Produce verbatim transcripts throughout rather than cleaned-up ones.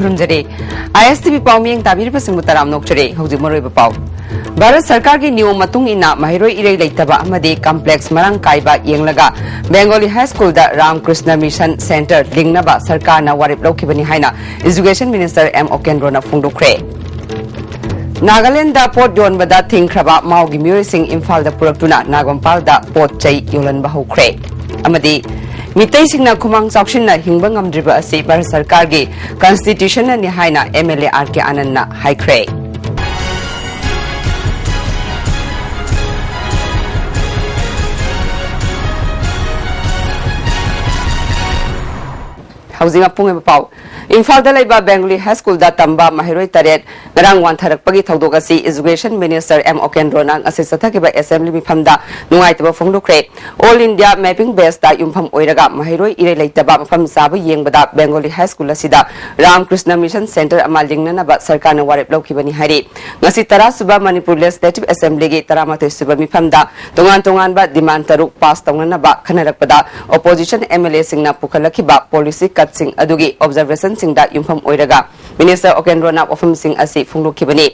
ꯈꯨꯔꯨꯝꯖꯔꯤ꯫ ꯑꯥꯏ S T V ꯄꯥꯎ ꯃꯤꯠꯌꯦꯡ ꯇꯥꯕꯤꯔꯤꯕꯁꯤꯡꯕꯨ ꯇꯔꯥꯝꯅ ꯑꯣꯛꯆꯔꯤ꯫ ꯍꯧꯖꯤꯛ ꯃꯔꯨꯑꯣꯏꯕ ꯄꯥꯎ꯫ ꯚꯥꯔꯠ ꯁꯔꯀꯥꯔꯒꯤ ꯅꯤꯌꯣꯝ ꯃꯇꯨꯡ ꯏꯟꯅ ꯃꯍꯩꯔꯣꯏ ꯏꯔꯩ ꯂꯩꯇꯕ ꯑꯃꯗꯤ ꯀꯝꯄ꯭ꯂꯦꯛꯁ ꯃꯔꯥꯡ ꯀꯥꯏꯕ ꯌꯦꯡꯂꯒ ꯕꯦꯡꯒꯣꯂꯤ ꯍꯥꯏ ꯁ꯭ꯀꯨꯜꯗ ꯔꯥꯝꯀ꯭ꯔꯤꯁꯅ ꯃꯤꯁꯟ ꯁꯦꯟꯇꯔ ꯂꯤꯡꯅꯕ ꯁꯔꯀꯥꯔꯅ ꯋꯥꯔꯦꯞ ꯂꯧꯈꯤꯕꯅꯤ ꯍꯥꯏꯅ ꯏꯖꯨꯀꯦꯁꯟ ꯃꯤꯅꯤꯁꯇꯔ ꯑꯦꯝ ꯑꯣꯀꯦꯟꯗ꯭ꯔꯣꯅ ꯐꯣꯡꯗꯣꯛꯈ꯭ꯔꯦ꯫ ꯅꯥꯒꯥꯂꯦꯟꯗ ꯄꯣꯠ ꯌꯣꯟꯕꯗ ꯊꯤꯡꯈ꯭ꯔꯕ ꯃꯥꯎꯒꯤ ꯃꯤꯑꯣꯏꯁꯤꯡ ꯏꯝꯐꯥꯜꯗ ꯄꯨꯔꯛꯇꯨꯅ ꯅꯥꯒꯝꯄꯥꯜꯗ ꯄꯣꯠ ꯆꯩ ꯌꯣꯜꯍꯟꯕ ꯍꯧꯈ꯭ꯔꯦ꯫ ꯑꯃꯗꯤ ꯃꯤꯇꯩꯁꯤꯡꯅ ꯈꯨꯃꯥꯡ ꯆꯥꯎꯁꯤꯟꯅ ꯍꯤꯡꯕ ꯉꯝꯗ꯭ꯔꯤꯕ ꯑꯁꯤ ꯚꯥꯔꯠ ꯁꯔꯀꯥꯔꯒꯤ ꯀꯟꯁꯇꯤꯇ꯭ꯌꯨꯁꯟꯅꯅꯤ ꯍꯥꯏꯅ M L A R K ꯑꯥꯅꯟꯗꯅ ꯍꯥꯏꯈ꯭ꯔꯦ꯫ ꯍꯧꯖꯤꯛ ꯑꯄꯨꯡꯕ ꯄꯥꯎ꯫ ꯏꯝꯐꯥꯜꯗ ꯂꯩꯕ ꯕꯦꯡꯒꯂꯤ ꯍꯥꯏ ꯁ꯭ꯀꯨꯜꯗ ꯇꯝꯕ ꯃꯍꯩꯔꯣꯏ ꯇꯔꯦꯠ ꯉꯔꯥꯡ ꯋꯥꯟꯊꯔꯛꯄꯒꯤ ꯊꯧꯗꯣꯛ ꯑꯁꯤ ꯏꯖꯨꯀꯦꯁꯟ ꯃꯤꯅꯤꯁꯇꯔ ꯑꯦꯝ ꯑꯣꯀꯦꯟꯗ꯭ꯔꯣꯅ ꯉꯁꯤ ꯆꯠꯊꯈꯤꯕ ꯑꯦꯁꯦꯝꯕ꯭ꯂꯤ ꯃꯤꯐꯝꯗ ꯅꯨꯡꯉꯥꯏꯇꯕ ꯐꯣꯡꯗꯣꯛꯈ꯭ꯔꯦ꯫ ꯑꯣꯜ ꯏꯟꯗꯤꯌꯥ ꯃꯦꯄꯤꯡ ꯕꯦꯁꯇ ꯌꯨꯝꯐꯝ ꯑꯣꯏꯔꯒ ꯃꯍꯩꯔꯣꯏ ꯏꯔꯩ ꯂꯩꯇꯕ ꯃꯐꯝ ꯆꯥꯕ ꯌꯦꯡꯕꯗ ꯕꯦꯡꯒꯣꯂꯤ ꯍꯥꯏ ꯁ꯭ꯀꯨꯜ ꯑꯁꯤꯗ ꯔꯥꯝꯀ꯭ꯔꯤꯁꯅ ꯃꯤꯁꯟ ꯁꯦꯟꯇꯔ ꯑꯃ ꯂꯤꯡꯅꯅꯕ ꯁꯔꯀꯥꯔꯅ ꯋꯥꯔꯦꯞ ꯂꯧꯈꯤꯕꯅꯤ ꯍꯥꯏꯔꯤ꯫ ꯉꯁꯤ ꯇꯔꯥ ꯁꯨꯕ ꯃꯅꯤꯄꯨꯔ ꯂꯦꯖꯤꯁꯂꯦꯇꯤꯚ ꯑꯦꯁꯦꯝꯕ꯭ꯂꯤꯒꯤ ꯇꯔꯥꯃꯥꯊꯣꯏ ꯁꯨꯕ ꯃꯤꯐꯝꯗ ꯇꯣꯉꯥꯟ ꯇꯣꯉꯥꯟꯕ ꯗꯤꯃꯥꯟ ꯇꯔꯨꯛ ꯄꯥꯁ ꯇꯧꯅꯅꯕ ꯈꯟꯅꯔꯛꯄꯗ ꯑꯣꯄꯣꯖꯤꯁꯟ ꯑꯦꯝ ꯑꯦꯜ ꯑꯦꯁꯤꯡꯅ ꯄꯨꯈꯠꯂꯛꯈꯤꯕ ꯄꯣꯂꯤꯁꯤ ꯀꯠꯁꯤꯡ ꯑꯗꯨꯒꯤ ꯑꯣꯕꯖꯔꯕꯦꯁꯟꯁꯤꯡꯗ ꯌꯨꯝꯐꯝ ꯑꯣꯏꯔꯒ ꯃꯤꯅꯤꯁꯇꯔ ꯑꯣꯀꯦꯟꯗ꯭ꯔꯣꯅ ꯋꯥꯐꯝꯁꯤꯡ ꯑꯁꯤ ꯐꯣꯡꯗꯣꯛꯈꯤꯕꯅꯤ꯫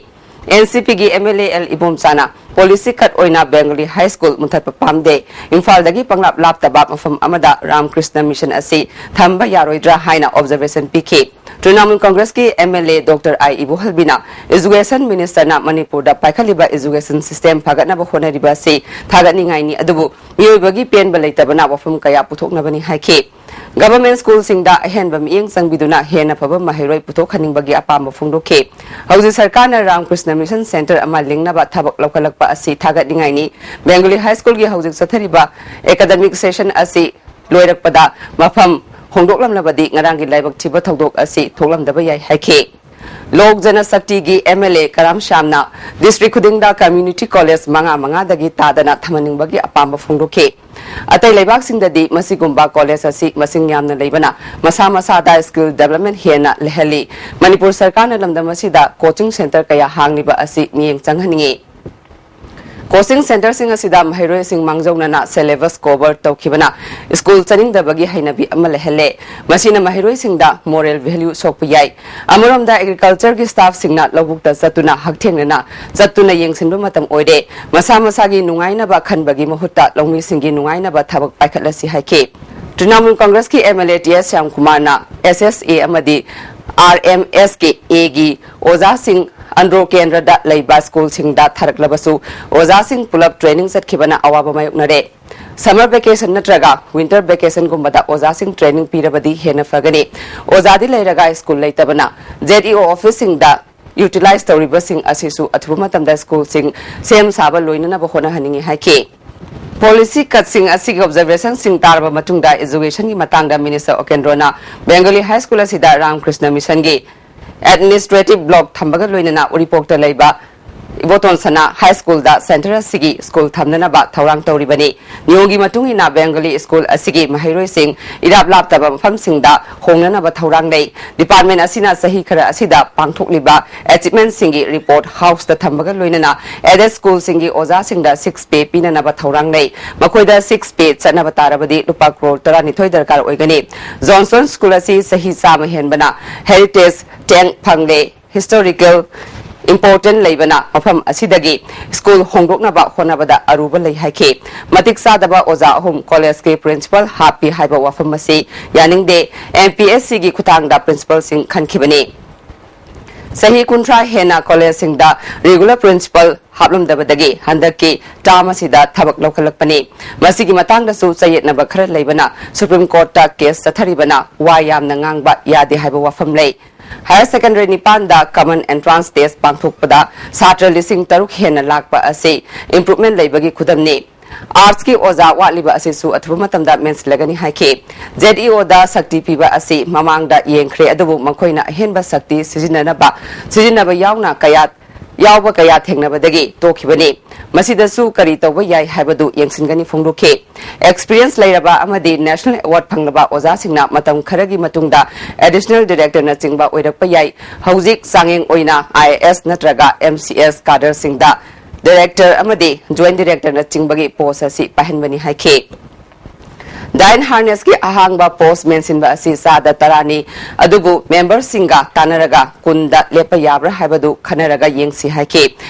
ꯑꯦꯟ ꯁꯤ ꯄꯤꯒꯤ ꯑꯦꯝ ꯑꯦꯜ ꯑꯦ ꯑꯦꯜ ꯏꯕꯣꯝꯆꯥꯅ ꯄꯣꯂꯤꯁꯤ ꯀꯠ ꯑꯣꯏꯅ ꯕꯦꯡꯒꯂꯤ ꯍꯥꯏ ꯁ꯭ꯀꯨꯜ ꯃꯨꯊꯠꯄ ꯄꯥꯝꯗꯦ, ꯏꯝꯐꯥꯜꯗꯒꯤ ꯄꯪꯂꯥꯞ ꯂꯥꯞꯇꯕ ꯃꯐꯝ ꯑꯃꯗ ꯔꯥꯝꯀ꯭ꯔꯤꯁꯅ ꯃꯤꯁꯟ ꯑꯁꯤ ꯊꯝꯕ ꯌꯥꯔꯣꯏꯗ꯭ꯔꯥ ꯍꯥꯏꯅ ꯑꯣꯕꯖꯔꯕꯦꯁꯟ ꯄꯤꯈꯤ꯫ ꯇ꯭ꯔꯤꯅꯥꯃꯨꯜ ꯀꯪꯒ꯭ꯔꯦꯁꯀꯤ M L A doctor I ꯏꯕꯣꯍꯜꯕꯤꯅ ꯏꯖꯨꯀꯦꯁꯟ ꯃꯤꯅꯤꯁꯇꯔꯅ ꯃꯅꯤꯄꯨꯔꯗ ꯄꯥꯏꯈꯠꯂꯤꯕ ꯏꯖꯨꯀꯦꯁꯟ ꯁꯤꯁꯇꯦꯝ ꯐꯒꯠꯅꯕ ꯍꯣꯠꯅꯔꯤꯕ ꯑꯁꯤ ꯊꯥꯒꯠꯅꯤꯡꯉꯥꯏꯅꯤ, ꯑꯗꯨꯕꯨ ꯃꯤꯑꯣꯏꯕꯒꯤ ꯄꯦꯟꯕ ꯂꯩꯇꯕꯅ ꯋꯥꯐꯝ ꯀꯌꯥ ꯄꯨꯊꯣꯛꯅꯕꯅꯤ ꯍꯥꯏꯈꯤ꯫ ꯒꯚꯔꯟꯃꯦꯟꯠ ꯁ꯭ꯀꯨꯜꯁꯤꯡꯗ ꯑꯍꯦꯟꯕ ꯃꯤꯠꯌꯦꯡ ꯆꯪꯕꯤꯗꯨꯅ ꯍꯦꯟꯅ ꯐꯕ ꯃꯍꯩꯔꯣꯏ ꯄꯨꯊꯣꯛꯍꯟꯅꯤꯡꯕꯒꯤ ꯑꯄꯥꯝꯕ ꯐꯣꯡꯗꯣꯛꯈꯤ꯫ ꯍꯧꯖꯤꯛ ꯁꯔꯀꯥꯔꯅ ꯔꯥꯝꯀ꯭ꯔꯤꯁꯅ ꯃꯤꯁꯟ ꯁꯦꯟꯇꯔ ꯑꯃ ꯂꯤꯡꯅꯕ ꯊꯕꯛ ꯂꯧꯈꯠꯂꯛꯄ ꯑꯁꯤ ꯊꯥꯒꯠꯅꯤꯡꯉꯥꯏꯅꯤ꯫ ꯕꯦꯡꯒꯂꯤ ꯍꯥꯏ ꯁ꯭ꯀꯨꯜꯒꯤ ꯍꯧꯖꯤꯛ ꯆꯠꯊꯔꯤꯕ ꯑꯦꯀꯥꯗꯃꯤꯛ ꯁꯦꯁꯟ ꯑꯁꯤ ꯂꯣꯏꯔꯛꯄꯗ ꯃꯐꯝ ꯍꯣꯡꯗꯣꯛꯂꯝꯂꯕꯗꯤ ꯉꯔꯥꯡꯒꯤ ꯂꯥꯏꯕꯛ ꯊꯤꯕ ꯊꯧꯗꯣꯛ ꯑꯁꯤ ꯊꯣꯛꯂꯝꯗꯕ ꯌꯥꯏ ꯍꯥꯏꯈꯤ꯫ ꯂꯣꯛ ꯖꯅꯁꯛꯇꯤꯒꯤ ꯑꯦꯝ ꯑꯦꯜ ꯑꯦ ꯀꯔꯥꯝ ꯁ꯭ꯌꯥꯝꯅ ꯗꯤꯁꯇ꯭ꯔꯤꯛ ꯈꯨꯗꯤꯡꯗ ꯀꯝꯃ꯭ꯌꯨꯅꯤꯇꯤ ꯀꯣꯂꯦꯖ ꯃꯉꯥ ꯃꯉꯥꯗꯒꯤ ꯇꯥꯗꯅ ꯊꯝꯍꯟꯅꯤꯡꯕꯒꯤ ꯑꯄꯥꯝꯕ ꯐꯣꯡꯗꯣꯛꯈꯤ꯫ ꯑꯇꯩ ꯂꯩꯕꯥꯛꯁꯤꯡꯗꯗꯤ ꯃꯁꯤꯒꯨꯝꯕ ꯀꯣꯂꯦꯖ ꯑꯁꯤ ꯃꯁꯤꯡ ꯌꯥꯝꯅ ꯂꯩꯕꯅ ꯃꯁꯥ ꯃꯁꯥꯗ ꯁ꯭ꯀꯤꯜ ꯗꯤꯕꯦꯂꯞꯃꯦꯟꯠ ꯍꯦꯟꯅ ꯂꯩꯍꯜꯂꯤ꯫ ꯃꯅꯤꯄꯨꯔ ꯁꯔꯀꯥꯔꯅ ꯂꯝꯗꯝ ꯑꯁꯤꯗ ꯀꯣꯆꯤꯡ ꯁꯦꯟꯇꯔ ꯀꯌꯥ ꯍꯥꯡꯂꯤꯕ ꯑꯁꯤ ꯃꯤꯠꯌꯦꯡ ꯆꯪꯍꯟꯅꯤꯡꯏ꯫ Coaching centreꯁꯤꯡ ꯑꯁꯤꯗ ꯃꯍꯩꯔꯣꯏꯁꯤꯡ ꯃꯥꯡꯖꯧꯅꯅ syllabus cover ꯇꯧꯈꯤꯕꯅ school ꯆꯠꯅꯤꯡꯗꯕꯒꯤ ꯍꯩꯅꯕꯤ ꯑꯃ ꯂꯩꯍꯜꯂꯦ꯫ ꯃꯁꯤꯅ ꯃꯍꯩꯔꯣꯏꯁꯤꯡꯗ moral value ꯁꯣꯛꯄ ꯌꯥꯏ꯫ ꯑꯃꯔꯣꯝꯗ agricultureꯒꯤ staffꯁꯤꯡꯅ ꯂꯧꯕꯨꯛꯇ ꯆꯠꯇꯨꯅ ꯍꯛꯊꯦꯡꯅꯅ ꯆꯠꯇꯨꯅ ꯌꯦꯡꯁꯤꯟꯕ ꯃꯇꯝ ꯑꯣꯏꯔꯦ꯫ ꯃꯁꯥ ꯃꯁꯥꯒꯤ ꯅꯨꯡꯉꯥꯏꯅꯕ ꯈꯟꯕꯒꯤ ꯃꯍꯨꯠꯇ ꯂꯧꯃꯤꯁꯤꯡꯒꯤ ꯅꯨꯡꯉꯥꯏꯅꯕ ꯊꯕꯛ ꯄꯥꯏꯈꯠꯂꯁꯤ ꯍꯥꯏꯈꯤ꯫ ꯇ꯭ꯔꯤꯅꯥꯃꯨꯜ ꯀꯪꯒ꯭ꯔꯦꯁꯀꯤ MLA ꯇꯤ ꯑꯦꯁ ꯁ꯭ꯌꯥꯝꯀꯨꯃꯥꯔꯅ SSA ꯑꯃꯗꯤ RMSKAꯒꯤ ꯑꯣꯖꯥꯁꯤꯡ ꯑꯟꯗ꯭ꯔꯣ ꯀꯦꯟꯗ꯭ꯔꯗ ꯂꯩꯕ schoolꯁꯤꯡꯗ ꯊꯥꯔꯛꯂꯕꯁꯨ ꯑꯣꯖꯥꯁꯤꯡ ꯄꯨꯂꯞ training ꯆꯠꯈꯤꯕꯅ ꯑꯋꯥꯕ ꯃꯥꯌꯣꯛꯅꯔꯦ꯫ Summer vacation ꯅꯠꯇ꯭ꯔꯒ winter vacationꯒꯨꯝꯕꯗ ꯑꯣꯖꯥꯁꯤꯡ training ꯄꯤꯔꯕꯗꯤ ꯍꯦꯟꯅ ꯐꯒꯅꯤ꯫ ꯑꯣꯖꯥꯗꯤ ꯂꯩꯔꯒ school ꯂꯩꯇꯕꯅ ZEO officeꯁꯤꯡꯗ utilize ꯇꯧꯔꯤꯕꯁꯤꯡ ꯑꯁꯤꯁꯨ ꯑꯊꯨꯕ ꯃꯇꯝꯗ schoolꯁꯤꯡ ꯁꯦꯝ ꯁꯥꯕ ꯂꯣꯏꯅꯅꯕ ꯍꯣꯠꯅꯍꯟꯅꯤꯡꯏ ꯍꯥꯏꯈꯤ꯫ Policy cutꯁꯤꯡ ꯑꯁꯤꯒꯤ observationꯁꯤꯡ ꯇꯥꯔꯕ ꯃꯇꯨꯡꯗ educationꯒꯤ ꯃꯇꯥꯡꯗ Minister ꯑꯣꯀꯦꯟꯗ꯭ꯔꯣꯅ Bengali High School ꯑꯁꯤꯗ ꯔꯥꯝꯀ꯭ꯔꯤꯁꯅ ꯃꯤꯁꯟꯒꯤ administrative block ꯊꯝꯕꯒ ꯂꯣꯏꯅꯅ ꯎꯔꯤꯄꯣꯛꯇ ꯂꯩꯕ ꯏꯕꯣꯇꯣꯟ ꯁꯅꯥ High Schoolꯗ centre ꯑꯁꯤꯒꯤ school ꯊꯝꯅꯅꯕ ꯊꯧꯔꯥꯡ ꯇꯧꯔꯤꯕꯅꯤ꯫ ꯅꯤꯌꯣꯝꯒꯤ ꯃꯇꯨꯡ ꯏꯟꯅ Bengali School ꯑꯁꯤꯒꯤ ꯃꯍꯩꯔꯣꯏꯁꯤꯡ ꯏꯔꯥꯞ ꯂꯥꯞꯇꯕ ꯃꯐꯝꯁꯤꯡꯗ ꯍꯣꯡꯅꯅꯕ ꯊꯧꯔꯥꯡ ꯂꯩ꯫ Department ꯑꯁꯤꯅ ꯆꯍꯤ ꯈꯔ ꯑꯁꯤꯗ ꯄꯥꯡꯊꯣꯛꯂꯤꯕ achievementꯁꯤꯡꯒꯤ report houseꯇ ꯊꯝꯕꯒ ꯂꯣꯏꯅꯅ aided schoolꯁꯤꯡꯒꯤ ꯑꯣꯖꯥꯁꯤꯡꯗ six pay ꯄꯤꯅꯅꯕ ꯊꯧꯔꯥꯡ ꯂꯩ꯫ ꯃꯈꯣꯏꯗ six pay ꯆꯠꯅꯕ ꯇꯥꯔꯕꯗꯤ ꯂꯨꯄꯥ ꯀ꯭ꯔꯣꯔ ꯇꯔꯥꯅꯤꯊꯣꯏ ꯗꯔꯀꯥꯔ ꯑꯣꯏꯒꯅꯤ꯫ Johnson School ꯑꯁꯤ ꯆꯍꯤ ꯆꯥꯝꯃ ꯍꯦꯟꯕꯅ heritage tag ꯐꯪꯂꯦ꯫ Historical important ꯂꯩꯕꯅ ꯃꯐꯝ ꯑꯁꯤꯗꯒꯤ school ꯍꯣꯡꯗꯣꯛꯅꯕ ꯍꯣꯠꯅꯕꯗ ꯑꯔꯨꯕ ꯂꯩ ꯍꯥꯏꯈꯤ꯫ ꯃꯇꯤꯛ ꯆꯥꯗꯕ ꯑꯣꯖꯥ ꯑꯍꯨꯝ collegeꯀꯤ principal ꯍꯥꯞꯄꯤ ꯍꯥꯏꯕ ꯋꯥꯐꯝ ꯑꯁꯤ ꯌꯥꯅꯤꯡꯗꯦ꯫ MPSCꯒꯤ ꯈꯨꯠꯊꯥꯡꯗ principalꯁꯤꯡ ꯈꯟꯈꯤꯕꯅꯤ꯫ ꯆꯍꯤ ꯀꯨꯟꯊ꯭ꯔꯥ ꯍꯦꯟꯅ collegeꯁꯤꯡꯗ regular principal ꯍꯥꯞꯂꯝꯗꯕꯗꯒꯤ ꯍꯟꯗꯛꯀꯤ term ꯑꯁꯤꯗ ꯊꯕꯛ ꯂꯧꯈꯠꯂꯛꯄꯅꯤ꯫ ꯃꯁꯤꯒꯤ ꯃꯇꯥꯡꯗꯁꯨ ꯆꯌꯦꯠꯅꯕ ꯈꯔ ꯂꯩꯕꯅ Supreme Courtꯇ case ꯆꯠꯊꯔꯤꯕꯅ ꯋꯥ ꯌꯥꯝꯅ ꯉꯥꯡꯕ ꯌꯥꯗꯦ ꯍꯥꯏꯕ ꯋꯥꯐꯝ ꯂꯩ꯫ Higher Secondary ꯅꯤꯄꯥꯟꯗ common entrance test ꯄꯥꯡꯊꯣꯛꯄꯗ ꯁꯥꯇ꯭ꯔ ꯂꯤꯁꯤꯡ ꯇꯔꯨꯛ ꯍꯦꯟꯅ ꯂꯥꯛꯄ ꯑꯁꯤ improvement ꯂꯩꯕꯒꯤ ꯈꯨꯗꯝꯅꯤ꯫ Artsꯀꯤ ꯑꯣꯖꯥ ꯋꯥꯠꯂꯤꯕ ꯑꯁꯤꯁꯨ ꯑꯊꯨꯕ ꯃꯇꯝꯗ ꯃꯦꯟꯁꯤꯜꯂꯒꯅꯤ ꯍꯥꯏꯈꯤ꯫ ZEOꯗ ꯁꯛꯇꯤ ꯄꯤꯕ ꯑꯁꯤ ꯃꯃꯥꯡꯗ ꯌꯦꯡꯈ꯭ꯔꯦ, ꯑꯗꯨꯕꯨ ꯃꯈꯣꯏꯅ ꯑꯍꯦꯟꯕ ꯁꯛꯇꯤ ꯁꯤꯖꯤꯟꯅꯅꯕ, ꯁꯤꯖꯤꯟꯅꯕ ꯌꯥꯎꯅ ꯀꯌꯥ, ꯌꯥꯎꯕ ꯀꯌꯥ ꯊꯦꯡꯅꯕꯗꯒꯤ ꯇꯣꯛꯈꯤꯕꯅꯤ꯫ ꯃꯁꯤꯗꯁꯨ ꯀꯔꯤ ꯇꯧꯕ ꯌꯥꯏ ꯍꯥꯏꯕꯗꯨ ꯌꯦꯡꯁꯤꯟꯒꯅꯤ ꯐꯣꯡꯗꯣꯛꯈꯤ꯫ Experience ꯂꯩꯔꯕ ꯑꯃꯗꯤ national award ꯐꯪꯂꯕ ꯑꯣꯖꯥꯁꯤꯡꯅ ꯃꯇꯝ ꯈꯔꯒꯤ ꯃꯇꯨꯡꯗ additional directorꯅꯆꯤꯡꯕ ꯑꯣꯏꯔꯛꯄ ꯌꯥꯏ꯫ ꯍꯧꯖꯤꯛ ꯆꯥꯡꯌꯦꯡ ꯑꯣꯏꯅ IAS ꯅꯠꯇ꯭ꯔꯒ MCS cadreꯁꯤꯡꯗ ꯗꯥꯏꯔꯦꯛꯇꯔ ꯑꯃꯗꯤ ꯖꯣꯏꯟꯠ ꯗꯥꯏꯔꯦꯛꯇꯔꯅꯆꯤꯡꯕꯒꯤ ꯄꯣꯁ ꯑꯁꯤ ꯄꯥꯏꯍꯟꯕꯅꯤ ꯍꯥꯏꯈꯤ꯫ ꯗꯥꯏꯟ ꯍꯥꯔꯅꯦꯁꯀꯤ ꯑꯍꯥꯡꯕ ꯄꯣꯁ ꯃꯦꯟꯁꯤꯟꯕ ꯑꯁꯤ ꯆꯥꯗ ꯇꯔꯥꯅꯤ, ꯑꯗꯨꯕꯨ ꯃꯦꯝꯕꯔꯁꯤꯡꯒ ꯇꯥꯟꯅꯔꯒ ꯀꯨꯟꯗ ꯂꯦꯞꯄ ꯌꯥꯕ꯭ꯔꯥ ꯍꯥꯏꯕꯗꯨ ꯈꯟꯅꯔꯒ ꯌꯦꯡꯁꯤ ꯍꯥꯏꯈꯤ꯫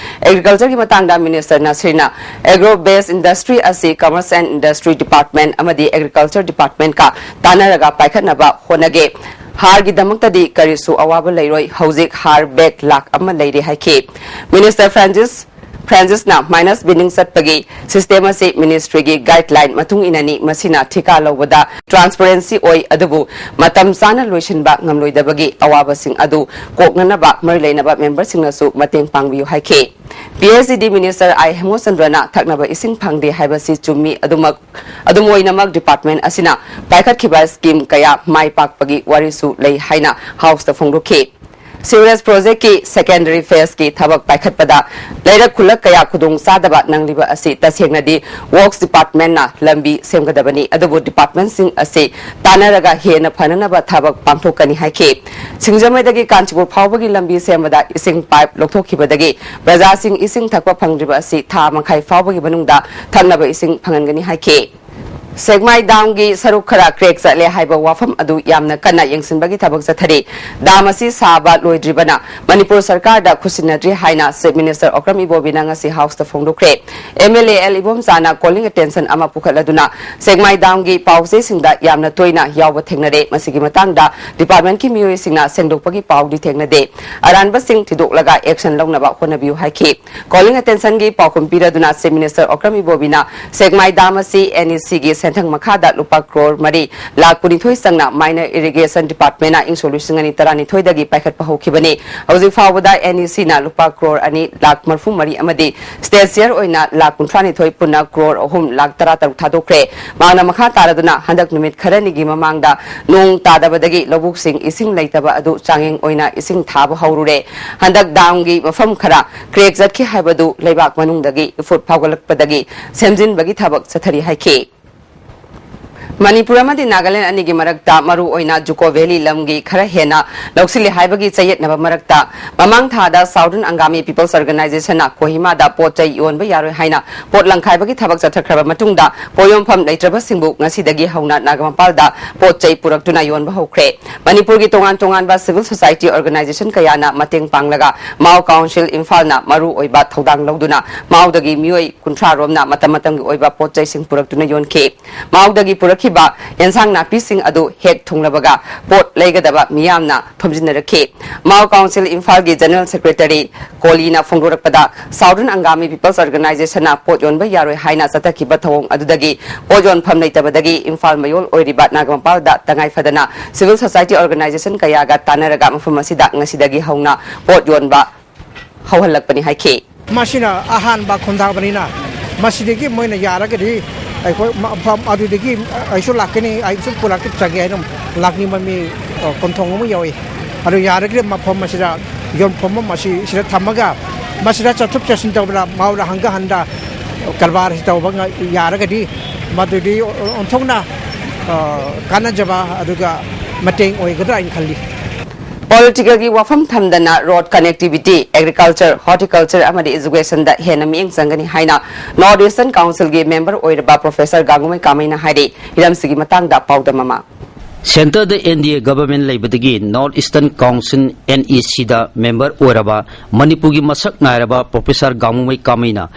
ꯑꯦꯒ꯭ꯔꯤꯀꯜꯆꯔꯒꯤ ꯃꯇꯥꯡꯗ ꯃꯤꯅꯤꯁꯇꯔ ꯅꯁꯤꯔꯅ agro based industry ꯑꯁꯤ commerce and industry department ꯑꯃꯗꯤ agriculture departmentꯀ ꯇꯥꯟꯅꯔꯒ ꯄꯥꯏꯈꯠꯅꯕ ꯍꯣꯠꯅꯒꯦ꯫ ꯍꯥꯔꯒꯤꯗꯃꯛꯇꯗꯤ ꯀꯔꯤꯁꯨ ꯑꯋꯥꯕ ꯂꯩꯔꯣꯏ꯫ ꯍꯧꯖꯤꯛ ꯍꯥꯔ ꯕꯦꯒ ꯂꯥꯈ ꯑꯃ ꯂꯩꯔꯦ ꯍꯥꯏꯈꯤ꯫ ꯃꯤꯅꯤꯁꯇꯔ ꯐ꯭ꯔꯥꯟꯁꯤꯁ ꯐ꯭ꯔꯥꯟꯁꯤꯁꯅ ꯃꯥꯏꯅꯁ ꯕꯤꯂꯤꯡ ꯆꯠꯄꯒꯤ ꯁꯤꯁꯇꯦꯝ ꯑꯁꯤ ꯃꯤꯅꯤꯁꯇ꯭ꯔꯤꯒꯤ ꯒꯥꯏꯗꯂꯥꯏꯟ ꯃꯇꯨꯡ ꯏꯟꯅꯅꯤ꯫ ꯃꯁꯤꯅ ꯊꯤꯀꯥ ꯂꯧꯕꯗ ꯇ꯭ꯔꯥꯟꯁꯄꯔꯦꯟꯁꯤ ꯑꯣꯏ, ꯑꯗꯨꯕꯨ ꯃꯇꯝ ꯆꯥꯅ ꯂꯣꯏꯁꯤꯟꯕ ꯉꯝꯂꯣꯏꯗꯕꯒꯤ ꯑꯋꯥꯕꯁꯤꯡ ꯑꯗꯨ ꯀꯣꯛꯅꯅꯕ ꯃꯔꯤ ꯂꯩꯅꯕ ꯃꯦꯝꯕꯔꯁꯤꯡꯅꯁꯨ ꯃꯇꯦꯡ ꯄꯥꯡꯕꯤꯌꯨ ꯍꯥꯏꯈꯤ꯫ ꯄꯤ ꯑꯩꯆ ꯏ ꯗꯤ ꯃꯤꯅꯤꯁꯇꯔ ꯑꯥꯏ ꯍꯦꯃꯆꯟꯗ꯭ꯔꯅ ꯊꯛꯅꯕ ꯏꯁꯤꯡ ꯐꯪꯗꯦ ꯍꯥꯏꯕꯁꯤ ꯆꯨꯝꯃꯤ, ꯑꯗꯨꯃꯛ ꯑꯗꯨꯝ ꯑꯣꯏꯅꯃꯛ ꯗꯤꯄꯥꯔꯠꯃꯦꯟ ꯑꯁꯤꯅ ꯄꯥꯏꯈꯠꯈꯤꯕ ꯁ꯭ꯀꯤꯝ ꯀꯌꯥ ꯃꯥꯏ ꯄꯥꯛꯄꯒꯤ ꯋꯥꯔꯤꯁꯨ ꯂꯩ ꯍꯥꯏꯅ ꯍꯥꯎꯁꯇ ꯐꯣꯡꯗꯣꯛꯈꯤ꯫ ꯁꯤꯋꯔꯦꯖ ꯄ꯭ꯔꯣꯖꯦꯛꯀꯤ ꯁꯦꯀꯦꯟꯗꯔꯤ ꯐꯦꯖꯀꯤ ꯊꯕꯛ ꯄꯥꯏꯈꯠꯄꯗ ꯂꯩꯔꯛ ꯈꯨꯜꯂꯛ ꯀꯌꯥ ꯈꯨꯗꯣꯡ ꯆꯥꯗꯕ ꯅꯪꯂꯤꯕ ꯑꯁꯤ ꯇꯁꯦꯡꯅꯗꯤ ꯋꯔꯛꯁ ꯗꯤꯄꯥꯔꯠꯃꯦꯟꯅ ꯂꯝꯕꯤ ꯁꯦꯝꯒꯗꯕꯅꯤ, ꯑꯗꯨꯕꯨ ꯗꯤꯄꯥꯔꯠꯃꯦꯟꯁꯤꯡ ꯑꯁꯤ ꯇꯥꯟꯅꯔꯒ ꯍꯦꯟꯅ ꯐꯅꯅꯕ ꯊꯕꯛ ꯄꯥꯡꯊꯣꯛꯀꯅꯤ ꯍꯥꯏꯈꯤ꯫ ꯁꯤꯡꯖꯃꯩꯗꯒꯤ ꯀꯥꯟꯆꯤꯄꯨꯔ ꯐꯥꯎꯕꯒꯤ ꯂꯝꯕꯤ ꯁꯦꯝꯕꯗ ꯏꯁꯤꯡ ꯄꯥꯏꯞ ꯂꯧꯊꯣꯛꯈꯤꯕꯗꯒꯤ ꯄ꯭ꯔꯖꯥꯁꯤꯡ ꯏꯁꯤꯡ ꯊꯛꯄ ꯐꯪꯗ꯭ꯔꯤꯕ ꯑꯁꯤ ꯊꯥ ꯃꯈꯥꯏ ꯐꯥꯎꯕꯒꯤ ꯃꯅꯨꯡꯗ ꯊꯛꯅꯕ ꯏꯁꯤꯡ ꯐꯪꯍꯟꯒꯅꯤ ꯍꯥꯏꯈꯤ꯫ ꯁꯦꯛꯃꯥꯏ ꯗꯥꯝꯒꯤ ꯁꯔꯨꯛ ꯈꯔ ꯀ꯭ꯔꯦꯛ ꯆꯠꯂꯦ ꯍꯥꯏꯕ ꯋꯥꯐꯝ ꯑꯗꯨ ꯌꯥꯝꯅ ꯀꯟꯅ ꯌꯦꯡꯁꯤꯟꯕꯒꯤ ꯊꯕꯛ ꯆꯠꯊꯔꯤ꯫ ꯗꯥꯝ ꯑꯁꯤ ꯁꯥꯕ ꯂꯣꯏꯗ꯭ꯔꯤꯕꯅ ꯃꯅꯤꯄꯨꯔ ꯁꯔꯀꯥꯔꯗ ꯈꯨꯠꯁꯤꯟꯅꯗ꯭ꯔꯤ ꯍꯥꯏꯅ ꯆꯤꯐ ꯃꯤꯅꯤꯁꯇꯔ ꯑꯣꯀ꯭ꯔꯝ ꯏꯕꯣꯕꯤꯅ ꯉꯁꯤ ꯍꯥꯎꯁꯇ ꯐꯣꯡꯗꯣꯛꯈ꯭ꯔꯦ꯫ ꯑꯦꯝ ꯑꯦꯜ ꯑꯦ ꯑꯦꯜ ꯏꯕꯣꯝꯆꯥꯅ ꯀꯣꯂꯤꯡ ꯑꯦꯇꯦꯟꯁꯟ ꯑꯃ ꯄꯨꯈꯠꯂꯗꯨꯅ ꯁꯦꯛꯃꯥꯏ ꯗꯥꯝꯒꯤ ꯄꯥꯎꯆꯦꯁꯤꯡꯗ ꯌꯥꯝꯅ ꯇꯣꯏꯅ ꯌꯥꯎꯕ ꯊꯦꯡꯅꯔꯦ꯫ ꯃꯁꯤꯒꯤ ꯃꯇꯥꯡꯗ ꯗꯤꯄꯥꯔꯠꯃꯦꯟꯠꯀꯤ ꯃꯤꯑꯣꯏꯁꯤꯡꯅ ꯁꯦꯡꯗꯣꯛꯄꯒꯤ ꯄꯥꯎꯗꯤ ꯊꯦꯡꯅꯗꯦ꯫ ꯑꯔꯥꯟꯕꯁꯤꯡ ꯊꯤꯗꯣꯛꯂꯒ ꯑꯦꯛꯁꯟ ꯂꯧꯅꯕ ꯍꯣꯠꯅꯕꯤꯌꯨ ꯍꯥꯏꯈꯤ꯫ ꯀꯣꯂꯤꯡ ꯑꯦꯇꯦꯟꯁꯟꯒꯤ ꯄꯥꯎꯈꯨꯝ ꯄꯤꯔꯗꯨꯅ ꯆꯤꯐ ꯃꯤꯅꯤꯁꯇꯔ ꯑꯣꯀ꯭ꯔꯝ ꯏꯕꯣꯕꯤꯅ ꯁꯦꯛꯃꯥꯏ ꯗꯥꯝ ꯑꯁꯤ ꯑꯦꯟ ꯏ ꯁꯤꯒꯤ ꯁꯦꯟꯊꯪ ꯃꯈꯥꯗ ꯂꯨꯄꯥ ꯀ꯭ꯔꯣꯔ ꯃꯔꯤ ꯂꯥꯈ ꯀꯨꯟꯅꯤꯊꯣꯏ ꯆꯪꯅ ꯃꯥꯏꯅꯔ ꯏꯔꯤꯒꯦꯁꯟ ꯗꯤꯄꯥꯔꯠꯃꯦꯟꯅ ꯏꯪ ꯁꯣꯛ ꯂꯤꯁꯤꯡ ꯑꯅꯤ ꯇꯔꯥꯅꯤꯊꯣꯏꯗꯒꯤ ꯄꯥꯏꯈꯠꯄ ꯍꯧꯈꯤꯕꯅꯤ꯫ ꯍꯧꯖꯤꯛ ꯐꯥꯎꯕꯗ ꯑꯦꯟ ꯏ ꯁꯤꯅ ꯂꯨꯄꯥ ꯀ꯭ꯔꯣꯔ ꯑꯅꯤ ꯂꯥꯈ ꯃꯔꯐꯨ ꯃꯔꯤ ꯑꯃꯗꯤ ꯁ꯭ꯇꯦꯠ ꯁꯤꯌꯔ ꯑꯣꯏꯅ ꯂꯥꯈ ꯀꯨꯟꯊ꯭ꯔꯥꯅꯤꯊꯣꯏ, ꯄꯨꯟꯅ ꯀ꯭ꯔꯣꯔ ꯑꯍꯨꯝ ꯂꯥꯈ ꯇꯔꯥꯇꯔꯨꯛ ꯊꯥꯗꯣꯛꯈ꯭ꯔꯦ꯫ ꯃꯍꯥꯛꯅ ꯃꯈꯥ ꯇꯥꯔꯗꯨꯅ ꯍꯟꯗꯛ ꯅꯨꯃꯤꯠ ꯈꯔꯅꯤꯒꯤ ꯃꯃꯥꯡꯗ ꯅꯣꯡ ꯇꯥꯗꯕꯗꯒꯤ ꯂꯧꯕꯨꯛꯁꯤꯡ ꯏꯁꯤꯡ ꯂꯩꯇꯕ ꯑꯗꯨ ꯆꯥꯡꯌꯦꯡ ꯑꯣꯏꯅ ꯏꯁꯤꯡ ꯊꯥꯕ ꯍꯧꯔꯨꯔꯦ꯫ ꯍꯟꯗꯛ ꯗꯥꯝꯒꯤ ꯃꯐꯝ ꯈꯔ ꯀ꯭ꯔꯦꯛ ꯆꯠꯈꯤ ꯍꯥꯏꯕꯗꯨ ꯂꯩꯕꯥꯛ ꯃꯅꯨꯡꯗꯒꯤ ꯏꯐꯨꯠ ꯐꯥꯎꯒꯠꯂꯛꯄꯗꯒꯤ ꯁꯦꯝꯖꯤꯟꯕꯒꯤ ꯊꯕꯛ ꯆꯠꯊꯔꯤ ꯍꯥꯏꯈꯤ꯫ ꯃꯅꯤꯄꯨꯔ ꯑꯃꯗꯤ ꯅꯥꯒꯥꯂꯦꯟꯗ ꯑꯅꯤꯒꯤ ꯃꯔꯛꯇ, ꯃꯔꯨ ꯑꯣꯏꯅ ꯖꯨꯀꯣ ꯚꯦꯂꯤ ꯂꯝꯒꯤ ꯈꯔ ꯍꯦꯟꯅ ꯂꯧꯁꯤꯜꯂꯦ ꯍꯥꯏꯕꯒꯤ ꯆꯌꯦꯠꯅꯕ ꯃꯔꯛꯇ, ꯃꯃꯥꯡ ꯊꯥꯗ Southern Angami People's Organization ꯅ ꯀꯣꯍꯤꯃꯥꯗ ꯄꯣꯠ ꯆꯩ ꯌꯣꯟꯕ ꯌꯥꯔꯣꯏ ꯍꯥꯏꯅ ꯄꯣꯠ ꯂꯪꯈꯥꯏꯕꯒꯤ ꯊꯕꯛ ꯆꯠꯊꯈ꯭ꯔꯕ ꯃꯇꯨꯡꯗ, ꯄꯣꯠ ꯌꯣꯟꯐꯝ ꯂꯩꯇ꯭ꯔꯕꯁꯤꯡꯕꯨ ꯉꯁꯤꯗꯒꯤ ꯍꯧꯅ ꯅꯥꯒꯥꯃꯄꯥꯜꯗ ꯄꯣꯠ ꯆꯩ ꯄꯨꯔꯛꯇꯨꯅ ꯌꯣꯟꯕ ꯍꯧꯈ꯭ꯔꯦ꯫ ꯃꯅꯤꯄꯨꯔꯒꯤ ꯇꯣꯉꯥꯟ ꯇꯣꯉꯥꯟꯕ civil society organization ꯀꯌꯥꯅ ꯃꯇꯦꯡ ꯄꯥꯡꯂꯒ ꯃꯥꯎ ꯀꯥꯎꯟꯁꯤꯜ ꯏꯝꯐꯥꯜꯅ ꯃꯔꯨ ꯑꯣꯏꯕ ꯊꯧꯗꯥꯡ ꯂꯧꯗꯨꯅ ꯃꯥꯎꯗꯒꯤ ꯃꯤꯑꯣꯏ ꯀꯨꯟꯊ꯭ꯔꯥ ꯔꯣꯝꯅ ꯃꯇꯝ ꯃꯇꯝꯒꯤ ꯑꯣꯏꯕ ꯄꯣꯠ ꯆꯩꯁꯤꯡ ꯄꯨꯔꯛꯇꯨꯅ ꯌꯣꯟꯈꯤ꯫ ꯃꯥꯎꯗꯒꯤ ꯄꯨꯔꯛꯈꯤꯕ ꯑꯦꯟꯁꯥꯡ ꯅꯥꯄꯤꯁꯤꯡ ꯑꯗꯨ ꯍꯦꯛ ꯊꯨꯡꯂꯕꯒ ꯄꯣꯠ ꯂꯩꯒꯗꯕ ꯃꯤꯌꯥꯝꯅ ꯊꯣꯝꯖꯤꯟꯅꯔꯛꯈꯤ꯫ ꯃꯥꯎ ꯀꯥꯎꯟꯁꯤꯜ ꯏꯝꯐꯥꯜꯒꯤ ꯖꯦꯅꯔꯦꯜ ꯁꯦꯀ꯭ꯔꯦꯇꯔꯤ ꯀꯣꯂꯤꯅ ꯐꯣꯡꯗꯣꯔꯛꯄꯗ, Southern Angami People's Organization ꯅ ꯄꯣꯠ ꯌꯣꯟꯕ ꯌꯥꯔꯣꯏ ꯍꯥꯏꯅ ꯆꯠꯊꯈꯤꯕ ꯊꯧꯑꯣꯡ ꯑꯗꯨꯗꯒꯤ ꯄꯣꯠ ꯌꯣꯟꯐꯝ ꯂꯩꯇꯕꯗꯒꯤ ꯏꯝꯐꯥꯜ ꯃꯌꯣꯜ ꯑꯣꯏꯔꯤꯕ ꯅꯥꯒꯥꯃꯄꯥꯜꯗ ꯇꯉꯥꯏ ꯐꯗꯅ civil society organization ꯀꯌꯥꯒ ꯇꯥꯟꯅꯔꯒ ꯃꯐꯝ ꯑꯁꯤꯗ ꯉꯁꯤꯗꯒꯤ ꯍꯧꯅ ꯄꯣꯠ ꯌꯣꯟꯕ ꯍꯧꯍꯜꯂꯛꯄꯅꯤ ꯍꯥꯏꯈꯤ꯫ ꯃꯁꯤꯅ ꯑꯍꯥꯟꯕ ꯈꯣꯡꯊꯥꯕꯅꯤꯅ, ꯃꯁꯤꯗꯒꯤ ꯃꯣꯏꯅ ꯌꯥꯔꯒꯗꯤ ꯑꯩꯈꯣꯏ ꯃꯐꯝ ꯑꯗꯨꯗꯒꯤ ꯑꯩꯁꯨ ꯂꯥꯛꯀꯅꯤ, ꯑꯩꯁꯨ ꯄꯨꯔꯛꯆꯒꯦ ꯍꯥꯏꯅ ꯂꯥꯛꯅꯤꯡꯕ ꯃꯤ, ꯑ, ꯀꯨꯟꯊꯣꯡ ꯑꯃ ꯌꯥꯎꯏ꯫ ꯑꯗꯨ ꯌꯥꯔꯒꯗꯤ ꯃꯐꯝ ꯑꯁꯤꯗ, ꯌꯣꯟꯐꯝ ꯑꯃ ꯑꯁꯤ ꯁꯤꯗ ꯊꯝꯃꯒ, ꯃꯁꯤꯗ ꯆꯠꯊꯣꯛ ꯆꯠꯁꯤꯟ ꯇꯧꯕꯗ ꯃꯥꯎꯗ ꯍꯪꯒ ꯍꯟꯗ ꯀꯔꯕꯥꯔ ꯑꯁꯤ ꯇꯧꯕ ꯉ-, ꯌꯥꯔꯒꯗꯤ, ꯃꯗꯨꯗꯤ ꯑꯣꯟꯊꯣꯛꯅ, ꯑ, ꯀꯥꯟꯅꯖꯕ ꯑꯗꯨꯒ ꯃꯇꯦꯡ ꯑꯣꯏꯒꯗ꯭ꯔꯥ ꯍꯥꯏꯅ ꯈꯜꯂꯤ꯫ ꯄꯣꯂꯤꯇꯤꯀꯦꯜꯒꯤ ꯋꯥꯐꯝ ꯊꯝꯗꯅ ꯔꯣꯗ ꯀꯅꯦꯛꯇꯤꯚꯤꯇꯤ, ꯑꯦꯒ꯭ꯔꯤꯀꯜꯆꯔ, ꯍꯣꯔꯇꯤꯀꯜꯆꯔ ꯑꯃꯗꯤ ꯏꯖꯨꯀꯦꯁꯟꯗ ꯍꯦꯟꯅ ꯃꯤꯠꯌꯦꯡ ꯆꯪꯒꯅꯤ ꯍꯥꯏꯅ North Eastern Council ꯒꯤ ꯃꯦꯝꯕꯔ ꯑꯣꯏꯔꯕ ꯄ꯭ꯔꯣꯐꯦꯁꯔ ꯒꯥꯡꯒꯨꯃꯩ ꯀꯥꯃꯩꯅ ꯍꯥꯏꯔꯤ꯫ ꯍꯤꯔꯝꯁꯤꯒꯤ ꯃꯇꯥꯡꯗ ꯄꯥꯎꯗꯝ ꯑꯃ꯫ ꯁꯦꯟꯇꯔꯗ N D A government ꯂꯩꯕꯗꯒꯤ North Eastern Council, N E C ꯗ ꯃꯦꯝꯕꯔ ꯑꯣꯏꯔꯕ ꯃꯅꯤꯄꯨꯔꯒꯤ ꯃꯁꯛ ꯅꯥꯏꯔꯕ ꯄ꯭ꯔꯣꯐꯦꯁꯔ ꯒꯥꯡꯒꯨꯃꯩ ꯀꯥꯃꯩꯅ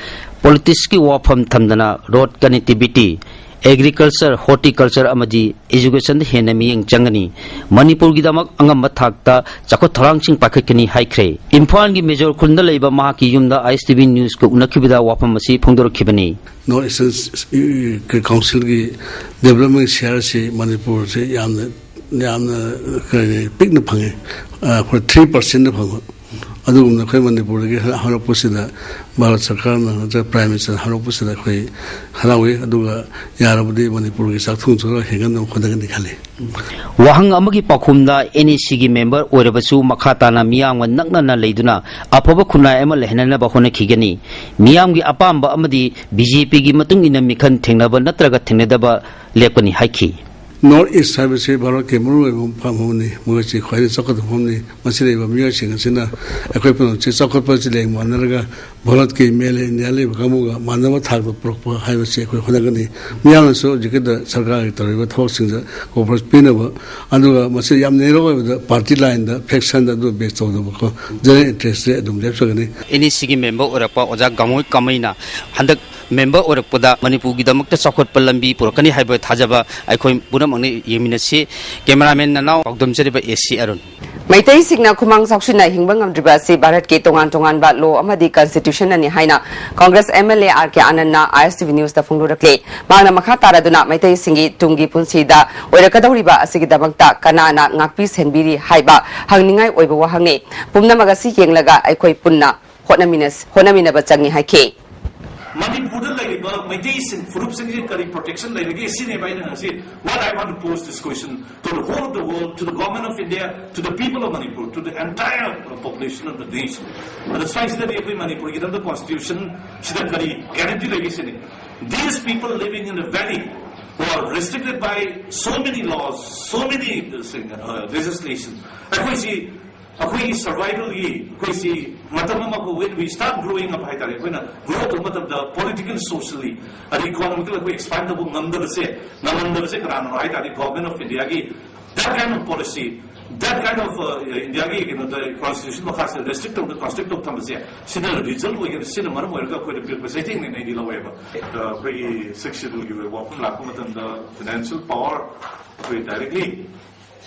ꯄꯣꯂꯤꯇꯤꯛꯁꯀꯤ ꯋꯥꯐꯝ ꯊꯝꯗꯅ ꯔꯣꯗ ꯀꯅꯦꯛꯇꯤꯚꯤꯇꯤ, ꯑꯦꯒ꯭ꯔꯤꯀꯜꯆꯔ, ꯍꯣꯔꯇꯤꯀꯜꯆꯔ ꯑꯃꯗꯤ ꯏꯖꯨꯀꯦꯁꯟꯗ ꯍꯦꯟꯅ ꯃꯤꯠꯌꯦꯡ ꯆꯪꯒꯅꯤ꯫ ꯃꯅꯤꯄꯨꯔꯒꯤꯗꯃꯛ ꯑꯉꯝꯕ ꯊꯥꯛꯇ ꯆꯥꯎꯈꯠ ꯊꯧꯔꯥꯡꯁꯤꯡ ꯄꯥꯏꯈꯠꯀꯅꯤ ꯍꯥꯏꯈ꯭ꯔꯦ꯫ ꯏꯝꯐꯥꯜꯒꯤ ꯃꯦꯖꯣꯔ ꯈꯨꯜꯗ ꯂꯩꯕ ꯃꯍꯥꯛꯀꯤ ꯌꯨꯝꯗ I S T V news ꯀ ꯎꯅꯈꯤꯕꯗ ꯋꯥꯐꯝ ꯑꯁꯤ ꯐꯣꯡꯗꯣꯔꯛꯈꯤꯕꯅꯤ꯫ North Eastern Council ꯒꯤ development share ꯁꯤ ꯃꯅꯤꯄꯨꯔꯁꯤ ꯌꯥꯝꯅ, ꯌꯥꯝꯅ ꯀꯔꯤ, ꯄꯤꯛꯅ ꯐꯪꯉꯤ꯫ ꯑ, ꯑꯩꯈꯣꯏ three percent ꯐꯪꯕ꯫ ꯑꯗꯨꯒꯨꯝꯅ ꯑꯩꯈꯣꯏ ꯃꯅꯤꯄꯨꯔꯗꯒꯤ ꯍꯧꯔꯛꯄꯁꯤꯗ ꯚꯥꯔꯠ ꯁꯔꯀꯥꯔꯅ ꯅꯠꯇ꯭ꯔꯒ ꯄ꯭ꯔꯥꯏꯝ ꯃꯤꯅꯤꯁꯇꯔꯅ ꯍꯧꯔꯛꯄꯁꯤꯗ ꯑꯩꯈꯣꯏ ꯍꯔꯥꯎꯏ꯫ ꯑꯗꯨꯒ ꯌꯥꯔꯕꯗꯤ ꯃꯅꯤꯄꯨꯔꯒꯤ ꯆꯥꯛ ꯊꯣꯡ ꯆꯔꯥ ꯍꯦꯟꯒꯠꯅꯕ ꯍꯣꯠꯅꯒꯅꯤ ꯈꯜꯂꯤ꯫ ꯋꯥꯍꯪ ꯑꯃꯒꯤ ꯄꯥꯎꯈꯨꯝꯗ ꯑꯦꯟ ꯏ ꯁꯤꯒꯤ ꯃꯦꯝꯕꯔ ꯑꯣꯏꯔꯕꯁꯨ ꯃꯈꯥ ꯇꯥꯅ ꯃꯤꯌꯥꯝꯒ ꯅꯛꯅꯅ ꯂꯩꯗꯨꯅ ꯑꯐꯕ ꯈꯨꯟꯅꯥꯏ ꯑꯃ ꯂꯩꯍꯟꯅꯕ ꯍꯣꯠꯅꯈꯤꯒꯅꯤ꯫ ꯃꯤꯌꯥꯝꯒꯤ ꯑꯄꯥꯝꯕ ꯑꯃꯗꯤ ꯕꯤ ꯖꯦ ꯄꯤꯒꯤ ꯃꯇꯨꯡ ꯏꯟꯅ ꯃꯤꯈꯜ ꯊꯦꯡꯅꯕ ꯅꯠꯇ꯭ꯔꯒ ꯊꯦꯡꯅꯗꯕ ꯂꯦꯞꯀꯅꯤ ꯍꯥꯏꯈꯤ꯫ ꯅꯣꯔꯠ ꯏꯁ ꯍꯥꯏꯕꯁꯤ ꯚꯥꯔꯠꯀꯤ ꯃꯔꯨꯑꯣꯏꯕ ꯃꯐꯝ ꯑꯃꯅꯤ꯫ ꯃꯈꯣꯏꯁꯤ ꯈ꯭ꯋꯥꯏꯗꯒꯤ ꯆꯥꯎꯈꯠꯄ ꯃꯐꯝꯅꯤ꯫ ꯃꯁꯤꯗ ꯂꯩꯕ ꯃꯤꯑꯣꯏꯁꯤꯡ ꯑꯁꯤꯅ ꯑꯩꯈꯣꯏ ꯄꯨꯝꯅꯃꯛꯁꯤ ꯆꯥꯎꯈꯠꯄ ꯑꯁꯤ ꯂꯦꯡ ꯃꯥꯟꯅꯔꯒ ꯚꯥꯔꯠꯀꯤ ꯃꯦꯂꯦ ꯏꯟꯗꯤꯌꯥ ꯂꯩꯕ ꯀꯥꯡꯕꯨꯒ ꯃꯥꯟꯅꯕ ꯊꯥꯛꯇ ꯄꯨꯔꯛꯄ ꯍꯥꯏꯕꯁꯤ ꯑꯩꯈꯣꯏ ꯍꯣꯠꯅꯒꯅꯤ꯫ ꯃꯤꯌꯥꯝꯅꯁꯨ ꯍꯧꯖꯤꯛꯀꯤꯗ ꯁꯔꯀꯥꯔꯒꯤ ꯇꯧꯔꯤꯕ ꯊꯕꯛꯁꯤꯡꯗ ꯀꯣꯄꯔꯦꯁ ꯄꯤꯅꯕ, ꯑꯗꯨꯒ ꯃꯁꯤ ꯌꯥꯝ ꯅꯦꯔꯣ ꯑꯣꯏꯕꯗ ꯄꯥꯔꯇꯤ ꯂꯥꯏꯟꯗ, ꯐꯦꯛꯁꯟꯗ ꯑꯗꯨ ꯕꯦꯁ ꯇꯧꯗꯕꯀꯣ, ꯖꯦꯅꯔꯦꯜ ꯏꯟꯇꯔꯦꯁꯇ ꯑꯗꯨꯝ ꯂꯦꯞꯆꯒꯅꯤ꯫ ꯑꯦꯟ ꯏ ꯁꯤꯒꯤ ꯃꯦꯝꯕꯔ ꯑꯣꯏꯔꯛꯄ ꯑꯣꯖꯥ ꯒꯥꯡꯉꯣꯏ ꯀꯥꯃꯩꯅ ꯍꯟꯗꯛ ꯃꯦꯝꯕꯔ ꯑꯣꯏꯔꯛꯄꯗ ꯃꯅꯤꯄꯨꯔꯒꯤꯗꯃꯛꯇ ꯆꯥꯎꯈꯠꯄ ꯂꯝꯕꯤ ꯄꯨꯔꯛꯀꯅꯤ ꯍꯥꯏꯕ ꯊꯥꯖꯕ ꯑꯩꯈꯣꯏ ꯄꯨꯝꯅꯃꯛꯅ ꯌꯦꯡꯃꯤꯟꯅꯁꯤ꯫ ꯀꯦꯃꯦꯔꯥꯃꯦꯟ ꯅꯅꯥꯎ ꯄꯥꯎꯗꯝꯖꯔꯤꯕ ꯑꯦ ꯁꯤ ꯑꯔꯨꯟ꯫ ꯃꯩꯇꯩꯁꯤꯡꯅ ꯈꯨꯃꯥꯡ ꯆꯥꯎꯁꯤꯟꯅ ꯍꯤꯡꯕ ꯉꯝꯗ꯭ꯔꯤꯕ ꯑꯁꯤ ꯚꯥꯔꯠꯀꯤ ꯇꯣꯉꯥꯟ ꯇꯣꯉꯥꯟꯕ ꯂꯣ ꯑꯃꯗꯤ ꯀꯟꯁꯇꯤꯇ꯭ꯌꯨꯁꯟꯅꯅꯤ ꯍꯥꯏꯅ Congress M L A R K ꯑꯥꯅꯟꯗꯅ ꯑꯥꯏ ꯑꯦꯁ ꯇꯤ ꯚꯤ ꯅ꯭ꯌꯨꯁꯇ ꯐꯣꯡꯗꯣꯔꯛꯂꯤ꯫ ꯃꯍꯥꯛꯅ ꯃꯈꯥ ꯇꯥꯔꯗꯨꯅ ꯃꯩꯇꯩꯁꯤꯡꯒꯤ ꯇꯨꯡꯒꯤ ꯄꯨꯟꯁꯤꯗ ꯑꯣꯏꯔꯛꯀꯗꯧꯔꯤꯕ ꯑꯁꯤꯒꯤꯗꯃꯛꯇ ꯀꯅꯥꯅ ꯉꯥꯛꯄꯤ ꯁꯦꯟꯕꯤꯔꯤ ꯍꯥꯏꯕ ꯍꯪꯅꯤꯡꯉꯥꯏ ꯑꯣꯏꯕ ꯋꯥꯍꯪꯅꯤ꯫ ꯄꯨꯝꯅꯃꯛ ꯑꯁꯤ ꯌꯦꯡꯂꯒ ꯑꯩꯈꯣꯏ ꯄꯨꯟꯅ ꯍꯣꯠꯅꯃꯤꯟꯅꯁ-, ꯍꯣꯠꯅꯃꯤꯟꯅꯕ ꯆꯪꯏ ꯍꯥꯏꯈꯤ꯫ ꯃꯅꯤꯄꯨꯔꯗ ꯂꯩꯔꯤꯕ ꯃꯩꯇꯩꯁꯤꯡ ꯐꯨꯔꯨꯞꯁꯤꯡꯁꯦ ꯀꯔꯤ ꯄ꯭ꯔꯣꯇꯦꯛꯁꯟ ꯂꯩꯔꯒꯦ ꯁꯤꯅꯦꯕ ꯑꯩꯅ ꯉꯁꯤ, what I want to pose this question to the whole of the world, to the government of India, to the people of Manipur, to the entire population of the nation. ꯑꯗ ꯁ꯭ꯋꯥꯏꯁꯤꯗꯗꯤ ꯑꯩꯈꯣꯏ ꯃꯅꯤꯄꯨꯔꯒꯤꯗꯃꯛꯇ constitution ꯁꯤꯗ ꯀꯔꯤ guarantee ꯂꯩꯒꯦ ꯁꯤꯅꯤ꯫ These people living in the valley who are restricted by so many laws, so many uh, legislation, ꯑꯩꯈꯣꯏꯁꯤ ꯑꯩꯈꯣꯏꯒꯤ ꯁꯔꯚꯥꯏꯚꯦꯜꯒꯤ ꯑꯩꯈꯣꯏꯁꯤ ꯃꯇꯝ ꯑꯃ when we start growing up ꯍꯥꯏꯇꯥꯔꯦ, ꯑꯩꯈꯣꯏꯅ ꯒ꯭ꯔꯣ ꯇꯧꯕ ꯃꯇꯝꯗ ꯄꯣꯂꯤꯇꯤꯀꯦꯜ, ꯁꯣꯁꯤꯌꯦꯜꯂꯤ ꯑꯗꯩ ꯏꯀꯣꯅꯣꯃꯤꯀꯦꯜ ꯑꯩꯈꯣꯏ ꯑꯦꯛꯁꯄꯥꯟ ꯇꯧꯕ ꯉꯝꯗꯕꯁꯦ, ꯉꯝꯍꯟꯗꯕꯁꯦ ꯀꯅꯥꯅꯣ ꯍꯥꯏ ꯇꯥꯔꯗꯤ government of India ꯒꯤ that kind of policy, that kind of uh, India ꯒꯤ ꯀꯩꯅꯣꯗ ꯀꯣꯟꯁꯇꯤꯇ꯭ꯌꯨꯁꯟ ꯃꯈꯥꯁꯤꯗ ꯔꯦꯁꯇ꯭ꯔꯤꯛ ꯇꯧꯗꯅ ꯀꯟꯁꯇ꯭ꯔꯛ ꯇꯧ ꯊꯝꯕꯁꯦ ꯁꯤꯅ ꯔꯤꯖꯜꯠ ꯑꯣꯏꯒꯅꯤ꯫ ꯁꯤꯅ ꯃꯔꯝ ꯑꯣꯏꯔꯒ ꯑꯩꯈꯣꯏꯗ ꯄꯤꯔꯛꯄ ꯆꯩꯊꯦꯡꯅꯦꯅ ꯑꯩꯗꯤ ꯂꯧꯋꯦꯕ꯫ ꯑꯩꯈꯣꯏꯒꯤ ꯁꯤꯛꯁ ꯁꯦꯗ꯭ꯌꯨꯜꯒꯤ ꯑꯣꯏꯕ ꯋꯥꯐꯝ ꯂꯥꯛꯄ ꯃꯇꯝꯗ ꯐꯥꯏꯅꯥꯟꯁꯤꯌꯦꯜ ꯄꯋꯥꯔ ꯑꯩꯈꯣꯏ ꯗꯥꯏꯔꯦꯛꯂꯤ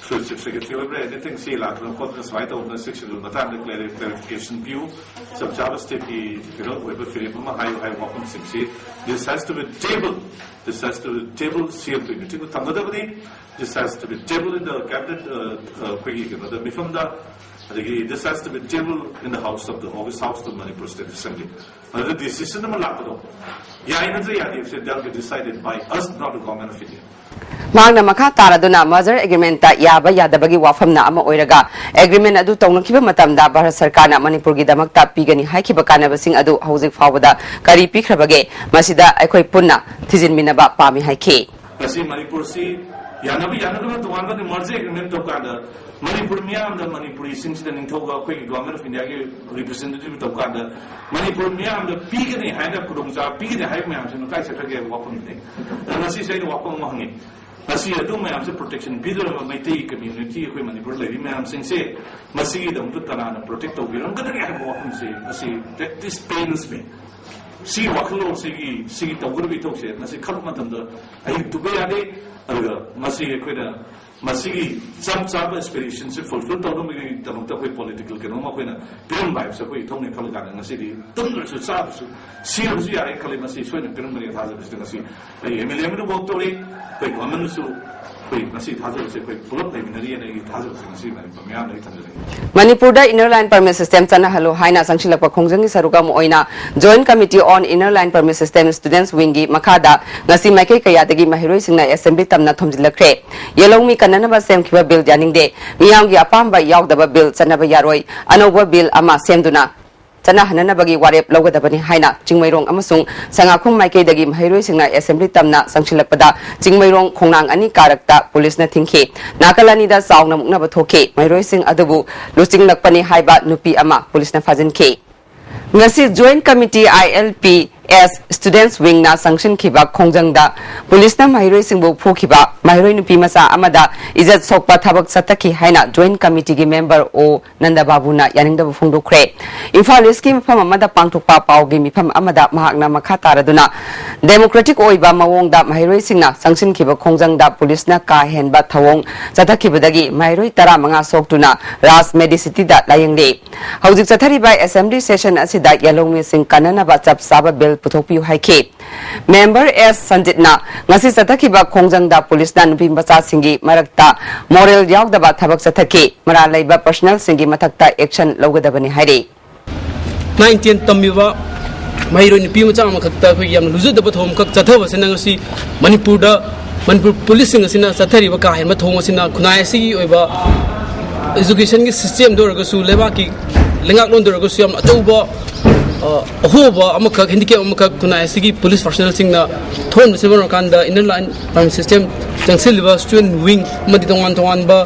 ꯁꯤꯐ ꯁꯦꯀ꯭ꯔꯦꯇꯔꯤ ꯑꯣꯏꯕ꯭ꯔꯥ, ꯑꯦꯅꯤꯊꯤꯡ ꯁꯤ ꯂꯥꯛꯇꯅ ꯈꯣꯠꯇꯅ ꯁꯨꯃꯥꯏꯅ ꯇꯧꯗꯅ ꯁꯤꯛꯁ ꯁꯦꯗ꯭ꯌꯨꯜ ꯃꯇꯥꯡꯗ ꯀ꯭ꯂꯦꯔꯤꯐꯤꯀꯦꯁꯟ ꯄꯤꯌꯨ, ꯆꯞ ꯆꯥꯕ ꯁ꯭ꯇꯦꯠꯀꯤ ꯀꯩꯅꯣ ꯑꯣꯏꯕ ꯐꯤꯔꯦꯞ ꯑꯃ ꯍꯥꯏꯌꯨ ꯍꯥꯏꯕ ꯋꯥꯐꯝꯁꯤꯡꯁꯤ this has to be table, this has to be table ꯁꯤ ꯑꯦꯝ ꯇꯨ ꯃꯤꯇꯤꯡꯗ ꯊꯝꯒꯗꯕꯅꯤ꯫ This has to be table in the cabinet, ꯑꯩꯈꯣꯏꯒꯤ ꯀꯩꯅꯣꯗ ꯃꯤꯐꯝꯗ꯫ ꯑꯗꯒꯤ this has to be tabled in the house of the August house of Manipur State Assembly. ꯑꯗꯨꯗ decision ꯑꯃ ꯂꯥꯛꯄꯗꯣ ꯌꯥꯏ ꯅꯠꯇ꯭ꯔ ꯌꯥꯗꯦ ꯍꯥꯏꯕꯁꯦ that will be decided by us, not the Government of India. ꯃꯍꯥꯛꯅ ꯃꯈꯥ ꯇꯥꯔꯗꯨꯅ merger agreement ꯇ ꯌꯥꯕ ꯌꯥꯗꯕꯒꯤ ꯋꯥꯐꯝꯅ ꯑꯃ ꯑꯣꯏꯔꯒ, agreement ꯑꯗꯨ ꯇꯧꯅꯈꯤꯕ ꯃꯇꯝꯗ ꯚꯥꯔꯠ ꯁꯔꯀꯥꯔꯅ ꯃꯅꯤꯄꯨꯔꯒꯤꯗꯃꯛꯇ ꯄꯤꯒꯅꯤ ꯍꯥꯏꯈꯤꯕ ꯀꯥꯟꯅꯕꯁꯤꯡ ꯑꯗꯨ ꯍꯧꯖꯤꯛ ꯐꯥꯎꯕꯗ ꯀꯔꯤ ꯄꯤꯈ꯭ꯔꯕꯒꯦ? ꯃꯁꯤꯗ ꯑꯩꯈꯣꯏ ꯄꯨꯟꯅ ꯊꯤꯖꯤꯟꯃꯤꯟꯅꯕ ꯄꯥꯝꯃꯤ ꯍꯥꯏꯈꯤ꯫ ꯉꯁꯤ ꯃꯅꯤꯄꯨꯔꯁꯤ ꯌꯥꯅꯕ ꯌꯥꯅꯗꯕ ꯇꯣꯉꯥꯟꯕ merger agreement ꯇꯧ ꯀꯥꯟꯗ ꯃꯅꯤꯄꯨꯔ ꯃꯤꯌꯥꯝꯗ ꯃꯅꯤꯄꯨꯔꯤꯁꯤꯡꯁꯤꯗ ꯅꯤꯡꯊꯧꯒ ꯑꯩꯈꯣꯏꯒꯤ Government of India ꯒꯤ representative ꯇꯧ ꯀꯥꯟꯗ ꯃꯅꯤꯄꯨꯔ ꯃꯤꯌꯥꯝꯗ ꯄꯤꯒꯅꯤ ꯍꯥꯏꯅ ꯈꯨꯗꯣꯡꯆꯥꯕ ꯄꯤꯒꯅꯤ ꯍꯥꯏꯕ ꯃꯌꯥꯝꯁꯤꯅ ꯀꯥꯏ ꯆꯠꯈ꯭ꯔꯒꯦ ꯍꯥꯏꯕ ꯋꯥꯐꯝꯗꯨꯅꯤ꯫ ꯑꯗ ꯉꯁꯤꯁꯦ ꯑꯩꯅ ꯋꯥꯐꯝ ꯑꯃ ꯍꯪꯉꯤ꯫ ꯉꯁꯤ ꯑꯗꯨ ꯃꯌꯥꯝꯁꯦ protection ꯄꯤꯗꯧꯔꯕ ꯃꯩꯇꯩ community ꯑꯩꯈꯣꯏ ꯃꯅꯤꯄꯨꯔ ꯂꯩꯔꯤ ꯃꯌꯥꯝꯁꯤꯡꯁꯦ ꯃꯁꯤꯒꯤꯗꯃꯛꯇ ꯀꯅꯥꯅ protect ꯇꯧꯕꯤꯔꯝꯒꯗꯒꯦ ꯍꯥꯏꯕ ꯋꯥꯐꯝꯁꯦ ꯉꯁꯤ that this pains me꯫ ꯁꯤꯒꯤ ꯋꯥꯈꯜꯂꯣꯟꯁꯤꯒꯤ ꯁꯤꯒꯤ ꯇꯧꯒꯗꯕ ꯏꯊꯧꯁꯦ ꯉꯁꯤ ꯈꯟꯕ ꯃꯇꯝꯗ ꯑꯍꯤꯡ ꯇꯨꯝꯕ ꯌꯥꯗꯦ꯫ ꯑꯗꯨꯒ ꯃꯁꯤ ꯑꯩꯈꯣꯏꯅ ꯃꯁꯤꯒꯤ ꯆꯞ ꯆꯥꯕ aspiration ꯁꯦ fulfill ꯇꯧꯅꯕꯒꯤꯗꯃꯛꯇ ꯑꯩꯈꯣꯏ political ꯀꯩꯅꯣꯝ ꯑꯩꯈꯣꯏꯅ ꯄꯤꯔꯝꯕ ꯍꯥꯏꯕꯁꯦ ꯑꯩꯈꯣꯏ ꯏꯊꯧꯅꯦ ꯈꯜꯂ ꯀꯥꯟꯗ ꯉꯁꯤꯗꯤ ꯇꯨꯝꯗ꯭ꯔꯁꯨ ꯆꯥꯕꯁꯨ ꯁꯤꯔꯕꯁꯨ ꯌꯥꯔꯦ ꯈꯜꯂꯤ꯫ ꯃꯁꯤ ꯁꯣꯏꯅ ꯄꯤꯔꯝꯒꯅꯤ ꯊꯥꯖꯕꯁꯤꯗ ꯉꯁꯤ ꯑꯩ MLA ꯑꯃꯅ work ꯇꯧꯔꯤ, ꯑꯩꯈꯣꯏ government ꯅꯁꯨ ꯑꯩꯈꯣꯏ ꯉꯁꯤ ꯊꯥꯖꯕꯁꯦ ꯑꯩꯈꯣꯏ ꯄꯨꯂꯞ ꯂꯩꯃꯤꯟꯅꯔꯤꯑꯅ ꯑꯩꯒꯤ ꯊꯥꯖꯕꯁꯦ ꯉꯁꯤ ꯃꯌꯥꯝꯗ ꯑꯩ ꯊꯝꯖꯅꯤꯡꯉꯤ꯫ ꯃꯅꯤꯄꯨꯔꯗ Inner Line Permit System ꯆꯠꯅꯍꯜꯂꯨ ꯍꯥꯏꯅ ꯆꯪꯁꯤꯜꯂꯛꯄ ꯈꯣꯡꯖꯪꯒꯤ ꯁꯔꯨꯛ ꯑꯃ ꯑꯣꯏꯅ Joint Committee on Inner Line Permit System Students Wing ꯒꯤ ꯃꯈꯥꯗ ꯉꯁꯤ ꯃꯥꯏꯀꯩ ꯀꯌꯥꯗꯒꯤ ꯃꯍꯩꯔꯣꯏꯁꯤꯡꯅ assembly ꯇꯝꯅ ꯊꯣꯝꯖꯤꯜꯂꯛꯈ꯭ꯔꯦ꯫ ꯌꯦꯜꯍꯧꯃꯤ ꯀꯟꯅꯅꯕ ꯁꯦꯝꯈꯤꯕ bill ꯌꯥꯅꯤꯡꯗꯦ, ꯃꯤꯌꯥꯝꯒꯤ ꯑꯄꯥꯝꯕ ꯌꯥꯎꯗꯕ bill ꯆꯠꯅꯕ ꯌꯥꯔꯣꯏ, ꯑꯅꯧꯕ bill ꯑꯃ ꯁꯦꯝꯗꯨꯅ ꯆꯠꯅꯍꯟꯅꯅꯕꯒꯤ ꯋꯥꯔꯦꯞ ꯂꯧꯒꯗꯕꯅꯤ ꯍꯥꯏꯅ ꯆꯤꯡꯃꯩꯔꯣꯡ ꯑꯃꯁꯨꯡ ꯁꯉꯥꯈꯣꯡ ꯃꯥꯏꯀꯩꯗꯒꯤ ꯃꯍꯩꯔꯣꯏꯁꯤꯡꯅ assembly ꯇꯝꯅ ꯆꯪꯁꯤꯜꯂꯛꯄꯗ ꯆꯤꯡꯃꯩꯔꯣꯡ ꯈꯣꯡꯅꯥꯡ ꯑꯅꯤ ꯀꯥꯔꯛꯇ ꯄꯨꯂꯤꯁꯅ ꯊꯤꯡꯈꯤ꯫ ꯅꯥꯀꯜ ꯑꯅꯤꯗ ꯆꯥꯎꯅ ꯃꯨꯛꯅꯕ ꯊꯣꯛꯈꯤ꯫ ꯃꯍꯩꯔꯣꯏꯁꯤꯡ ꯑꯗꯨꯕꯨ ꯂꯨꯆꯤꯡꯂꯛꯄꯅꯤ ꯍꯥꯏꯕ ꯅꯨꯄꯤ ꯑꯃ ꯄꯨꯂꯤꯁꯅ ꯐꯥꯖꯤꯟꯈꯤ꯫ ꯉꯁꯤ Joint Committee ILPS Students Wing ꯅ ꯆꯪꯁꯤꯟꯈꯤꯕ ꯈꯣꯡꯖꯪꯗ ꯄꯨꯂꯤꯁꯅ ꯃꯍꯩꯔꯣꯏꯁꯤꯡꯕꯨ ꯐꯨꯈꯤꯕ ꯃꯍꯩꯔꯣꯏ ꯅꯨꯄꯤ ꯃꯆꯥ ꯑꯃꯗ ꯏꯖꯠ ꯁꯣꯛꯄ ꯊꯕꯛ ꯆꯠꯊꯈꯤ ꯍꯥꯏꯅ Joint Committee ꯒꯤ member ꯑꯣ ꯅꯟꯗꯕꯥꯕꯨꯅ ꯌꯥꯅꯤꯡꯗꯕ ꯐꯣꯡꯗꯣꯛꯈ꯭ꯔꯦ꯫ ꯏꯝꯐꯥꯜ ꯏꯁꯀꯤ ꯃꯐꯝ ꯑꯃꯗ ꯄꯥꯡꯊꯣꯛꯄ ꯄꯥꯎꯒꯤ ꯃꯤꯐꯝ ꯑꯃꯗ ꯃꯍꯥꯛꯅ ꯃꯈꯥ ꯇꯥꯔꯗꯨꯅ democratic ꯑꯣꯏꯕ ꯃꯑꯣꯡꯗ ꯃꯍꯩꯔꯣꯏꯁꯤꯡꯅ ꯆꯪꯁꯤꯟꯈꯤꯕ ꯈꯣꯡꯖꯪꯗ ꯄꯨꯂꯤꯁꯅ ꯀꯥ ꯍꯦꯟꯕ ꯊꯧꯑꯣꯡ ꯆꯠꯊꯈꯤꯕꯗꯒꯤ ꯃꯍꯩꯔꯣꯏ ꯇꯔꯥꯃꯉꯥ ꯁꯣꯛꯇꯨꯅ ꯔꯥꯖ ꯃꯦꯗꯤꯁꯤꯇꯤꯗ ꯂꯥꯌꯦꯡꯂꯤ꯫ ꯍꯧꯖꯤꯛ ꯆꯠꯊꯔꯤꯕ assembly session ꯑꯁꯤꯗ ꯌꯦꯜꯍꯧꯃꯤꯁꯤꯡ ꯀꯟꯅꯅꯕ ꯆꯞ ꯆꯥꯕ bill ꯄꯨꯊꯣꯛꯄꯤꯌꯨ ꯍꯥꯏꯈꯤ꯫ ꯃꯦꯝꯕꯔ ꯑꯦꯁ ꯁꯟꯖꯤꯠꯅ ꯉꯁꯤ ꯆꯠꯊꯈꯤꯕ ꯈꯣꯡꯖꯪꯗ ꯄꯨꯂꯤꯁꯅ ꯅꯨꯄꯤ ꯃꯆꯥꯁꯤꯡꯒꯤ ꯃꯔꯛꯇ ꯃꯣꯔꯦꯜ ꯌꯥꯎꯗꯕ ꯊꯕꯛ ꯆꯠꯊꯈꯤ, ꯃꯔꯥꯜ ꯂꯩꯕ ꯄꯔꯁꯅꯦꯜꯁꯤꯡꯒꯤ ꯃꯊꯛꯇ ꯑꯦꯛꯁꯟ ꯂꯧꯒꯗꯕꯅꯤ ꯍꯥꯏꯔꯤ꯫ ꯅꯥꯏꯟ ꯇꯦꯟ ꯇꯝꯃꯤꯕ ꯃꯍꯩꯔꯣꯏ ꯅꯨꯄꯤ ꯃꯆꯥ ꯑꯃꯈꯛꯇ ꯑꯩꯈꯣꯏꯒꯤ ꯌꯥꯝꯅ ꯂꯨꯖꯗꯕ ꯊꯧꯑꯣꯡ ꯑꯃꯈꯛ ꯆꯠꯊꯕꯁꯤꯅ ꯉꯁꯤ ꯃꯅꯤꯄꯨꯔꯗ, ꯃꯅꯤꯄꯨꯔ ꯄꯨꯂꯤꯁꯁꯤꯡ ꯑꯁꯤꯅ ꯆꯠꯊꯔꯤꯕ ꯀꯥ ꯍꯦꯟꯕ ꯊꯧꯑꯣꯡ ꯑꯁꯤꯅ ꯈꯨꯟꯅꯥꯏ ꯑꯁꯤꯒꯤ ꯑꯣꯏꯕ ꯏꯖꯨꯀꯦꯁꯟꯒꯤ ꯁꯤꯁꯇꯦꯝꯗ ꯑꯣꯏꯔꯒꯁꯨ, ꯂꯩꯕꯥꯛꯀꯤ ꯂꯩꯉꯥꯛꯂꯣꯟꯗ ꯑꯣꯏꯔꯒꯁꯨ ꯌꯥꯝꯅ ꯑꯆꯧꯕ, ꯑ, ꯑꯍꯣꯕ ꯑꯃꯈꯛ, ꯍꯦꯟꯗꯤꯀꯦꯞ ꯑꯃꯈꯛ ꯈꯨꯟꯅꯥꯏ ꯑꯁꯤꯒꯤ ꯄꯨꯂꯤꯁ ꯄꯥꯔꯁꯅꯦꯜꯁꯤꯡꯅ ꯊꯣꯛꯍꯟꯕꯁꯤꯅ ꯃꯔꯝ ꯑꯣꯏꯔꯀꯥꯟꯗ ꯏꯟꯅꯔ ꯂꯥꯏꯟ ꯄꯔꯃꯤꯠ ꯁꯤꯁꯇꯦꯝ ꯆꯪꯁꯤꯜꯂꯤꯕ ꯁ꯭ꯇꯨꯗꯦꯟꯠ ꯋꯤꯡ ꯑꯃꯗꯤ ꯇꯣꯉꯥꯟ ꯇꯣꯉꯥꯟꯕ,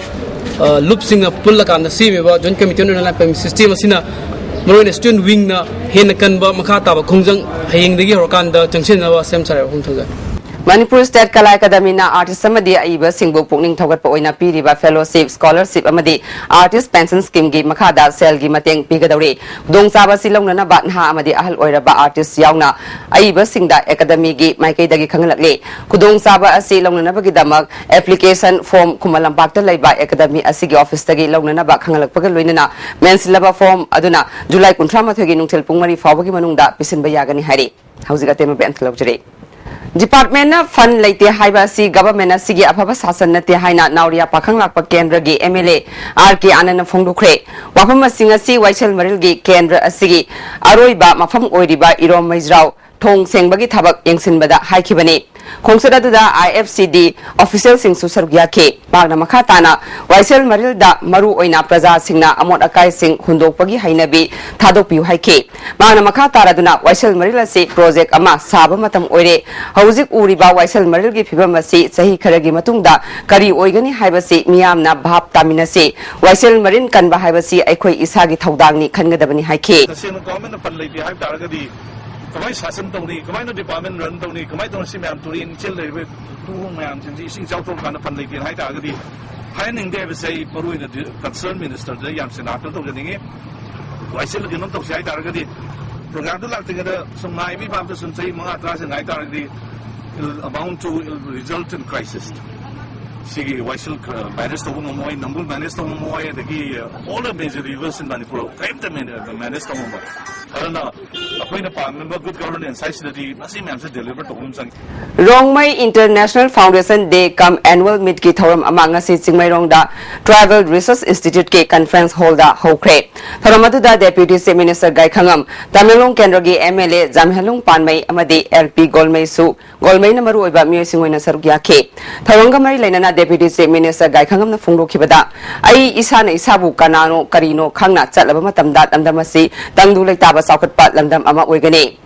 ꯑ, ꯂꯨꯞꯁꯤꯡꯅ ꯄꯨꯜꯂꯀꯥꯟꯗ ꯁꯦꯝꯃꯤꯕ joint committee on inner line permit system ꯑꯁꯤꯅ ꯃꯔꯨꯑꯣꯏꯅ ꯁ꯭ꯇꯨꯗꯦꯟꯠ ꯋꯤꯡꯅ ꯍꯦꯟꯅ ꯀꯟꯕ ꯃꯈꯥ ꯇꯥꯕ ꯈꯣꯡꯖꯪ ꯍꯌꯦꯡꯗꯒꯤ ꯍꯧꯔꯀꯥꯟꯗ ꯆꯪꯁꯤꯟꯅꯕ ꯁꯦꯝ ꯁꯥꯔꯦ꯫ ꯋꯥꯐꯝ ꯊꯝꯖꯔꯦ꯫ ꯃꯅꯤꯄꯨꯔ ꯁ꯭ꯇꯦꯠ ꯀꯂꯥ ꯑꯦꯀꯥꯗꯃꯤꯅ ꯑꯥꯔꯇꯤꯁ ꯑꯃꯗꯤ ꯑꯏꯕꯁꯤꯡꯕꯨ ꯄꯨꯛꯅꯤꯡ ꯊꯧꯒꯠꯄ ꯑꯣꯏꯅ ꯄꯤꯔꯤꯕ ꯐꯦꯂꯣꯁꯤꯞ, ꯁ꯭ꯀꯣꯂꯔꯁꯤꯞ ꯑꯃꯗꯤ ꯑꯥꯔꯇꯤꯁ ꯄꯦꯟꯁꯟ ꯁ꯭ꯀꯤꯝꯒꯤ ꯃꯈꯥꯗ ꯁꯦꯜꯒꯤ ꯃꯇꯦꯡ ꯄꯤꯒꯗꯧꯔꯤ꯫ ꯈꯨꯗꯣꯡꯆꯥꯕ ꯑꯁꯤ ꯂꯧꯅꯅꯕ ꯅꯍꯥ ꯑꯃꯗꯤ ꯑꯍꯜ ꯑꯣꯏꯔꯕ ꯑꯥꯔꯇꯤꯁ ꯌꯥꯎꯅ ꯑꯏꯕꯁꯤꯡꯗ ꯑꯦꯀꯥꯗꯃꯤꯒꯤ ꯃꯥꯏꯀꯩꯗꯒꯤ ꯈꯪꯍꯜꯂꯛꯂꯤ꯫ ꯈꯨꯗꯣꯡꯆꯥꯕ ꯑꯁꯤ ꯂꯧꯅꯅꯕꯒꯤꯗꯃꯛ ꯑꯦꯄ꯭ꯂꯤꯀꯦꯁꯟ ꯐꯣꯔꯝ ꯈꯨꯃꯟ ꯂꯝꯄꯥꯛꯇ ꯂꯩꯕ ꯑꯦꯀꯥꯗꯃꯤ ꯑꯁꯤꯒꯤ ꯑꯣꯐꯤꯁꯇꯒꯤ ꯂꯧꯅꯅꯕ ꯈꯪꯍꯜꯂꯛꯄꯒ ꯂꯣꯏꯅꯅ ꯃꯦꯟꯁꯤꯜꯂꯕ ꯐꯣꯔꯝ ꯑꯗꯨꯅ ꯖꯨꯂꯥꯏ ꯀꯨꯟꯊ꯭ꯔꯥ ꯃꯥꯊꯣꯏꯒꯤ ꯅꯨꯡꯊꯤꯜ ꯄꯨꯡ ꯃꯔꯤ ꯐꯥꯎꯕꯒꯤ ꯃꯅꯨꯡꯗ ꯄꯤꯁꯤꯟꯕ ꯌꯥꯒꯅꯤ ꯍꯥꯏꯔꯤ꯫ ꯍꯧꯖꯤꯛ ꯑꯇꯦꯟꯕ ꯕꯦꯟ ꯂꯧꯖꯔꯤ꯫ ꯗꯤꯄꯥꯔꯠꯃꯦꯟꯅ ꯐꯟ ꯂꯩꯇꯦ ꯍꯥꯏꯕ ꯑꯁꯤ ꯒꯚꯔꯟꯃꯦꯟ ꯑꯁꯤꯒꯤ ꯑꯐꯕ ꯁꯥꯁꯟ ꯅꯠꯇꯦ ꯍꯥꯏꯅ ꯅꯥꯎꯔꯤꯌꯥ ꯄꯥꯈꯪ ꯂꯥꯛꯄ ꯀꯦꯟꯗ꯭ꯔꯒꯤ M L A R K ꯑꯥꯅꯟꯗꯅ ꯐꯣꯡꯗꯣꯛꯈ꯭ꯔꯦ꯫ ꯋꯥꯐꯝ ꯑꯁꯤꯡ ꯑꯁꯤ ꯋꯥꯏꯁꯦꯜ ꯃꯔꯤꯜꯒꯤ ꯀꯦꯟꯗ꯭ꯔ ꯑꯁꯤꯒꯤ ꯑꯔꯣꯏꯕ ꯃꯐꯝ ꯑꯣꯏꯔꯤꯕ ꯏꯔꯣꯝ ꯃꯩꯖ꯭ꯔꯥꯎ ꯊꯣꯡ ꯁꯦꯡꯕꯒꯤ ꯊꯕꯛ ꯌꯦꯡꯁꯤꯟꯕꯗ ꯍꯥꯏꯈꯤꯕꯅꯤ꯫ ꯈꯣꯡꯆꯠ ꯑꯗꯨꯗ ꯑꯥꯏ ꯑꯦꯐ ꯁꯤ ꯗꯤ ꯑꯣꯐꯤꯁꯤꯌꯦꯜꯁꯤꯡꯁꯨ ꯁꯔꯨꯛ ꯌꯥꯈꯤ꯫ ꯃꯍꯥꯛꯅ ꯃꯈꯥ ꯇꯥꯅ ꯋꯥꯏꯁꯦꯜ ꯃꯔꯤꯜꯗ ꯃꯔꯨ ꯑꯣꯏꯅ ꯄ꯭ꯔꯖꯥꯁꯤꯡꯅ ꯑꯃꯣꯠ ꯑꯀꯥꯏꯁꯤꯡ ꯍꯨꯟꯗꯣꯛꯄꯒꯤ ꯍꯩꯅꯕꯤ ꯊꯥꯗꯣꯛꯄꯤꯌꯨ ꯍꯥꯏꯈꯤ꯫ ꯃꯍꯥꯛꯅ ꯃꯈꯥ ꯇꯥꯔꯗꯨꯅ ꯋꯥꯏꯁꯦꯜ ꯃꯔꯤꯜ ꯑꯁꯤ ꯄ꯭ꯔꯣꯖꯦꯛ ꯑꯃ ꯁꯥꯕ ꯃꯇꯝ ꯑꯣꯏꯔꯦ꯫ ꯍꯧꯖꯤꯛ ꯎꯔꯤꯕ ꯋꯥꯏꯁꯦꯜ ꯃꯔꯤꯜꯒꯤ ꯐꯤꯕꯝ ꯑꯁꯤ ꯆꯍꯤ ꯈꯔꯒꯤ ꯃꯇꯨꯡꯗ ꯀꯔꯤ ꯑꯣꯏꯒꯅꯤ ꯍꯥꯏꯕꯁꯤ ꯃꯤꯌꯥꯝꯅ ꯚꯥꯞ ꯇꯥꯃꯤꯟꯅꯁꯤ꯫ ꯋꯥꯏꯁꯦꯜ ꯃꯔꯤꯜ ꯀꯟꯕ ꯍꯥꯏꯕꯁꯤ ꯑꯩꯈꯣꯏ ꯏꯁꯥꯒꯤ ꯊꯧꯗꯥꯡꯅꯤ ꯈꯟꯒꯗꯕꯅꯤ ꯍꯥꯏꯈꯤ꯫ ꯇꯁꯦꯡꯅ ꯒꯣꯚꯔꯟꯃꯦꯟꯠꯅ ꯐꯟ ꯂꯩꯇꯦ ꯍꯥꯏꯕ ꯇꯥꯔꯒꯗꯤ ꯀꯃꯥꯏꯅ ꯁꯥꯁꯟ ꯇꯧꯅꯤ, ꯀꯃꯥꯏꯅ ꯗꯤꯄꯥꯔꯠꯃꯦꯟꯠ ꯔꯟ ꯇꯧꯅꯤ, ꯀꯃꯥꯏꯅ ꯇꯧꯅ ꯁꯤ ꯃꯌꯥꯝ ꯇꯨꯔꯦꯟ ꯏꯆꯦꯜ ꯂꯩꯔꯤꯕ ꯇꯨꯔꯦꯜ ꯃꯌꯥꯝꯁꯤꯡꯁꯤ ꯏꯁꯤꯡ ꯏꯆꯥꯎ ꯊꯣꯛꯂꯀꯥꯟꯗ ꯐꯟ ꯂꯩꯇꯦꯅ ꯍꯥꯏ ꯇꯥꯔꯒꯗꯤ ꯍꯥꯏꯍꯟꯅꯤꯡꯗꯦ ꯍꯥꯏꯕꯁꯦ ꯑꯩ ꯃꯔꯨ ꯑꯣꯏꯅ ꯀꯟꯁꯔꯟ ꯃꯤꯅꯤꯁꯇꯔꯗ ꯌꯥꯝ ꯁꯦꯡꯅ ꯑꯥꯄꯤꯜ ꯇꯧꯖꯅꯤꯡꯉꯤ꯫ ꯋꯥꯏꯁꯦꯜꯗ ꯀꯩꯅꯣꯝ ꯇꯧꯁꯦ ꯍꯥꯏ ꯇꯥꯔꯒꯗꯤ ꯄ꯭ꯔꯣꯒ꯭ꯔꯥꯝꯗꯨ ꯂꯥꯛꯇ꯭ꯔꯤꯉꯩꯗ ꯁꯨꯝ ꯉꯥꯏꯕꯒꯤ ꯚꯥꯞꯇ ꯁꯨꯝ ꯆꯍꯤ ꯃꯉꯥ ꯇꯔꯥꯁꯦ ꯉꯥꯏ ꯇꯥꯔꯒꯗꯤ it will amount to, it will result in crisis꯫ ꯁꯤꯒꯤ ꯋꯥꯏꯁꯦꯜ ꯃꯦꯅꯦꯖ ꯇꯧꯕ ꯉꯝꯃꯣꯏ, ꯅꯝꯕꯨꯜ ꯃꯦꯅꯦꯖ ꯇꯧꯕ ꯉꯝꯃꯣꯏ, ꯑꯗꯒꯤ all the major rivers in Manipur ꯀꯔꯤꯝꯇ ꯃꯦꯅꯦꯖ ꯇꯧꯕ ꯉꯝꯃꯣꯏ꯫ ꯑꯗꯨꯅ ꯑꯩꯈꯣꯏꯅ ꯄꯥꯝꯅꯕ ꯒꯨꯗ ꯒꯚꯔꯅꯦꯟꯁ ꯍꯥꯏꯁꯤꯗꯗꯤ ꯃꯁꯤ ꯃꯌꯥꯝꯁꯦ ꯗꯦꯂꯤꯚꯔ ꯇꯧꯕ ꯑꯃ ꯆꯪꯉꯤ꯫ Rongmei International Foundation Day cum Annual Meet ꯀꯤ ꯊꯧꯔꯝ ꯑꯃ ꯉꯁꯤ ꯆꯤꯡꯃꯩꯔꯣꯡꯗ Tribal Research Institute ꯀꯤ conference hall ꯗ ꯍꯧꯈ꯭ꯔꯦ꯫ ꯊꯧꯔꯝ ꯑꯗꯨꯗ Deputy Chief Minister ꯒꯥꯏꯈꯉꯝ, ꯇꯃꯦꯡꯂꯣꯡ ꯀꯦꯟꯗ꯭ꯔꯒꯤ MLA ꯖꯥꯝꯍꯦꯂꯨꯡ ꯄꯥꯟꯃꯩ ꯑꯃꯗꯤ LP ꯒꯣꯜꯃꯩꯁꯨ ꯒꯣꯜꯃꯩꯅ ꯃꯔꯨꯑꯣꯏꯕ ꯃꯤꯑꯣꯏꯁꯤꯡ ꯑꯣꯏꯅ ꯁꯔꯨꯛ ꯌꯥꯈꯤ꯫ ꯊꯧꯔꯝꯒ ꯃꯔꯤ ꯂꯩꯅꯅ Deputy Chief Minister ꯒꯥꯏꯈꯉꯝꯅ ꯐꯣꯡꯗꯣꯛꯈꯤꯕꯗ, ꯑꯩ ꯏꯁꯥꯅ ꯏꯁꯥꯕꯨ ꯀꯅꯥꯅꯣ ꯀꯔꯤꯅꯣ ꯈꯪꯅ ꯆꯠꯂꯕ ꯃꯇꯝꯗ ꯂꯝꯗꯝ ꯑꯁꯤ ꯇꯪꯗꯨ ꯂꯩꯇꯥꯕ ꯆꯥꯎꯈꯠꯄ ꯂꯝꯗꯝ ꯑꯃ ꯑꯣꯏꯒꯅꯤ꯫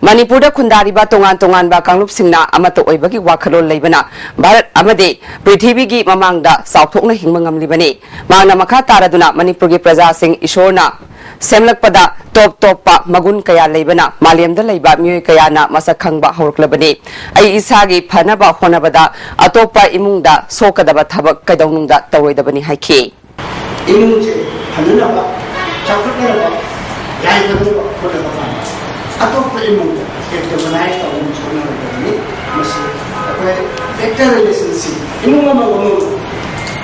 ꯃꯅꯤꯄꯨꯔꯗ ꯈꯨꯟꯗꯥꯔꯤꯕ ꯇꯣꯉꯥꯟ ꯇꯣꯉꯥꯟꯕ ꯀꯥꯡꯂꯨꯞꯁꯤꯡꯅ ꯑꯃꯠꯇ ꯑꯣꯏꯕꯒꯤ ꯋꯥꯈꯜꯂꯣꯟ ꯂꯩꯕꯅ ꯚꯥꯔꯠ ꯑꯃꯗꯤ ꯄ꯭ꯔꯤꯊꯤꯕꯤꯒꯤ ꯃꯃꯥꯡꯗ ꯆꯥꯎꯊꯣꯛꯅ ꯍꯤꯡꯕ ꯉꯝꯂꯤꯕꯅꯤ꯫ ꯃꯍꯥꯛꯅ ꯃꯈꯥ ꯇꯥꯔꯗꯨꯅ ꯃꯅꯤꯄꯨꯔꯒꯤ ꯄ꯭ꯔꯖꯥꯁꯤꯡ ꯏꯁꯣꯔꯅ ꯁꯦꯝꯂꯛꯄꯗ ꯇꯣꯞ ꯇꯣꯞꯄ ꯃꯒꯨꯟ ꯀꯌꯥ ꯂꯩꯕꯅ ꯃꯥꯂꯦꯝꯗ ꯂꯩꯕ ꯃꯤꯑꯣꯏ ꯀꯌꯥꯅ ꯃꯁꯛ ꯈꯪꯕ ꯍꯧꯔꯛꯂꯕꯅꯤ꯫ ꯑꯩ ꯏꯁꯥꯒꯤ ꯐꯅꯕ ꯍꯣꯠꯅꯕꯗ ꯑꯇꯣꯞꯄ ꯏꯃꯨꯡꯗ ꯁꯣꯛꯀꯗꯕ ꯊꯕꯛ ꯀꯩꯗꯧꯅꯨꯡꯗ ꯇꯧꯔꯣꯏꯗꯕꯅꯤ ꯍꯥꯏꯈꯤ꯫ ꯏꯃꯨꯡꯁꯦ ꯐꯅꯅꯕ, ꯆꯥꯎꯈꯠꯅꯅꯕ, ꯌꯥꯏꯐꯅꯕ ꯍꯣꯠꯅꯕ ꯀꯥꯟꯗ ꯑꯇꯣꯞꯄ ꯏꯃꯨꯡꯗ ꯑꯦꯟꯇꯒꯣꯅꯥꯏꯁ ꯇꯧꯅꯕ ꯍꯣꯠꯅꯔꯣꯏꯗꯕꯅꯤ꯫ ꯃꯁꯤ ꯑꯩꯈꯣꯏ ꯕꯦꯇꯔ ꯔꯤꯂꯦꯁꯟꯁꯤꯞ, ꯏꯃꯨꯡ ꯑꯃꯒ ꯑꯃꯒ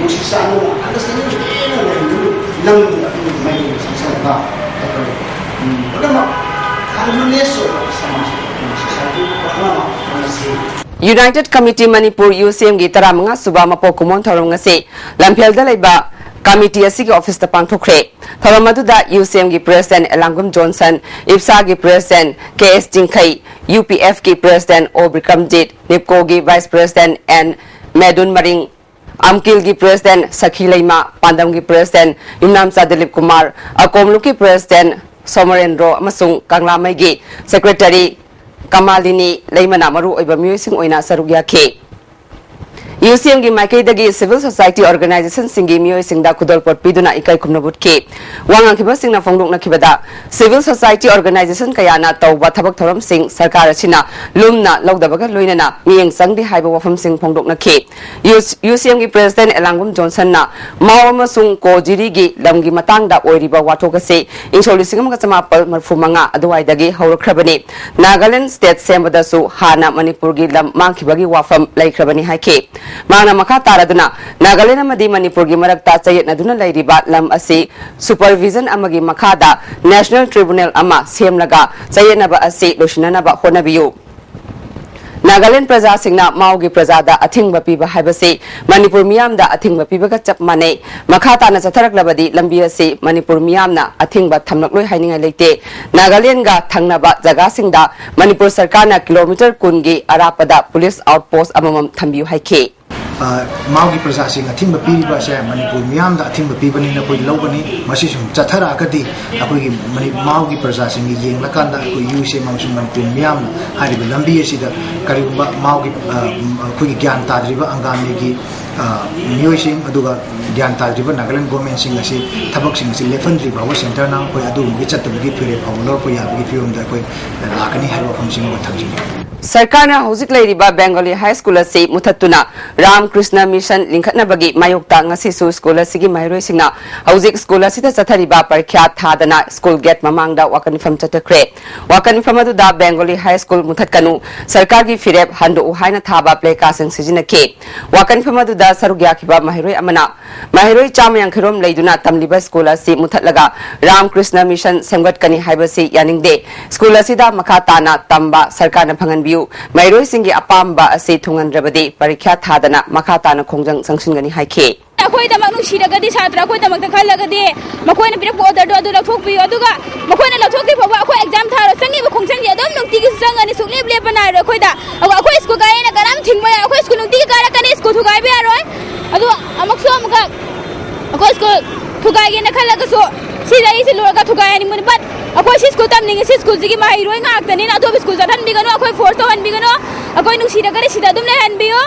ꯅꯨꯡꯁꯤ ꯆꯥꯟꯅꯅ ꯑꯟꯗꯔꯁ꯭ꯇꯦꯟꯗꯤꯡ ꯍꯦꯟꯅ ꯂꯩꯍꯟꯕꯒꯤ ꯂꯝꯗ ꯑꯩꯈꯣꯏꯒꯤ ꯃꯥꯏꯀꯩꯗ ꯆꯪꯁꯤꯜꯂꯒ ꯑꯩꯈꯣꯏ ꯎꯝ, ꯄꯨꯝꯅꯃꯛ ꯍꯥꯔꯃꯣꯅꯤꯌꯁ ꯑꯣꯏꯕ ꯁꯃꯥꯖ ꯑꯃ, ꯁꯣꯁꯥꯏꯇꯤ ꯑꯃ ꯑꯃ ꯁꯦꯝ United Committee Manipur, UCM ꯒꯤ ꯇꯔꯥꯃꯉꯥ ꯁꯨꯕ ꯃꯄꯣꯛ ꯀꯨꯝꯑꯣꯟ ꯊꯧꯔꯝ ꯉꯁꯤ ꯂꯝꯐꯦꯜꯗ ꯂꯩꯕ ꯀꯃꯤꯇꯤ ꯑꯁꯤꯒꯤ ꯑꯣꯐꯤꯁꯇ ꯄꯥꯡꯊꯣꯛꯈ꯭ꯔꯦ꯫ ꯊꯧꯔꯝ ꯑꯗꯨꯗ UCM ꯒꯤ President ꯑꯦꯂꯥꯡꯒꯨꯝ ꯖꯣꯟꯁꯟ, ꯏꯞꯁꯥꯒꯤ President K S Chingkhei, UPF ꯀꯤ President ꯑꯣ ꯕꯤꯀ꯭ꯔꯝꯖꯤꯠ, ꯅꯤꯞꯀꯣꯒꯤ Vice President N Medun Maring, ꯑꯝꯀꯤꯜꯒꯤ President ꯁꯈꯤ ꯂꯩꯃ, ꯄꯥꯟꯗꯝꯒꯤ President ꯌꯨꯝꯅꯥꯝꯆꯥ ꯗꯤꯂꯤꯞ ꯀꯨꯃꯥꯔ, ꯑꯀꯣꯝꯂꯨꯞꯀꯤ President ꯁꯣꯃꯔꯦꯟꯗ꯭ꯔꯣ ꯑꯃꯁꯨꯡ ꯀꯪꯂꯥꯃꯩꯒꯤ Secretary ꯀꯃꯥꯂꯤꯅꯤ ꯂꯩꯃꯅ ꯃꯔꯨꯑꯣꯏꯕ ꯃꯤꯑꯣꯏꯁꯤꯡ ꯑꯣꯏꯅ ꯁꯔꯨꯛ ꯌꯥꯈꯤ꯫ UCM ꯒꯤ ꯃꯥꯏꯀꯩꯗꯒꯤ civil society organization ꯁꯤꯡꯒꯤ ꯃꯤꯑꯣꯏꯁꯤꯡꯗ ꯈꯨꯗꯣꯜꯄꯣꯠ ꯄꯤꯗꯨꯅ ꯏꯀꯥꯏ ꯈꯨꯝꯅꯕ ꯎꯠꯈꯤ꯫ ꯋꯥ ꯉꯥꯡꯈꯤꯕꯁꯤꯡꯅ ꯐꯣꯡꯗꯣꯛꯅꯈꯤꯕꯗ, civil society organization ꯀꯌꯥꯅ ꯇꯧꯕ ꯊꯕꯛ ꯊꯧꯔꯝꯁꯤꯡ ꯁꯔꯀꯥꯔ ꯑꯁꯤꯅ ꯂꯨꯝꯅ ꯂꯧꯗꯕꯒ ꯂꯣꯏꯅꯅ ꯃꯤꯠꯌꯦꯡ ꯆꯪꯗꯦ ꯍꯥꯏꯕ ꯋꯥꯐꯝꯁꯤꯡ ꯐꯣꯡꯗꯣꯛꯅꯈꯤ꯫ UCM ꯒꯤ President ꯑꯦꯂꯥꯡꯒꯨꯝ ꯖꯣꯟꯁꯟꯅ ꯃꯥꯎ ꯑꯃꯁꯨꯡ ꯀꯣꯖꯤꯔꯤꯒꯤ ꯂꯝꯒꯤ ꯃꯇꯥꯡꯗ ꯑꯣꯏꯔꯤꯕ ꯋꯥꯊꯣꯛ ꯑꯁꯤ ꯏꯪ ꯁꯣꯛ ꯂꯤꯁꯤꯡ ꯑꯃꯒ ꯆꯃꯥꯄꯜ ꯃꯔꯤꯐꯨ ꯃꯉꯥ ꯑꯗꯨꯋꯥꯏꯗꯒꯤ ꯍꯧꯔꯛꯈ꯭ꯔꯕꯅꯤ꯫ ꯅꯥꯒꯥꯂꯦꯟꯗ state ꯁꯦꯝꯕꯗꯁꯨ ꯍꯥꯟꯅ ꯃꯅꯤꯄꯨꯔꯒꯤ ꯂꯝ ꯃꯥꯡꯈꯤꯕꯒꯤ ꯋꯥꯐꯝ ꯂꯩꯈ꯭ꯔꯕꯅꯤ ꯍꯥꯏꯈꯤ꯫ ꯃꯍꯥꯛꯅ ꯃꯈꯥ ꯇꯥꯔꯗꯨꯅ ꯅꯥꯒꯥꯂꯦꯟ ꯑꯃꯗꯤ ꯃꯅꯤꯄꯨꯔꯒꯤ ꯃꯔꯛꯇ ꯆꯌꯦꯠꯅꯗꯨꯅ ꯂꯩꯔꯤꯕ ꯂꯝ ꯑꯁꯤ supervision ꯑꯃꯒꯤ ꯃꯈꯥꯗ National Tribunal ꯑꯃ ꯁꯦꯝꯂꯒ ꯆꯌꯦꯠꯅꯕ ꯑꯁꯤ ꯂꯣꯏꯁꯤꯟꯅꯅꯕ ꯍꯣꯠꯅꯕꯤꯌꯨ꯫ ꯅꯥꯒꯥꯂꯦꯟ ꯄ꯭ꯔꯖꯥꯁꯤꯡꯅ ꯃꯥꯎꯒꯤ ꯄ꯭ꯔꯖꯥꯗ ꯑꯊꯤꯡꯕ ꯄꯤꯕ ꯍꯥꯏꯕꯁꯤ ꯃꯅꯤꯄꯨꯔ ꯃꯤꯌꯥꯝꯗ ꯑꯊꯤꯡꯕ ꯄꯤꯕꯒ ꯆꯞ ꯃꯥꯟꯅꯩ꯫ ꯃꯈꯥ ꯇꯥꯅ ꯆꯠꯊꯔꯛꯂꯕꯗꯤ ꯂꯝꯕꯤ ꯑꯁꯤ ꯃꯅꯤꯄꯨꯔ ꯃꯤꯌꯥꯝꯅ ꯑꯊꯤꯡꯕ ꯊꯝꯂꯛꯂꯣꯏ ꯍꯥꯏꯅꯤꯡꯉꯥꯏ ꯂꯩꯇꯦ꯫ ꯅꯥꯒꯥꯂꯦꯟꯒ ꯊꯪꯅꯕ ꯖꯒꯥꯁꯤꯡꯗ ꯃꯅꯤꯄꯨꯔ ꯁꯔꯀꯥꯔꯅ kilometre ꯀꯨꯟꯒꯤ ꯑꯔꯥꯞꯄꯗ police outpost ꯑꯃꯃꯝ ꯊꯝꯕꯤꯌꯨ ꯍꯥꯏꯈꯤ꯫ ꯑ, ꯃꯥꯎꯒꯤ ꯄ꯭ꯔꯖꯥꯁꯤꯡ ꯑꯊꯤꯡꯕ ꯄꯤꯔꯤꯕ ꯑꯁꯦ ꯃꯅꯤꯄꯨꯔ ꯃꯤꯌꯥꯝꯗ ꯑꯊꯤꯡꯕ ꯄꯤꯕꯅꯤꯅ ꯑꯩꯈꯣꯏ ꯂꯧꯒꯅꯤ꯫ ꯃꯁꯤ ꯁꯨꯝ ꯆꯠꯊꯔꯛꯑꯒꯗꯤ ꯑꯩꯈꯣꯏꯒꯤ ꯃꯅꯤ-, ꯃꯥꯎꯒꯤ ꯄ꯭ꯔꯖꯥꯁꯤꯡꯒꯤ ꯌꯦꯡꯂꯀꯥꯟꯗ ꯑꯩꯈꯣꯏ U C M ꯑꯃꯁꯨꯡ ꯃꯅꯤꯄꯨꯔ ꯃꯤꯌꯥꯝꯅ ꯍꯥꯏꯔꯤꯕ ꯂꯝꯕꯤ ꯑꯁꯤꯗ ꯀꯔꯤꯒꯨꯝꯕ ꯃꯥꯎꯒꯤ, ꯑ, ꯑꯩꯈꯣꯏꯒꯤ ꯒ꯭ꯌꯥꯟ ꯇꯥꯗ꯭ꯔꯤꯕ ꯑꯪꯒꯥꯃꯤꯒꯤ, ꯑ, ꯃꯤꯑꯣꯏꯁꯤꯡ, ꯑꯗꯨꯒ ꯒ꯭ꯌꯥꯟ ꯇꯥꯗ꯭ꯔꯤꯕ ꯅꯥꯒꯥꯂꯦꯟ ꯒꯣꯔꯃꯦꯟꯁꯤꯡ ꯑꯁꯤ ꯊꯕꯛꯁꯤꯡ ꯑꯁꯤ ꯂꯦꯞꯍꯟꯗ꯭ꯔꯤ ꯐꯥꯎꯕ centreꯅ ꯑꯩꯈꯣꯏ ꯑꯗꯨꯒꯨꯝꯕꯒꯤ ꯆꯠꯇꯕꯒꯤ ꯐꯤꯔꯦꯞ ꯐꯥꯎꯕ ꯂꯧꯔꯛꯄ ꯌꯥꯕꯒꯤ ꯐꯤꯕꯝꯗ ꯑꯩꯈꯣꯏ ꯂꯥꯛꯀꯅꯤ ꯍꯥꯏꯕ ꯋꯥꯐꯝꯁꯤꯃ ꯊꯝꯖꯅꯤꯡꯏ꯫ ꯁꯔꯀꯥꯔꯅ ꯍꯧꯖꯤꯛ ꯂꯩꯔꯤꯕ Bengali High School ꯑꯁꯤ ꯃꯨꯊꯠꯇꯨꯅ Ram Krishna Mission ꯂꯤꯡꯈꯠꯅꯕꯒꯤ ꯃꯥꯌꯣꯛꯇ ꯉꯁꯤꯁꯨ ꯁ꯭ꯀꯨꯜ ꯑꯁꯤꯒꯤ ꯃꯍꯩꯔꯣꯏꯁꯤꯡꯅ ꯍꯧꯖꯤꯛ ꯁ꯭ꯀꯨꯜ ꯑꯁꯤꯗ ꯆꯠꯊꯔꯤꯕ ꯄꯔꯤꯈ꯭ꯌꯥ ꯊꯥꯗꯅ ꯁ꯭ꯀꯨꯜ ꯒꯦꯠ ꯃꯃꯥꯡꯗ ꯋꯥꯀꯠ ꯃꯤꯐꯝ ꯆꯠꯊꯈ꯭ꯔꯦ꯫ ꯋꯥꯀꯠ ꯃꯤꯐꯝ ꯑꯗꯨꯗ Bengali High School ꯃꯨꯊꯠꯀꯅꯨ, ꯁꯔꯀꯥꯔꯒꯤ ꯐꯤꯔꯦꯞ ꯍꯟꯗꯣꯛꯎ ꯍꯥꯏꯅ ꯊꯥꯕ placardꯁꯤꯡ ꯁꯤꯖꯤꯟꯅꯈꯤ꯫ ꯋꯥꯀꯠ ꯃꯤꯐꯝ ꯑꯗꯨꯗ ꯁꯔꯨꯛ ꯌꯥꯈꯤꯕ ꯃꯍꯩꯔꯣꯏ ꯑꯃꯅ ꯃꯍꯩꯔꯣꯏ ꯆꯥꯝꯃ ꯌꯥꯡꯈꯩ ꯔꯣꯝ ꯂꯩꯗꯨꯅ ꯇꯝꯂꯤꯕ ꯁ꯭ꯀꯨꯜ ꯑꯁꯤ ꯃꯨꯊꯠꯂꯒ Ram Krishna Mission ꯁꯦꯝꯒꯠꯀꯅꯤ ꯍꯥꯏꯕꯁꯤ ꯌꯥꯅꯤꯡꯗꯦ꯫ ꯁ꯭ꯀꯨꯜ ꯑꯁꯤꯗ ꯃꯈꯥ ꯇꯥꯅ ꯇꯝꯕ ꯁꯔꯀꯥꯔꯅ ꯐꯪꯍꯟꯕꯤꯌꯨ꯫ ꯃꯍꯩꯔꯣꯏꯁꯤꯡꯒꯤ ꯑꯄꯥꯝꯕ ꯑꯁꯤ ꯊꯨꯡꯍꯟꯗ꯭ꯔꯕꯗꯤ ꯄꯔꯤꯈ꯭ꯌꯥ ꯊꯥꯗꯅ ꯃꯈꯥ ꯇꯥꯅ ꯈꯣꯡꯖꯪ ꯆꯪꯁꯤꯟꯒꯅꯤ ꯍꯥꯏꯈꯤ꯫ ꯑꯩꯈꯣꯏꯗꯃꯛ ꯅꯨꯡꯁꯤꯔꯒꯗꯤ, ꯁꯥꯇ꯭ꯔ ꯑꯩꯈꯣꯏꯗꯃꯛꯇ ꯈꯜꯂꯒꯗꯤ, ꯃꯈꯣꯏꯅ ꯄꯤꯔꯛꯄ orderꯗꯣ ꯑꯗꯨ ꯂꯧꯊꯣꯛꯄꯤꯌꯨ꯫ ꯑꯗꯨꯒ ꯃꯈꯣꯏꯅ ꯂꯧꯊꯣꯛꯇ꯭ꯔꯤ ꯐꯥꯎꯕ ꯑꯩꯈꯣꯏ exam ꯊꯥꯔꯣ ꯆꯪꯉꯤꯕ ꯈꯣꯡꯆꯪꯁꯦ ꯑꯗꯨꯝ ꯅꯨꯡꯇꯤꯒꯤꯁꯨ ꯆꯪꯒꯅꯤ, ꯁꯨꯡꯂꯦꯞ ꯂꯦꯞꯄ ꯅꯥꯏꯔꯣꯏ ꯑꯩꯈꯣꯏꯗ꯫ ꯑꯗꯨꯒ ꯑꯩꯈꯣꯏ ꯁ꯭ꯀꯨꯜ ꯀꯥꯏꯌꯦꯅ ꯀꯅꯥꯝ ꯊꯤꯡꯕ ꯌꯥꯔꯣꯏ꯫ ꯑꯩꯈꯣꯏ ꯁ꯭ꯀꯨꯜ ꯅꯨꯡꯇꯤꯒꯤ ꯀꯥꯔꯛꯀꯅꯤ, ꯁ꯭ꯀꯨꯜ ꯊꯨꯒꯥꯏꯕ ꯌꯥꯔꯣꯏ꯫ ꯑꯗꯨ ꯑꯃꯨꯛꯁꯨ ꯑꯃꯨꯛꯀ ꯑꯩꯈꯣꯏ ꯁ꯭ꯀꯨꯜ ꯊꯨꯒꯥꯏꯒꯦꯅ ꯈꯜꯂꯒꯁꯨ ꯁꯤꯗ ꯑꯩꯁꯦ ꯂꯣꯏꯔꯒ ꯊꯨꯒꯥꯏꯍꯟꯅꯤꯡꯕꯅꯤ꯫ But ꯑꯩꯈꯣꯏ ꯁꯤ ꯁ꯭ꯀꯨꯜ ꯇꯝꯅꯤꯡꯉꯤ, ꯁꯤ ꯁ꯭ꯀꯨꯜꯁꯤꯒꯤ ꯃꯍꯩꯔꯣꯏ ꯉꯥꯛꯇꯅꯤꯅ ꯑꯇꯣꯞꯄ ꯁ꯭ꯀꯨꯜ ꯆꯠꯍꯟꯕꯤꯒꯅꯨ, ꯑꯩꯈꯣꯏ force ꯇꯧꯍꯟꯕꯤꯒꯅꯨ꯫ ꯑꯩꯈꯣꯏ ꯅꯨꯡꯁꯤꯔꯒꯗꯤ ꯁꯤꯗ ꯑꯗꯨꯝ ꯂꯩꯍꯟꯕꯤꯌꯨ꯫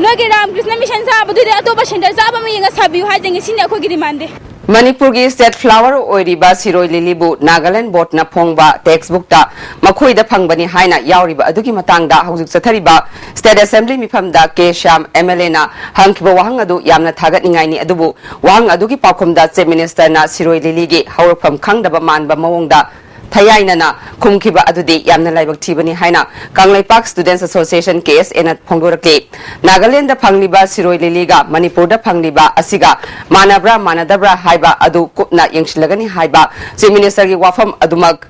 ꯅꯣꯏꯒꯤ Ram Krishna Mission ꯁꯥꯕꯗꯨꯗꯤ ꯑꯇꯣꯞꯄ centre ꯆꯥꯕ ꯑꯃ ꯌꯦꯡꯉ ꯁꯥꯕꯤꯌꯨ ꯍꯥꯏꯖꯅꯤꯡꯉꯤ꯫ ꯁꯤꯅꯤ ꯑꯩꯈꯣꯏꯒꯤ demandꯗꯤ꯫ ꯃꯅꯤꯄꯨꯔꯒꯤ state flower ꯑꯣꯏꯔꯤꯕ ꯁꯤꯔꯣꯏ ꯂꯤꯂꯤꯕꯨ Nagaland Boardꯅ ꯐꯣꯡꯕ textbookꯇ ꯃꯈꯣꯏꯗ ꯐꯪꯕꯅꯤ ꯍꯥꯏꯅ ꯌꯥꯎꯔꯤꯕ ꯑꯗꯨꯒꯤ ꯃꯇꯥꯡꯗ ꯍꯧꯖꯤꯛ ꯆꯠꯊꯔꯤꯕ state assembly ꯃꯤꯐꯝꯗ ꯀꯦ ꯁ꯭ꯌꯥꯝ MLAꯅ ꯍꯪꯈꯤꯕ ꯋꯥꯍꯪ ꯑꯗꯨ ꯌꯥꯝꯅ ꯊꯥꯒꯠꯅꯤꯡꯉꯥꯏꯅꯤ꯫ ꯑꯗꯨꯕꯨ ꯋꯥꯍꯪ ꯑꯗꯨꯒꯤ ꯄꯥꯎꯈꯨꯝꯗ Chief Ministerꯅ ꯁꯤꯔꯣꯏ ꯂꯤꯂꯤꯒꯤ ꯍꯧꯔꯛꯐꯝ ꯈꯪꯗꯕ ꯃꯥꯟꯕ ꯃꯑꯣꯡꯗ ꯊꯌꯥꯏꯅꯅ ꯈꯨꯝꯈꯤꯕ ꯑꯗꯨꯗꯤ ꯌꯥꯝꯅ ꯂꯥꯏꯕꯛ ꯊꯤꯕꯅꯤ ꯍꯥꯏꯅ ꯀꯪꯂꯩꯄꯥꯛ Students Association, ꯀꯦ ꯑꯦꯁ ꯑꯦꯅ ꯐꯣꯡꯗꯣꯔꯛꯂꯤ꯫ ꯅꯥꯒꯥꯂꯦꯟꯗ ꯐꯪꯂꯤꯕ ꯁꯤꯔꯣꯏ ꯂꯤꯂꯤꯒ ꯃꯅꯤꯄꯨꯔꯗ ꯐꯪꯂꯤꯕ ꯑꯁꯤꯒ ꯃꯥꯟꯅꯕ꯭ꯔꯥ ꯃꯥꯟꯅꯗꯕ꯭ꯔꯥ ꯍꯥꯏꯕ ꯑꯗꯨ ꯀꯨꯞꯅ ꯌꯦꯡꯁꯤꯜꯂꯒꯅꯤ ꯍꯥꯏꯕ Chief Minister ꯒꯤ ꯋꯥꯐꯝ ꯑꯗꯨꯃꯛ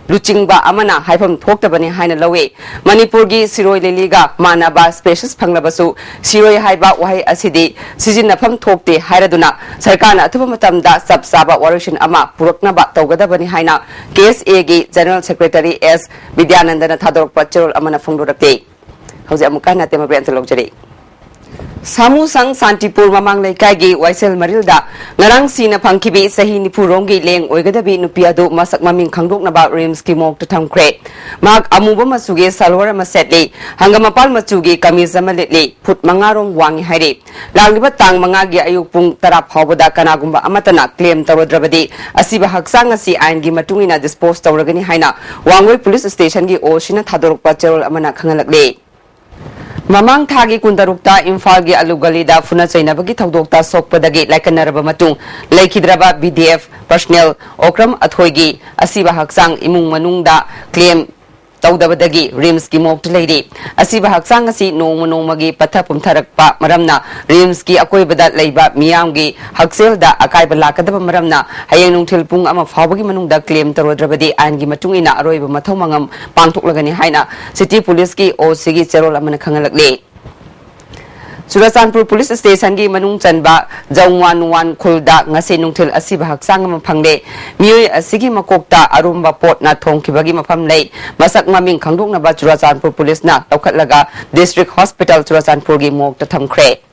ꯂꯨꯆꯤꯡꯕ ꯑꯃꯅ ꯍꯥꯏꯐꯝ ꯊꯣꯛꯇꯕꯅꯤ ꯍꯥꯏꯅ ꯂꯧꯏ꯫ ꯃꯅꯤꯄꯨꯔꯒꯤ ꯁꯤꯔꯣꯏ ꯂꯤꯂꯤꯒ ꯃꯥꯟꯅꯕ species ꯐꯪꯂꯕꯁꯨ ꯁꯤꯔꯣꯏ ꯍꯥꯏꯕ ꯋꯥꯍꯩ ꯑꯁꯤꯗꯤ ꯁꯤꯖꯤꯟꯅꯐꯝ ꯊꯣꯛꯇꯦ ꯍꯥꯏꯔꯗꯨꯅ ꯁꯔꯀꯥꯔꯅ ꯑꯊꯨꯕ ꯃꯇꯝꯗ ꯆꯞ ꯆꯥꯕ ꯋꯥꯔꯣꯏꯁꯤꯟ ꯑꯃ ꯄꯨꯔꯛꯅꯕ ꯇꯧꯒꯗꯕꯅꯤ ꯍꯥꯏꯅ ꯀꯦ ꯑꯦꯁ ꯑꯦ ꯒꯤ General Secretary ꯑꯦꯁ ꯕꯤꯗ꯭ꯌꯥꯅꯟꯗꯅ ꯊꯥꯗꯣꯔꯛꯄ ꯆꯦꯔꯣꯜ ꯑꯃꯅ ꯐꯣꯡꯗꯣꯔꯛꯂꯤ꯫ ꯍꯧꯖꯤꯛ ꯑꯃꯨꯛꯀ ꯍꯟꯅ ꯇꯦꯝꯕ ꯕ꯭ꯔꯦꯛ ꯑꯝꯇ ꯂꯧꯖꯔꯤ꯫ ꯁꯥꯃꯨ ꯁꯪ ꯁꯥꯟꯇꯤꯄꯨꯔ ꯃꯃꯥꯡ ꯂꯩꯀꯥꯏꯒꯤ ꯋꯥꯏꯁꯦꯜ ꯃꯔꯤꯜꯗ ꯉꯔꯥꯡ ꯁꯤꯅ ꯐꯪꯈꯤꯕꯤ ꯆꯍꯤ ꯅꯤꯐꯨ ꯔꯣꯝꯒꯤ ꯂꯦꯡ ꯑꯣꯏꯒꯗꯕꯤ ꯅꯨꯄꯤ ꯑꯗꯨ ꯃꯁꯛ ꯃꯃꯤꯡ ꯈꯪꯗꯣꯛꯅꯕ ꯔꯤꯝꯁꯀꯤ ꯃꯣꯔꯒꯇ ꯊꯝꯈ꯭ꯔꯦ꯫ ꯃꯍꯥꯛ ꯑꯃꯨꯕ ꯃꯆꯨꯒꯤ ꯁꯜꯋꯥꯔ ꯑꯃ ꯁꯦꯠꯂꯤ꯫ ꯍꯪꯒꯥꯝ ꯃꯄꯥꯜ ꯃꯆꯨꯒꯤ ꯀꯃꯤꯖ ꯑꯃ ꯂꯤꯠꯂꯤ꯫ ꯐꯨꯠ ꯃꯉꯥ ꯔꯣꯝ ꯋꯥꯡꯉꯤ ꯍꯥꯏꯔꯤ꯫ ꯂꯥꯛꯂꯤꯕ ꯇꯥꯡ ꯃꯉꯥꯒꯤ ꯑꯌꯨꯛ ꯄꯨꯡ ꯇꯔꯥ ꯐꯥꯎꯕꯗ ꯀꯅꯥꯒꯨꯝꯕ ꯑꯃꯠꯇꯅ claim ꯇꯧꯔꯗ꯭ꯔꯕꯗꯤ ꯑꯁꯤꯕ ꯍꯛꯆꯥꯡ ꯑꯁꯤ ꯑꯥꯏꯟꯒꯤ ꯃꯇꯨꯡ ꯏꯟꯅ dispose ꯇꯧꯔꯒꯅꯤ ꯍꯥꯏꯅ ꯋꯥꯡꯒꯣꯏ ꯄꯨꯂꯤꯁ ꯁ꯭ꯇꯦꯁꯟꯒꯤ ꯑꯣ ꯁꯤꯅ ꯊꯥꯗꯣꯔꯛꯄ ꯆꯦꯔꯣꯜ ꯑꯃꯅ ꯈꯪꯍꯜꯂꯛꯂꯤ꯫ ꯃꯃꯥꯡ ꯊꯥꯒꯤ ꯀꯨꯟꯇꯔꯨꯛꯇ ꯏꯝꯐꯥꯜꯒꯤ ꯑꯂꯨ ꯒꯂꯤꯗ ꯐꯨꯅ ꯆꯩꯅꯕꯒꯤ ꯊꯧꯗꯣꯛꯇ ꯁꯣꯛꯄꯗꯒꯤ ꯂꯥꯏꯀꯠꯅꯔꯕ ꯃꯇꯨꯡ ꯂꯩꯈꯤꯗ꯭ꯔꯕ ꯕꯤ ꯗꯤ ꯑꯦꯐ personnel ꯑꯣꯀ꯭ꯔꯝ ꯑꯊꯣꯏꯒꯤ ꯑꯁꯤꯕ ꯍꯛꯆꯥꯡ ꯏꯃꯨꯡ ꯃꯅꯨꯡꯗ claim ꯇꯧꯗꯕꯗꯒꯤ ꯔꯤꯝꯁꯀꯤ ꯃꯣꯔꯒꯇ ꯂꯩꯔꯤ꯫ ꯑꯁꯤꯕ ꯍꯛꯆꯥꯡ ꯑꯁꯤ ꯅꯣꯡꯃ ꯅꯣꯡꯃꯒꯤ ꯄꯠꯊ ꯄꯨꯝꯊꯔꯛꯄ ꯃꯔꯝꯅ ꯔꯤꯝꯁꯀꯤ ꯑꯀꯣꯏꯕꯗ ꯂꯩꯕ ꯃꯤꯌꯥꯝꯒꯤ ꯍꯛꯁꯦꯜꯗ ꯑꯀꯥꯏꯕ ꯂꯥꯛꯀꯗꯕ ꯃꯔꯝꯅ ꯍꯌꯦꯡ ꯅꯨꯡꯊꯤꯜ ꯄꯨꯡ ꯑꯃ ꯐꯥꯎꯕꯒꯤ ꯃꯅꯨꯡꯗ claim ꯇꯧꯔꯗ꯭ꯔꯕꯗꯤ ꯑꯥꯏꯟꯒꯤ ꯃꯇꯨꯡ ꯏꯟꯅ ꯑꯔꯣꯏꯕ ꯃꯊꯧ ꯃꯉꯝ ꯄꯥꯡꯊꯣꯛꯂꯒꯅꯤ ꯍꯥꯏꯅ ꯁꯤꯇꯤ ꯄꯨꯂꯤꯁꯀꯤ ꯑꯣ ꯁꯤꯒꯤ ꯆꯦꯔꯣꯜ ꯑꯃꯅ ꯈꯪꯍꯜꯂꯛꯂꯤ꯫ ꯆꯨꯔꯥꯆꯥꯟꯄꯨꯔ ꯄꯨꯂꯤꯁ ꯁ꯭ꯇꯦꯁꯟꯒꯤ ꯃꯅꯨꯡ ꯆꯟꯕ ꯖꯧꯋꯥꯟꯋꯥꯟ ꯈꯨꯜꯗ ꯉꯁꯤ ꯅꯨꯡꯊꯤꯜ ꯑꯁꯤꯕ ꯍꯛꯆꯥꯡ ꯑꯃ ꯐꯪꯂꯦ꯫ ꯃꯤꯑꯣꯏ ꯑꯁꯤꯒꯤ ꯃꯀꯣꯛꯇ ꯑꯔꯨꯝꯕ ꯄꯣꯠꯅ ꯊꯣꯝꯈꯤꯕꯒꯤ ꯃꯐꯝ ꯂꯩ꯫ ꯃꯁꯛ ꯃꯃꯤꯡ ꯈꯪꯗꯣꯛꯅꯕ ꯆꯨꯔꯥꯆꯥꯟꯄꯨꯔ ꯄꯨꯂꯤꯁꯅ ꯂꯧꯈꯠꯂꯒ District Hospital ꯆꯨꯔꯥꯆꯥꯟꯄꯨꯔꯒꯤ ꯃꯣꯔꯒꯇ ꯊꯝꯈ꯭ꯔꯦ꯫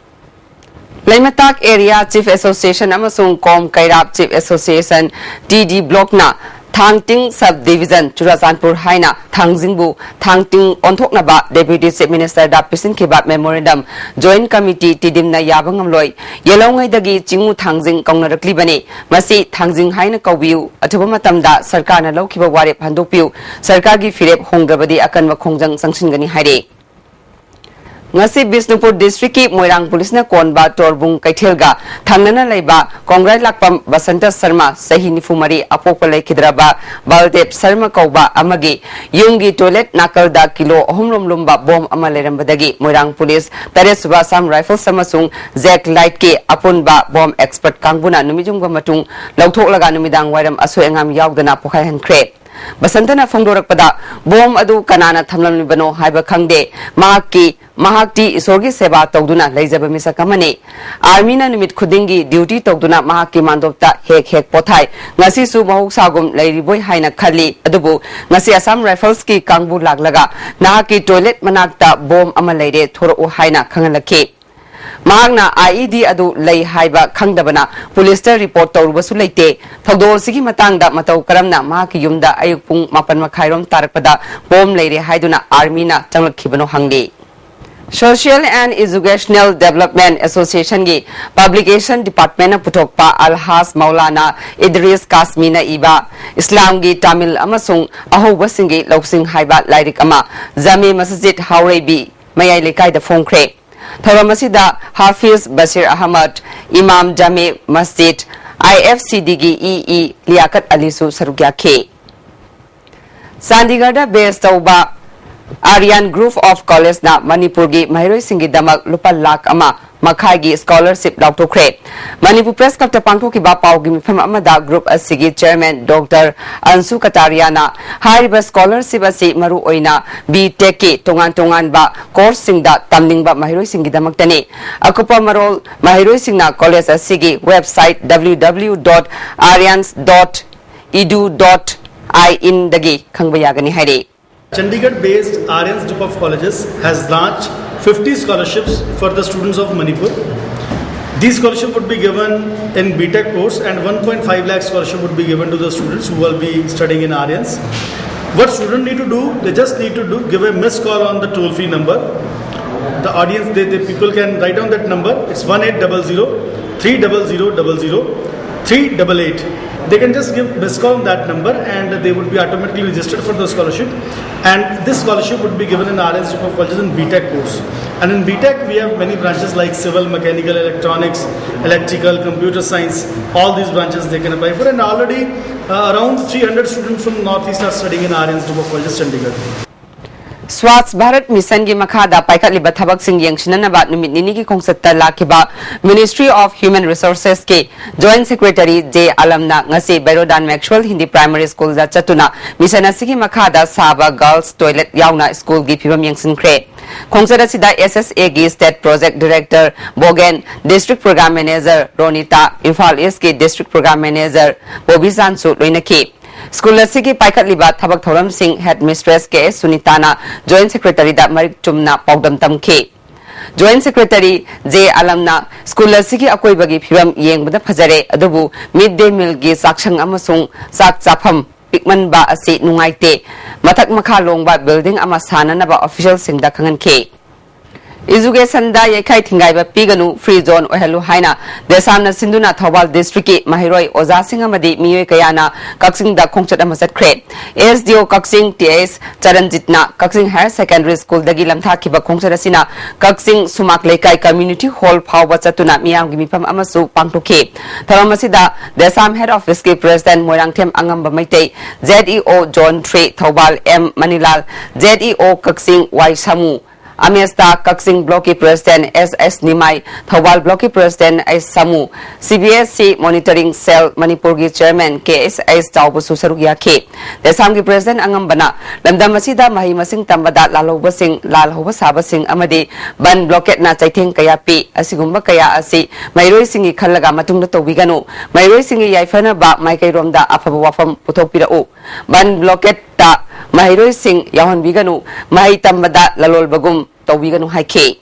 ꯂꯩꯃꯇꯥꯛ Area Chief Association ꯑꯃꯁꯨꯡ Kom Keirap Chief Association, T D Blockꯅ ꯊꯥꯡꯇꯤꯡ Sub Division ꯆꯨꯔꯥꯆꯥꯟꯄꯨꯔ ꯍꯥꯏꯅ ꯊꯥꯡꯖꯤꯡꯕꯨ ꯊꯥꯡꯇꯤꯡ ꯑꯣꯟꯊꯣꯛꯅꯕ Deputy Chief Ministerꯗ ꯄꯤꯁꯤꯟꯈꯤꯕ memorandum Joint Committee ꯇꯤꯗꯤꯝꯅ ꯌꯥꯕ ꯉꯝꯂꯣꯏ꯫ ꯌꯦꯜꯍꯧꯉꯩꯗꯒꯤ ꯆꯤꯡꯉꯨ ꯊꯥꯡꯖꯤꯡ ꯀꯧꯅꯔꯛꯂꯤꯕꯅꯤ꯫ ꯃꯁꯤ ꯊꯥꯡꯖꯤꯡ ꯍꯥꯏꯅ ꯀꯧꯕꯤꯌꯨ꯫ ꯑꯊꯨꯕ ꯃꯇꯝꯗ ꯁꯔꯀꯥꯔꯅ ꯂꯧꯈꯤꯕ ꯋꯥꯔꯦꯞ ꯍꯟꯗꯣꯛꯄꯤꯌꯨ꯫ ꯁꯔꯀꯥꯔꯒꯤ ꯐꯤꯔꯦꯞ ꯍꯣꯡꯗ꯭ꯔꯕꯗꯤ ꯑꯀꯟꯕ ꯈꯣꯡꯖꯪ ꯆꯪꯁꯤꯟꯒꯅꯤ ꯍꯥꯏꯔꯤ꯫ ꯉꯁꯤ ꯕꯤꯁꯅꯨꯄꯨꯔ ꯗꯤꯁꯇ꯭ꯔꯤꯛꯀꯤ ꯃꯣꯏꯔꯥꯡ ꯄꯨꯂꯤꯁꯅ ꯀꯣꯟꯕ ꯇꯣꯔꯕꯨꯡ ꯀꯩꯊꯦꯜꯒ ꯊꯪꯅꯅ ꯂꯩꯕ ꯀꯣꯡꯒ꯭ꯔꯥꯏ ꯂꯥꯛꯄꯝ ꯕꯁꯟꯇ ꯁꯔꯃ, ꯆꯍꯤ ꯅꯤꯐꯨ ꯃꯔꯤ, ꯑꯄꯣꯛꯄ ꯂꯩꯈꯤꯗ꯭ꯔꯕ ꯕꯜꯗꯦꯕ ꯁꯔꯃ ꯀꯧꯕ ꯑꯃꯒꯤ ꯌꯨꯝꯒꯤ ꯇꯣꯏꯂꯦꯠ ꯅꯥꯀꯜꯗ ꯀꯤꯂꯣ ꯑꯍꯨꯝ ꯔꯣꯝ ꯂꯨꯝꯕ ꯕꯣꯝ ꯑꯃ ꯂꯩꯔꯝꯕꯗꯒꯤ ꯃꯣꯏꯔꯥꯡ ꯄꯨꯂꯤꯁ, ꯇꯔꯦꯠ ꯁꯨꯕ ꯑꯁꯥꯝ ꯔꯥꯏꯐꯜꯁ ꯑꯃꯁꯨꯡ ꯖꯦꯛ ꯂꯥꯏꯠꯀꯤ ꯑꯄꯨꯟꯕ ꯕꯣꯝ ꯑꯦꯛꯁꯄꯔꯠ ꯀꯥꯡꯕꯨꯅ ꯅꯨꯃꯤꯠ ꯌꯨꯡꯕ ꯃꯇꯨꯡ ꯂꯧꯊꯣꯛꯂꯒ ꯅꯨꯃꯤꯗꯥꯡ ꯋꯥꯏꯔꯝ ꯑꯁꯣꯏ ꯑꯉꯥꯝ ꯌꯥꯎꯗꯅ ꯄꯣꯈꯥꯏꯍꯟꯈ꯭ꯔꯦ꯫ ꯕꯁꯟꯇꯅ ꯐꯣꯡꯗꯣꯔꯛꯄꯗ, ꯕꯣꯝ ꯑꯗꯨ ꯀꯅꯥꯅ ꯊꯝꯂꯝꯂꯤꯕꯅꯣ ꯍꯥꯏꯕ ꯈꯪꯗꯦ꯫ ꯃꯍꯥꯛꯀꯤ, ꯃꯍꯥꯛꯇꯤ ꯏꯁꯣꯔꯒꯤ ꯁꯦꯕꯥ ꯇꯧꯗꯨꯅ ꯂꯩꯖꯕ ꯃꯤꯁꯛ ꯑꯃꯅꯤ꯫ ꯑꯥꯔꯃꯤꯅ ꯅꯨꯃꯤꯠ ꯈꯨꯗꯤꯡꯒꯤ ꯗ꯭ꯌꯨꯇꯤ ꯇꯧꯗꯨꯅ ꯃꯍꯥꯛꯀꯤ ꯃꯥꯟꯗꯣꯞꯇ ꯍꯦꯛ ꯍꯦꯛ ꯄꯣꯊꯥꯏ꯫ ꯉꯁꯤꯁꯨ ꯃꯍꯧꯁꯥꯒꯨꯝ ꯂꯩꯔꯤꯕꯣꯏ ꯍꯥꯏꯅ ꯈꯜꯂꯤ, ꯑꯗꯨꯕꯨ ꯉꯁꯤ ꯑꯁꯥꯝ ꯔꯥꯏꯐꯜꯁꯀꯤ ꯀꯥꯡꯕꯨ ꯂꯥꯛꯂꯒ ꯅꯍꯥꯛꯀꯤ ꯇꯣꯏꯂꯦꯠ ꯃꯅꯥꯛꯇ ꯕꯣꯝ ꯑꯃ ꯂꯩꯔꯦ, ꯊꯣꯔꯛꯎ ꯍꯥꯏꯅ ꯈꯪꯍꯜꯂꯛꯈꯤ꯫ ꯃꯍꯥꯛꯅ ꯑꯥꯏꯏꯗꯤ ꯑꯗꯨ ꯂꯩ ꯍꯥꯏꯕ ꯈꯪꯗꯕꯅ ꯄꯨꯂꯤꯁꯇ ꯔꯤꯄꯣꯔꯠ ꯇꯧꯔꯨꯕꯁꯨ ꯂꯩꯇꯦ꯫ ꯊꯧꯗꯣꯛ ꯑꯁꯤꯒꯤ ꯃꯇꯥꯡꯗ ꯃꯇꯧ ꯀꯔꯝꯅ ꯃꯍꯥꯛꯀꯤ ꯌꯨꯝꯗ ꯑꯌꯨꯛ ꯄꯨꯡ ꯃꯥꯄꯟ ꯃꯈꯥꯏꯔꯣꯝ ꯇꯥꯔꯛꯄꯗ ꯕꯣꯝ ꯂꯩꯔꯦ ꯍꯥꯏꯗꯨꯅ ꯑꯥꯔꯃꯤꯅ ꯆꯪꯂꯛꯈꯤꯕꯅꯣ ꯍꯪꯂꯤ꯫ Social and Educational Development Associationꯒꯤ Publication Departmentꯅ ꯄꯨꯊꯣꯛꯄ ꯑꯜꯍꯥꯖ ꯃꯧꯂꯥꯅꯥ ꯏꯗ꯭ꯔꯤꯁ ꯀꯥꯁꯃꯤꯅ ꯏꯕ ꯏꯁꯂꯥꯝꯒꯤ ꯇꯥꯃꯤꯜ ꯑꯃꯁꯨꯡ ꯑꯍꯧꯕꯁꯤꯡꯒꯤ ꯂꯧꯁꯤꯡ ꯍꯥꯏꯕ ꯂꯥꯏꯔꯤꯛ ꯑꯃ ꯖꯥꯃꯦ ꯃꯁꯖꯤꯗ ꯍꯥꯎꯔꯩꯕꯤ ꯃꯌꯥꯏ ꯂꯩꯀꯥꯏꯗ ꯐꯣꯡꯈ꯭ꯔꯦ꯫ ꯊꯧꯔꯝ ꯑꯁꯤꯗ ꯍꯥꯐꯤꯖ ꯕꯁꯤꯔ ꯑꯍꯃꯗ, ꯏꯃꯥꯝ ꯖꯥꯃꯦ ꯃꯁꯖꯤꯗ, ꯑꯥꯏ ꯑꯦꯐ ꯁꯤ ꯗꯤꯒꯤ ꯏ ꯏ ꯂꯤꯌꯥꯀꯠ ꯑꯂꯤꯁꯨ ꯁꯔꯨꯛ ꯌꯥꯈꯤ꯫ ꯆꯥꯟꯗꯤꯒꯔꯗ ꯕꯦꯁ ꯇꯧꯕ Aryan Group of Collegeꯅ ꯃꯅꯤꯄꯨꯔꯒꯤ ꯃꯍꯩꯔꯣꯏꯁꯤꯡꯒꯤꯗꯃꯛ ꯂꯨꯄꯥ ꯂꯥꯈ ꯑꯃ ꯃꯈꯥꯏꯒꯤ ꯁ꯭ꯀꯣꯂꯔꯁꯤꯞ ꯂꯥꯎꯊꯣꯛꯈ꯭ꯔꯦ꯫ ꯃꯅꯤꯄꯨꯔ ꯄ꯭ꯔꯦꯁ ꯀ꯭ꯂꯕꯇ ꯄꯥꯡꯊꯣꯛꯈꯤꯕ ꯄꯥꯎꯒꯤ ꯃꯤꯐꯝ ꯑꯃꯗ ꯒ꯭ꯔꯨꯞ ꯑꯁꯤꯒꯤ ꯆꯦꯌꯔꯃꯦꯟ ꯗꯣꯛꯇꯔ ꯑꯟꯁꯨ ꯀꯇꯥꯔꯤꯌꯥꯅ ꯍꯥꯏꯔꯤꯕ ꯁ꯭ꯀꯣꯂꯔꯁꯤꯞ ꯑꯁꯤ ꯃꯔꯨꯑꯣꯏꯅ ꯕꯤ ꯇꯦꯛꯀꯤ ꯇꯣꯉꯥꯟ ꯇꯣꯉꯥꯟꯕ ꯀꯣꯔꯁꯁꯤꯡꯗ ꯇꯝꯅꯤꯡꯕ ꯃꯍꯩꯔꯣꯏꯁꯤꯡꯒꯤꯗꯃꯛꯇꯅꯤ꯫ ꯑꯀꯨꯞꯄ ꯃꯔꯣꯜ ꯃꯍꯩꯔꯣꯏꯁꯤꯡꯅ ꯀꯣꯂꯦꯖ ꯑꯁꯤꯒꯤ website W W W dot aryans dot edu dot in ꯗꯒꯤ ꯈꯪꯕ ꯌꯥꯒꯅꯤ ꯍꯥꯏꯔꯤ꯫ Chandigarh-based Aryans Group of Colleges has launched fifty scholarships for the students of Manipur. These scholarships would be given in B Tech course, and one point five lakh scholarship would be given to the students who will be studying in Aryans. What students need to do, they just need to do give a missed call on the toll-free number. The audience, they, they people can write down that number. It's one eight double zero three double zero double zero. three double eight. They can just give miss call on that number and they would be automatically registered for the scholarship. And this scholarship would be given in R N Institute of Colleges in B Tech course. And in B Tech, we have many branches like civil, mechanical, electronics, electrical, computer science. All these branches they can apply for. And already uh, around three hundred students from Northeast are studying in R N Institute of Colleges, Chandigarh. Swachh Bharat Mission ꯒꯤ ꯃꯈꯥꯗ ꯄꯥꯏꯈꯠꯂꯤꯕ ꯊꯕꯛꯁꯤꯡ ꯌꯦꯡꯁꯤꯟꯅꯅꯕ ꯅꯨꯃꯤꯠ ꯅꯤꯅꯤꯒꯤ ꯈꯣꯡꯆꯠꯇ ꯂꯥꯛꯈꯤꯕ Ministry of Human Resources ꯀꯤ Joint Secretary J ꯑꯥꯂꯝꯅ ꯉꯁꯤ ꯕꯩꯔꯣꯗꯥꯟ ꯃꯦꯛꯁꯋꯦꯜ Hindi primary ꯁ꯭ꯀꯨꯜꯗ ꯆꯠꯇꯨꯅ mission ꯑꯁꯤꯒꯤ ꯃꯈꯥꯗ ꯁꯥꯕ ꯒꯔꯜꯁ ꯇꯣꯏꯂꯦꯠ ꯌꯥꯎꯅ ꯁ꯭ꯀꯨꯜꯒꯤ ꯐꯤꯕꯝ ꯌꯦꯡꯁꯤꯟꯈ꯭ꯔꯦ꯫ ꯈꯣꯡꯆꯠ ꯑꯁꯤꯗ ꯑꯦꯁ ꯑꯦꯁ ꯑꯦ ꯒꯤ State Project Director ꯕꯣꯒꯦꯟ, District Program Manager ꯔꯣꯅꯤꯇꯥ, Imphal ꯏꯁꯀꯤ District Program Manager ꯕꯣꯕꯤꯆꯥꯟꯁꯨ ꯂꯣꯏꯅꯈꯤ꯫ ꯁ꯭ꯀꯨꯜ ꯑꯁꯤꯒꯤ ꯄꯥꯏꯈꯠꯂꯤꯕ ꯊꯕꯛ ꯊꯧꯔꯝꯁꯤꯡ Head Mistress ꯀꯦ ꯑꯦꯁ ꯁꯨꯅꯤꯇꯥꯅ Joint Secretary ꯗ ꯃꯔꯤꯛ ꯆꯨꯝꯅ ꯄꯥꯎꯗꯝ ꯇꯝꯈꯤ꯫ Joint Secretary ꯖꯦ ꯑꯥꯂꯝꯅ ꯁ꯭ꯀꯨꯜ ꯑꯁꯤꯒꯤ ꯑꯀꯣꯏꯕꯒꯤ ꯐꯤꯕꯝ ꯌꯦꯡꯕꯗ ꯐꯖꯔꯦ, ꯑꯗꯨꯕꯨ mid day meal ꯒꯤ ꯆꯥꯛꯁꯪ ꯑꯃꯁꯨꯡ ꯆꯥꯛ ꯆꯥꯐꯝ ꯄꯤꯛꯃꯟꯕ ꯑꯁꯤ ꯅꯨꯡꯉꯥꯏꯇꯦ꯫ ꯃꯊꯛ ꯃꯈꯥ ꯂꯣꯡꯕ building ꯑꯃ ꯁꯥꯅꯅꯕ official ꯁꯤꯡꯗ ꯈꯪꯍꯟꯈꯤ꯫ Education ꯗ ꯌꯩꯈꯥꯏ ꯊꯤꯡꯒꯥꯏꯕ ꯄꯤꯒꯅꯨ, free zone ꯑꯣꯏꯍꯜꯂꯨ ꯍꯥꯏꯅ ꯗꯦꯁꯥꯝꯅ ꯁꯤꯟꯗꯨꯅ ꯊꯧꯕꯥꯜ district ꯀꯤ ꯃꯍꯩꯔꯣꯏ ꯑꯣꯖꯥꯁꯤꯡ ꯑꯃꯗꯤ ꯃꯤꯑꯣꯏ ꯀꯌꯥꯅ ꯀꯛꯆꯤꯡꯗ ꯈꯣꯡꯆꯠ ꯑꯃ ꯆꯠꯈ꯭ꯔꯦ꯫ S D O ꯀꯛꯆꯤꯡ ꯇꯤ ꯑꯦꯁ ꯆꯔꯟꯖꯤꯠꯅ ꯀꯛꯆꯤꯡ Higher Secondary School ꯗꯒꯤ ꯂꯝꯊꯥꯈꯤꯕ ꯈꯣꯡꯆꯠ ꯑꯁꯤꯅ ꯀꯛꯆꯤꯡ ꯁꯨꯃꯥꯛ ꯂꯩꯀꯥꯏ Community Hall ꯐꯥꯎꯕ ꯆꯠꯇꯨꯅ ꯃꯤꯌꯥꯝꯒꯤ ꯃꯤꯐꯝ ꯑꯃꯁꯨ ꯄꯥꯡꯊꯣꯛꯈꯤ꯫ ꯊꯧꯔꯝ ꯑꯁꯤꯗ ꯗꯦꯁꯥꯝ Head Office ꯀꯤ President Moirangthem Angamba Meitei, Z E O Zone three Thoubal M Manilal, Z E O Kakching Y Samu, ꯑꯃꯦꯁꯇꯥ ꯀꯛꯆꯤꯡ Block ꯀꯤ President S S Nimai, Thoubal Block ꯀꯤ President H Samu, C B S E Monitoring Cell ꯃꯅꯤꯄꯨꯔꯒꯤ Chairman ꯀꯦ ꯑꯦꯁ ꯑꯩꯆ ꯆꯥꯎꯕꯁꯨ ꯁꯔꯨꯛ ꯌꯥꯈꯤ꯫ ꯗꯦꯁꯥꯝꯒꯤ President ꯑꯉꯝꯕꯅ ꯂꯝꯗꯝ ꯑꯁꯤꯗ ꯃꯍꯩ ꯃꯁꯤꯡ ꯇꯝꯕꯗ ꯂꯥꯜꯍꯧꯕꯁꯤꯡ, ꯂꯥꯜꯍꯧꯕ ꯁꯥꯕꯁꯤꯡ ꯑꯃꯗꯤ ꯕꯟ ꯕ꯭ꯂꯣꯀꯦꯠꯅ ꯆꯩꯊꯦꯡ ꯀꯌꯥ ꯄꯤ꯫ ꯑꯁꯤꯒꯨꯝꯕ ꯀꯌꯥ ꯑꯁꯤ ꯃꯍꯩꯔꯣꯏꯁꯤꯡꯒꯤ ꯈꯜꯂꯒ ꯃꯇꯨꯡꯗ ꯇꯧꯕꯤꯒꯅꯨ꯫ ꯃꯍꯩꯔꯣꯏꯁꯤꯡꯒꯤ ꯌꯥꯏꯐꯅꯕ ꯃꯥꯏꯀꯩꯔꯣꯝꯗ ꯑꯐꯕ ꯋꯥꯐꯝ ꯄꯨꯊꯣꯛꯄꯤꯔꯛꯎ꯫ ꯕꯟ ꯕ꯭ꯂꯣꯀꯦꯠꯇ ꯃꯍꯩꯔꯣꯏꯁꯤꯡ ꯌꯥꯎꯍꯟꯕꯤꯒꯅꯨ꯫ ꯃꯍꯩ ꯇꯝꯕꯗ ꯂꯂꯣꯜꯕꯒꯨꯝ ꯇꯧꯕꯤꯒꯅꯨ ꯍꯥꯏꯈꯤ꯫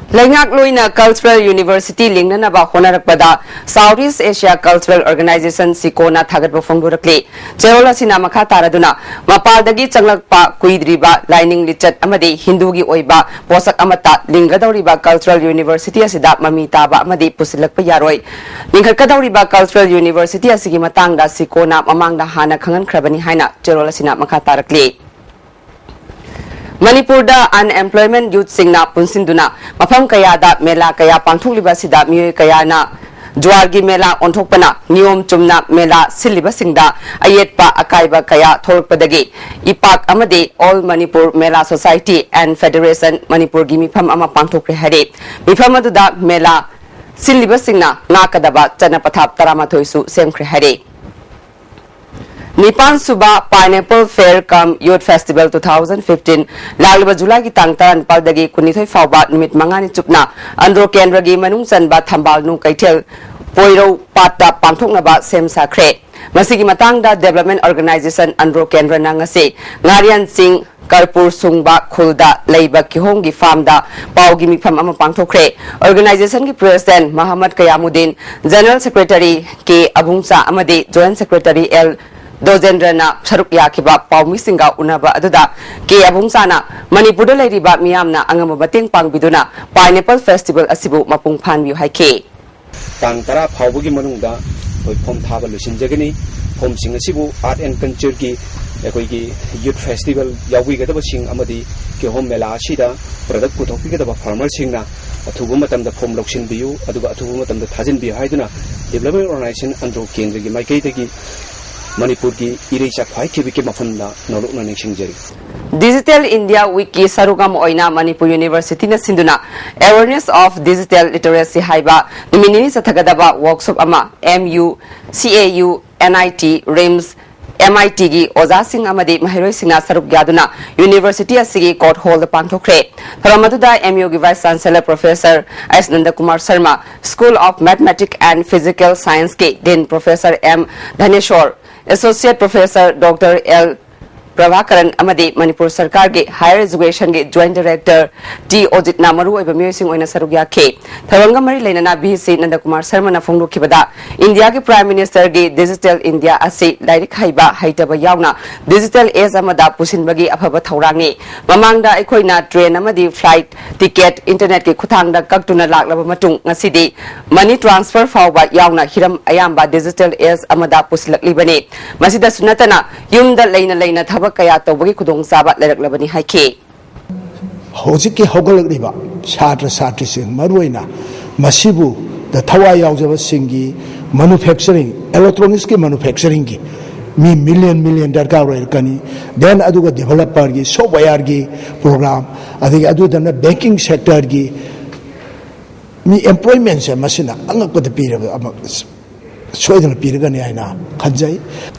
ꯂꯩꯉꯥꯛꯂꯣꯏꯅ Cultural University ꯂꯤꯡꯅꯅꯕ ꯍꯣꯠꯅꯔꯛꯄꯗ South East Asia Cultural Organization, ꯁꯤꯀꯣꯅ ꯊꯥꯒꯠꯄ ꯐꯣꯡꯗꯣꯔꯛꯂꯤ꯫ ꯆꯦꯔꯣꯜ ꯑꯁꯤꯅ ꯃꯈꯥ ꯇꯥꯔꯗꯨꯅ, ꯃꯄꯥꯜꯗꯒꯤ ꯆꯪꯂꯛꯄ ꯀꯨꯏꯗ꯭ꯔꯤꯕ ꯂꯥꯏꯅꯤꯡ ꯂꯤꯆꯠ ꯑꯃꯗꯤ ꯍꯤꯟꯗꯨꯒꯤ ꯑꯣꯏꯕ ꯄꯣꯠꯁꯛ ꯑꯃꯠꯇ ꯂꯤꯡꯒꯗꯧꯔꯤꯕ Cultural University ꯑꯁꯤꯗ ꯃꯃꯤ ꯇꯥꯕ ꯑꯃꯗꯤ ꯄꯨꯁꯤꯜꯂꯛꯄ ꯌꯥꯔꯣꯏ꯫ ꯂꯤꯡꯈꯠꯀꯗꯧꯔꯤꯕ Cultural University ꯑꯁꯤꯒꯤ ꯃꯇꯥꯡꯗ ꯁꯤꯀꯣꯅ ꯃꯃꯥꯡꯗ ꯍꯥꯟꯅ ꯈꯪꯍꯟꯈ꯭ꯔꯕꯅꯤ ꯍꯥꯏꯅ ꯆꯦꯔꯣꯜ ꯑꯁꯤꯅ ꯃꯈꯥ ꯇꯥꯔꯛꯂꯤ꯫ ꯃꯅꯤꯄꯨꯔꯗ unemployment youthꯁꯤꯡꯅ ꯄꯨꯟꯁꯤꯟꯗꯨꯅ ꯃꯐꯝ ꯀꯌꯥꯗ ꯃꯦꯂꯥ ꯀꯌꯥ ꯄꯥꯡꯊꯣꯛꯂꯤꯕ ꯑꯁꯤꯗ ꯃꯤꯑꯣꯏ ꯀꯌꯥꯅ ꯖ꯭ꯋꯥꯔꯒꯤ ꯃꯦꯂꯥ ꯑꯣꯟꯊꯣꯛꯄꯅ ꯅꯤꯌꯣꯝ ꯆꯨꯝꯅ ꯃꯦꯂꯥ ꯁꯤꯜꯂꯤꯕꯁꯤꯡꯗ ꯑꯌꯦꯠꯄ ꯑꯀꯥꯏꯕ ꯀꯌꯥ ꯊꯣꯛꯂꯛꯄꯗꯒꯤ ꯏꯄꯥꯛ ꯑꯃꯗꯤ All Manipur Mela Society and Federation ꯃꯅꯤꯄꯨꯔꯒꯤ ꯃꯤꯐꯝ ꯑꯃ ꯄꯥꯡꯊꯣꯛꯈ꯭ꯔꯦ ꯍꯥꯏꯔꯤ꯫ ꯃꯤꯐꯝ ꯑꯗꯨꯗ ꯃꯦꯂꯥ ꯁꯤꯜꯂꯤꯕꯁꯤꯡꯅ ꯉꯥꯛꯀꯗꯕ ꯆꯠꯅ ꯄꯊꯥꯞ ꯇꯔꯥꯃꯥꯊꯣꯏꯁꯨ ꯁꯦꯝꯈ꯭ꯔꯦ ꯍꯥꯏꯔꯤ꯫ ꯅꯤꯄꯥꯟ ꯁꯨꯕ Pineapple Fair cum Youth Festival two thousand fifteen ꯂꯥꯛꯂꯤꯕ ꯖꯨꯂꯥꯏꯒꯤ ꯇꯥꯡ ꯇꯔꯥꯅꯤꯄꯥꯜꯗꯒꯤ ꯀꯨꯟꯅꯤꯊꯣꯏ ꯐꯥꯎꯕ ꯅꯨꯃꯤꯠ ꯃꯉꯥꯅꯤ ꯆꯨꯞꯅ ꯑꯟꯗ꯭ꯔꯣ ꯀꯦꯟꯗ꯭ꯔꯒꯤ ꯃꯅꯨꯡ ꯆꯟꯕ ꯊꯝꯕꯥꯜꯅꯨ ꯀꯩꯊꯦꯜ ꯄꯣꯏꯔꯧ ꯄꯥꯠꯇ ꯄꯥꯡꯊꯣꯛꯅꯕ ꯁꯦꯝ ꯁꯥꯈ꯭ꯔꯦ꯫ ꯃꯁꯤꯒꯤ ꯃꯇꯥꯡꯗ Development Organization ꯑꯟꯗ꯭ꯔꯣ ꯀꯦꯟꯗ꯭ꯔꯅ ꯉꯁꯤ ꯉꯥꯔꯤꯌꯥꯟ ꯆꯤꯡ ꯀꯔꯄꯨꯔ ꯁꯨꯡꯕ ꯈꯨꯜꯗ ꯂꯩꯕ ꯀꯤꯍꯣꯝꯒꯤ ꯐꯥꯔꯝꯗ ꯄꯥꯎꯒꯤ ꯃꯤꯐꯝ ꯑꯃ ꯄꯥꯡꯊꯣꯛꯈ꯭ꯔꯦ꯫ Organizationꯒꯤ President ꯃꯍꯃꯗ ꯀꯌꯥꯃꯨꯗꯤꯟ, General Secretary ꯀꯦ ꯑꯕꯨꯡꯆꯥ ꯑꯃꯗꯤ Joint Secretary ꯑꯦꯜ ꯗꯣꯖꯦꯟꯗ꯭ꯔꯅ ꯁꯔꯨꯛ ꯌꯥꯈꯤꯕ ꯄꯥꯎꯃꯤꯁꯤꯡꯒ ꯎꯅꯕ ꯑꯗꯨꯗ ꯀꯦ ꯑꯕꯨꯡꯆꯥꯅ ꯃꯅꯤꯄꯨꯔꯗ ꯂꯩꯔꯤꯕ ꯃꯤꯌꯥꯝꯅ ꯑꯉꯝꯕ ꯃꯇꯦꯡ ꯄꯥꯡꯕꯤꯗꯨꯅ Pineapple Festival ꯑꯁꯤꯕꯨ ꯃꯄꯨꯡ ꯐꯥꯍꯟꯕꯤꯌꯨ ꯍꯥꯏꯈꯤ꯫ ꯇꯥꯡ ꯇꯔꯥ ꯐꯥꯎꯕꯒꯤ ꯃꯅꯨꯡꯗ ꯑꯩꯈꯣꯏ ꯐꯣꯝ ꯊꯥꯕ ꯂꯣꯏꯁꯤꯟꯖꯒꯅꯤ꯫ ꯐꯣꯝꯁꯤꯡ ꯑꯁꯤꯕꯨ Art and Cultureꯒꯤ ꯑꯩꯈꯣꯏꯒꯤ Youth Festival ꯌꯥꯎꯕꯤꯒꯗꯕꯁꯤꯡ ꯑꯃꯗꯤ ꯀꯤꯍꯣꯝ ꯃꯦꯂꯥ ꯑꯁꯤꯗ product ꯄꯨꯊꯣꯛꯄꯤꯒꯗꯕ farmerꯁꯤꯡꯅ ꯑꯊꯨꯕ ꯃꯇꯝꯗ ꯐꯣꯝ ꯂꯧꯁꯤꯟꯕꯤꯌꯨ, ꯑꯗꯨꯒ ꯑꯊꯨꯕ ꯃꯇꯝꯗ ꯊꯥꯖꯤꯟꯕꯤꯌꯨ ꯍꯥꯏꯗꯨꯅ Development Organization ꯑꯟꯗ꯭ꯔꯣ ꯀꯦꯟꯗ꯭ꯔꯒꯤ ꯃꯥꯏꯀꯩꯗꯒꯤ ꯃꯅꯤꯄꯨꯔꯒꯤ ꯏꯔꯩ ꯆꯥꯛꯐꯥꯏꯈꯤꯕꯒꯤ ꯃꯐꯝꯗ ꯅꯣꯂꯨꯛꯅ ꯅꯤꯡꯁꯤꯡꯖꯔꯤ꯫ Digital India Weekꯀꯤ ꯁꯔꯨꯛ ꯑꯃ ꯑꯣꯏꯅ ꯃꯅꯤꯄꯨꯔ Universityꯅ ꯁꯤꯟꯗꯨꯅ Awareness of Digital Literacy ꯍꯥꯏꯕ ꯅꯨꯃꯤꯠ ꯅꯤꯅꯤ ꯆꯠꯊꯒꯗꯕ workshop ꯑꯃ M U, C A U, N I T, RIMS, M I Tꯒꯤ ꯑꯣꯖꯥꯁꯤꯡ ꯑꯃꯗꯤ ꯃꯍꯩꯔꯣꯏꯁꯤꯡꯅ ꯁꯔꯨꯛ ꯌꯥꯗꯨꯅ University ꯑꯁꯤꯒꯤ Court Hallꯗ ꯄꯥꯡꯊꯣꯛꯈ꯭ꯔꯦ꯫ ꯊꯧꯔꯝ ꯑꯗꯨꯗ M Uꯒꯤ Vice Chancellor Professor S Nandakumar Sharma, School of Mathematics and Physical Scienceꯀꯤ Dean Professor M Dhaneshwar, Associate Professor Doctor L ꯄ꯭ꯔꯚꯥꯀꯔꯟ ꯑꯃꯗꯤ ꯃꯅꯤꯄꯨꯔ ꯁꯔꯀꯥꯔꯒꯤ higher ꯑꯦꯖꯨꯀꯦꯁꯟꯒꯤ joint director T ꯑꯣꯖꯤꯠꯅ ꯃꯔꯨꯑꯣꯏꯕ ꯃꯤꯑꯣꯏꯁꯤꯡ ꯑꯣꯏꯅ ꯁꯔꯨꯛ ꯌꯥꯈꯤ꯫ ꯊꯧꯔꯝꯒ ꯃꯔꯤ ꯂꯩꯅꯅ ꯚꯤ ꯁꯤ ꯅꯟꯗꯀꯨꯃꯥꯔ ꯁꯔꯃꯅ ꯐꯣꯡꯗꯣꯛꯈꯤꯕꯗ, ꯏꯟꯗꯤꯌꯥꯒꯤ ꯄ꯭ꯔꯥꯏꯝ ꯃꯤꯅꯤꯁꯇꯔꯒꯤ ꯗꯤꯖꯤꯇꯦꯜ ꯏꯟꯗꯤꯌꯥ ꯑꯁꯤ ꯂꯥꯏꯔꯤꯛ ꯍꯩꯕ ꯍꯩꯇꯕ ꯌꯥꯎꯅ ꯗꯤꯖꯤꯇꯦꯜ ꯑꯦꯖ ꯑꯃꯗ ꯄꯨꯁꯤꯟꯕꯒꯤ ꯑꯐꯕ ꯊꯧꯔꯥꯡꯅꯤ꯫ ꯃꯃꯥꯡꯗ ꯑꯩꯈꯣꯏꯅ ꯇ꯭ꯔꯦꯟ ꯑꯃꯗꯤ ꯐ꯭ꯂꯥꯏꯠ ꯇꯤꯀꯦꯠ ꯏꯟꯇꯔꯅꯦꯠꯀꯤ ꯈꯨꯠꯊꯥꯡꯗ ꯀꯛꯇꯨꯅ ꯂꯥꯛꯂꯕ ꯃꯇꯨꯡ, ꯉꯁꯤꯗꯤ ꯃꯅꯤ ꯇ꯭ꯔꯥꯟꯁꯐꯔ ꯐꯥꯎꯕ ꯌꯥꯎꯅ ꯍꯤꯔꯝ ꯑꯌꯥꯝꯕ ꯗꯤꯖꯤꯇꯦꯜ ꯑꯦꯖ ꯑꯃꯗ ꯄꯨꯁꯤꯜꯂꯛꯂꯤꯕꯅꯤ꯫ ꯃꯁꯤꯗꯁꯨ ꯅꯠꯇꯅ, ꯌꯨꯝꯗ ꯂꯩꯅ ꯂꯩꯅ ꯊꯕꯛ ꯀꯌꯥ ꯇꯧꯕꯒꯤ ꯈꯨꯗꯣꯡꯆꯥꯕ ꯂꯩꯔꯛꯂꯕꯅꯤ ꯍꯥꯏꯈꯤ꯫ ꯍꯧꯖꯤꯛꯀꯤ ꯍꯧꯒꯠꯂꯛꯂꯤꯕ ꯁꯥꯇ꯭ꯔ ꯁꯥꯇ꯭ꯔꯤꯁꯤꯡ, ꯃꯔꯨꯑꯣꯏꯅ ꯃꯁꯤꯕꯨ ꯗ ꯊꯋꯥꯏ ꯌꯥꯎꯖꯕꯁꯤꯡꯒꯤ ꯃꯦꯅꯨꯐꯦꯛꯆꯔꯤꯡ, ꯏꯂꯦꯛꯇ꯭ꯔꯣꯅꯤꯛꯁꯀꯤ ꯃꯦꯅꯨꯐꯦꯛꯆꯔꯤꯡꯒꯤ ꯃꯤ ꯃꯤꯂꯤꯌꯟ ꯃꯤꯂꯤꯌꯟ ꯗꯔꯀꯥꯔ ꯑꯣꯏꯔꯛꯀꯅꯤ꯫ ꯗꯦꯟ ꯑꯗꯨꯒ ꯗꯤꯚꯦꯂꯄꯔꯒꯤ, ꯁꯣꯐꯋꯦꯌꯔꯒꯤ ꯄ꯭ꯔꯣꯒ꯭ꯔꯥꯝ, ꯑꯗꯒꯤ ꯑꯗꯨꯗꯅ ꯕꯦꯡꯀꯤꯡ ꯁꯦꯛꯇꯔꯒꯤ ꯃꯤ ꯑꯦꯝꯄ꯭ꯂꯣꯏꯃꯦꯟꯁꯦ ꯃꯁꯤꯅ ꯑꯉꯛꯄꯗ ꯄꯤꯔꯕ ꯑꯃ ꯁꯣꯏꯗꯅ ꯄꯤꯔꯒꯅꯤ ꯍꯥꯏꯅ ꯈꯟꯖꯩ꯫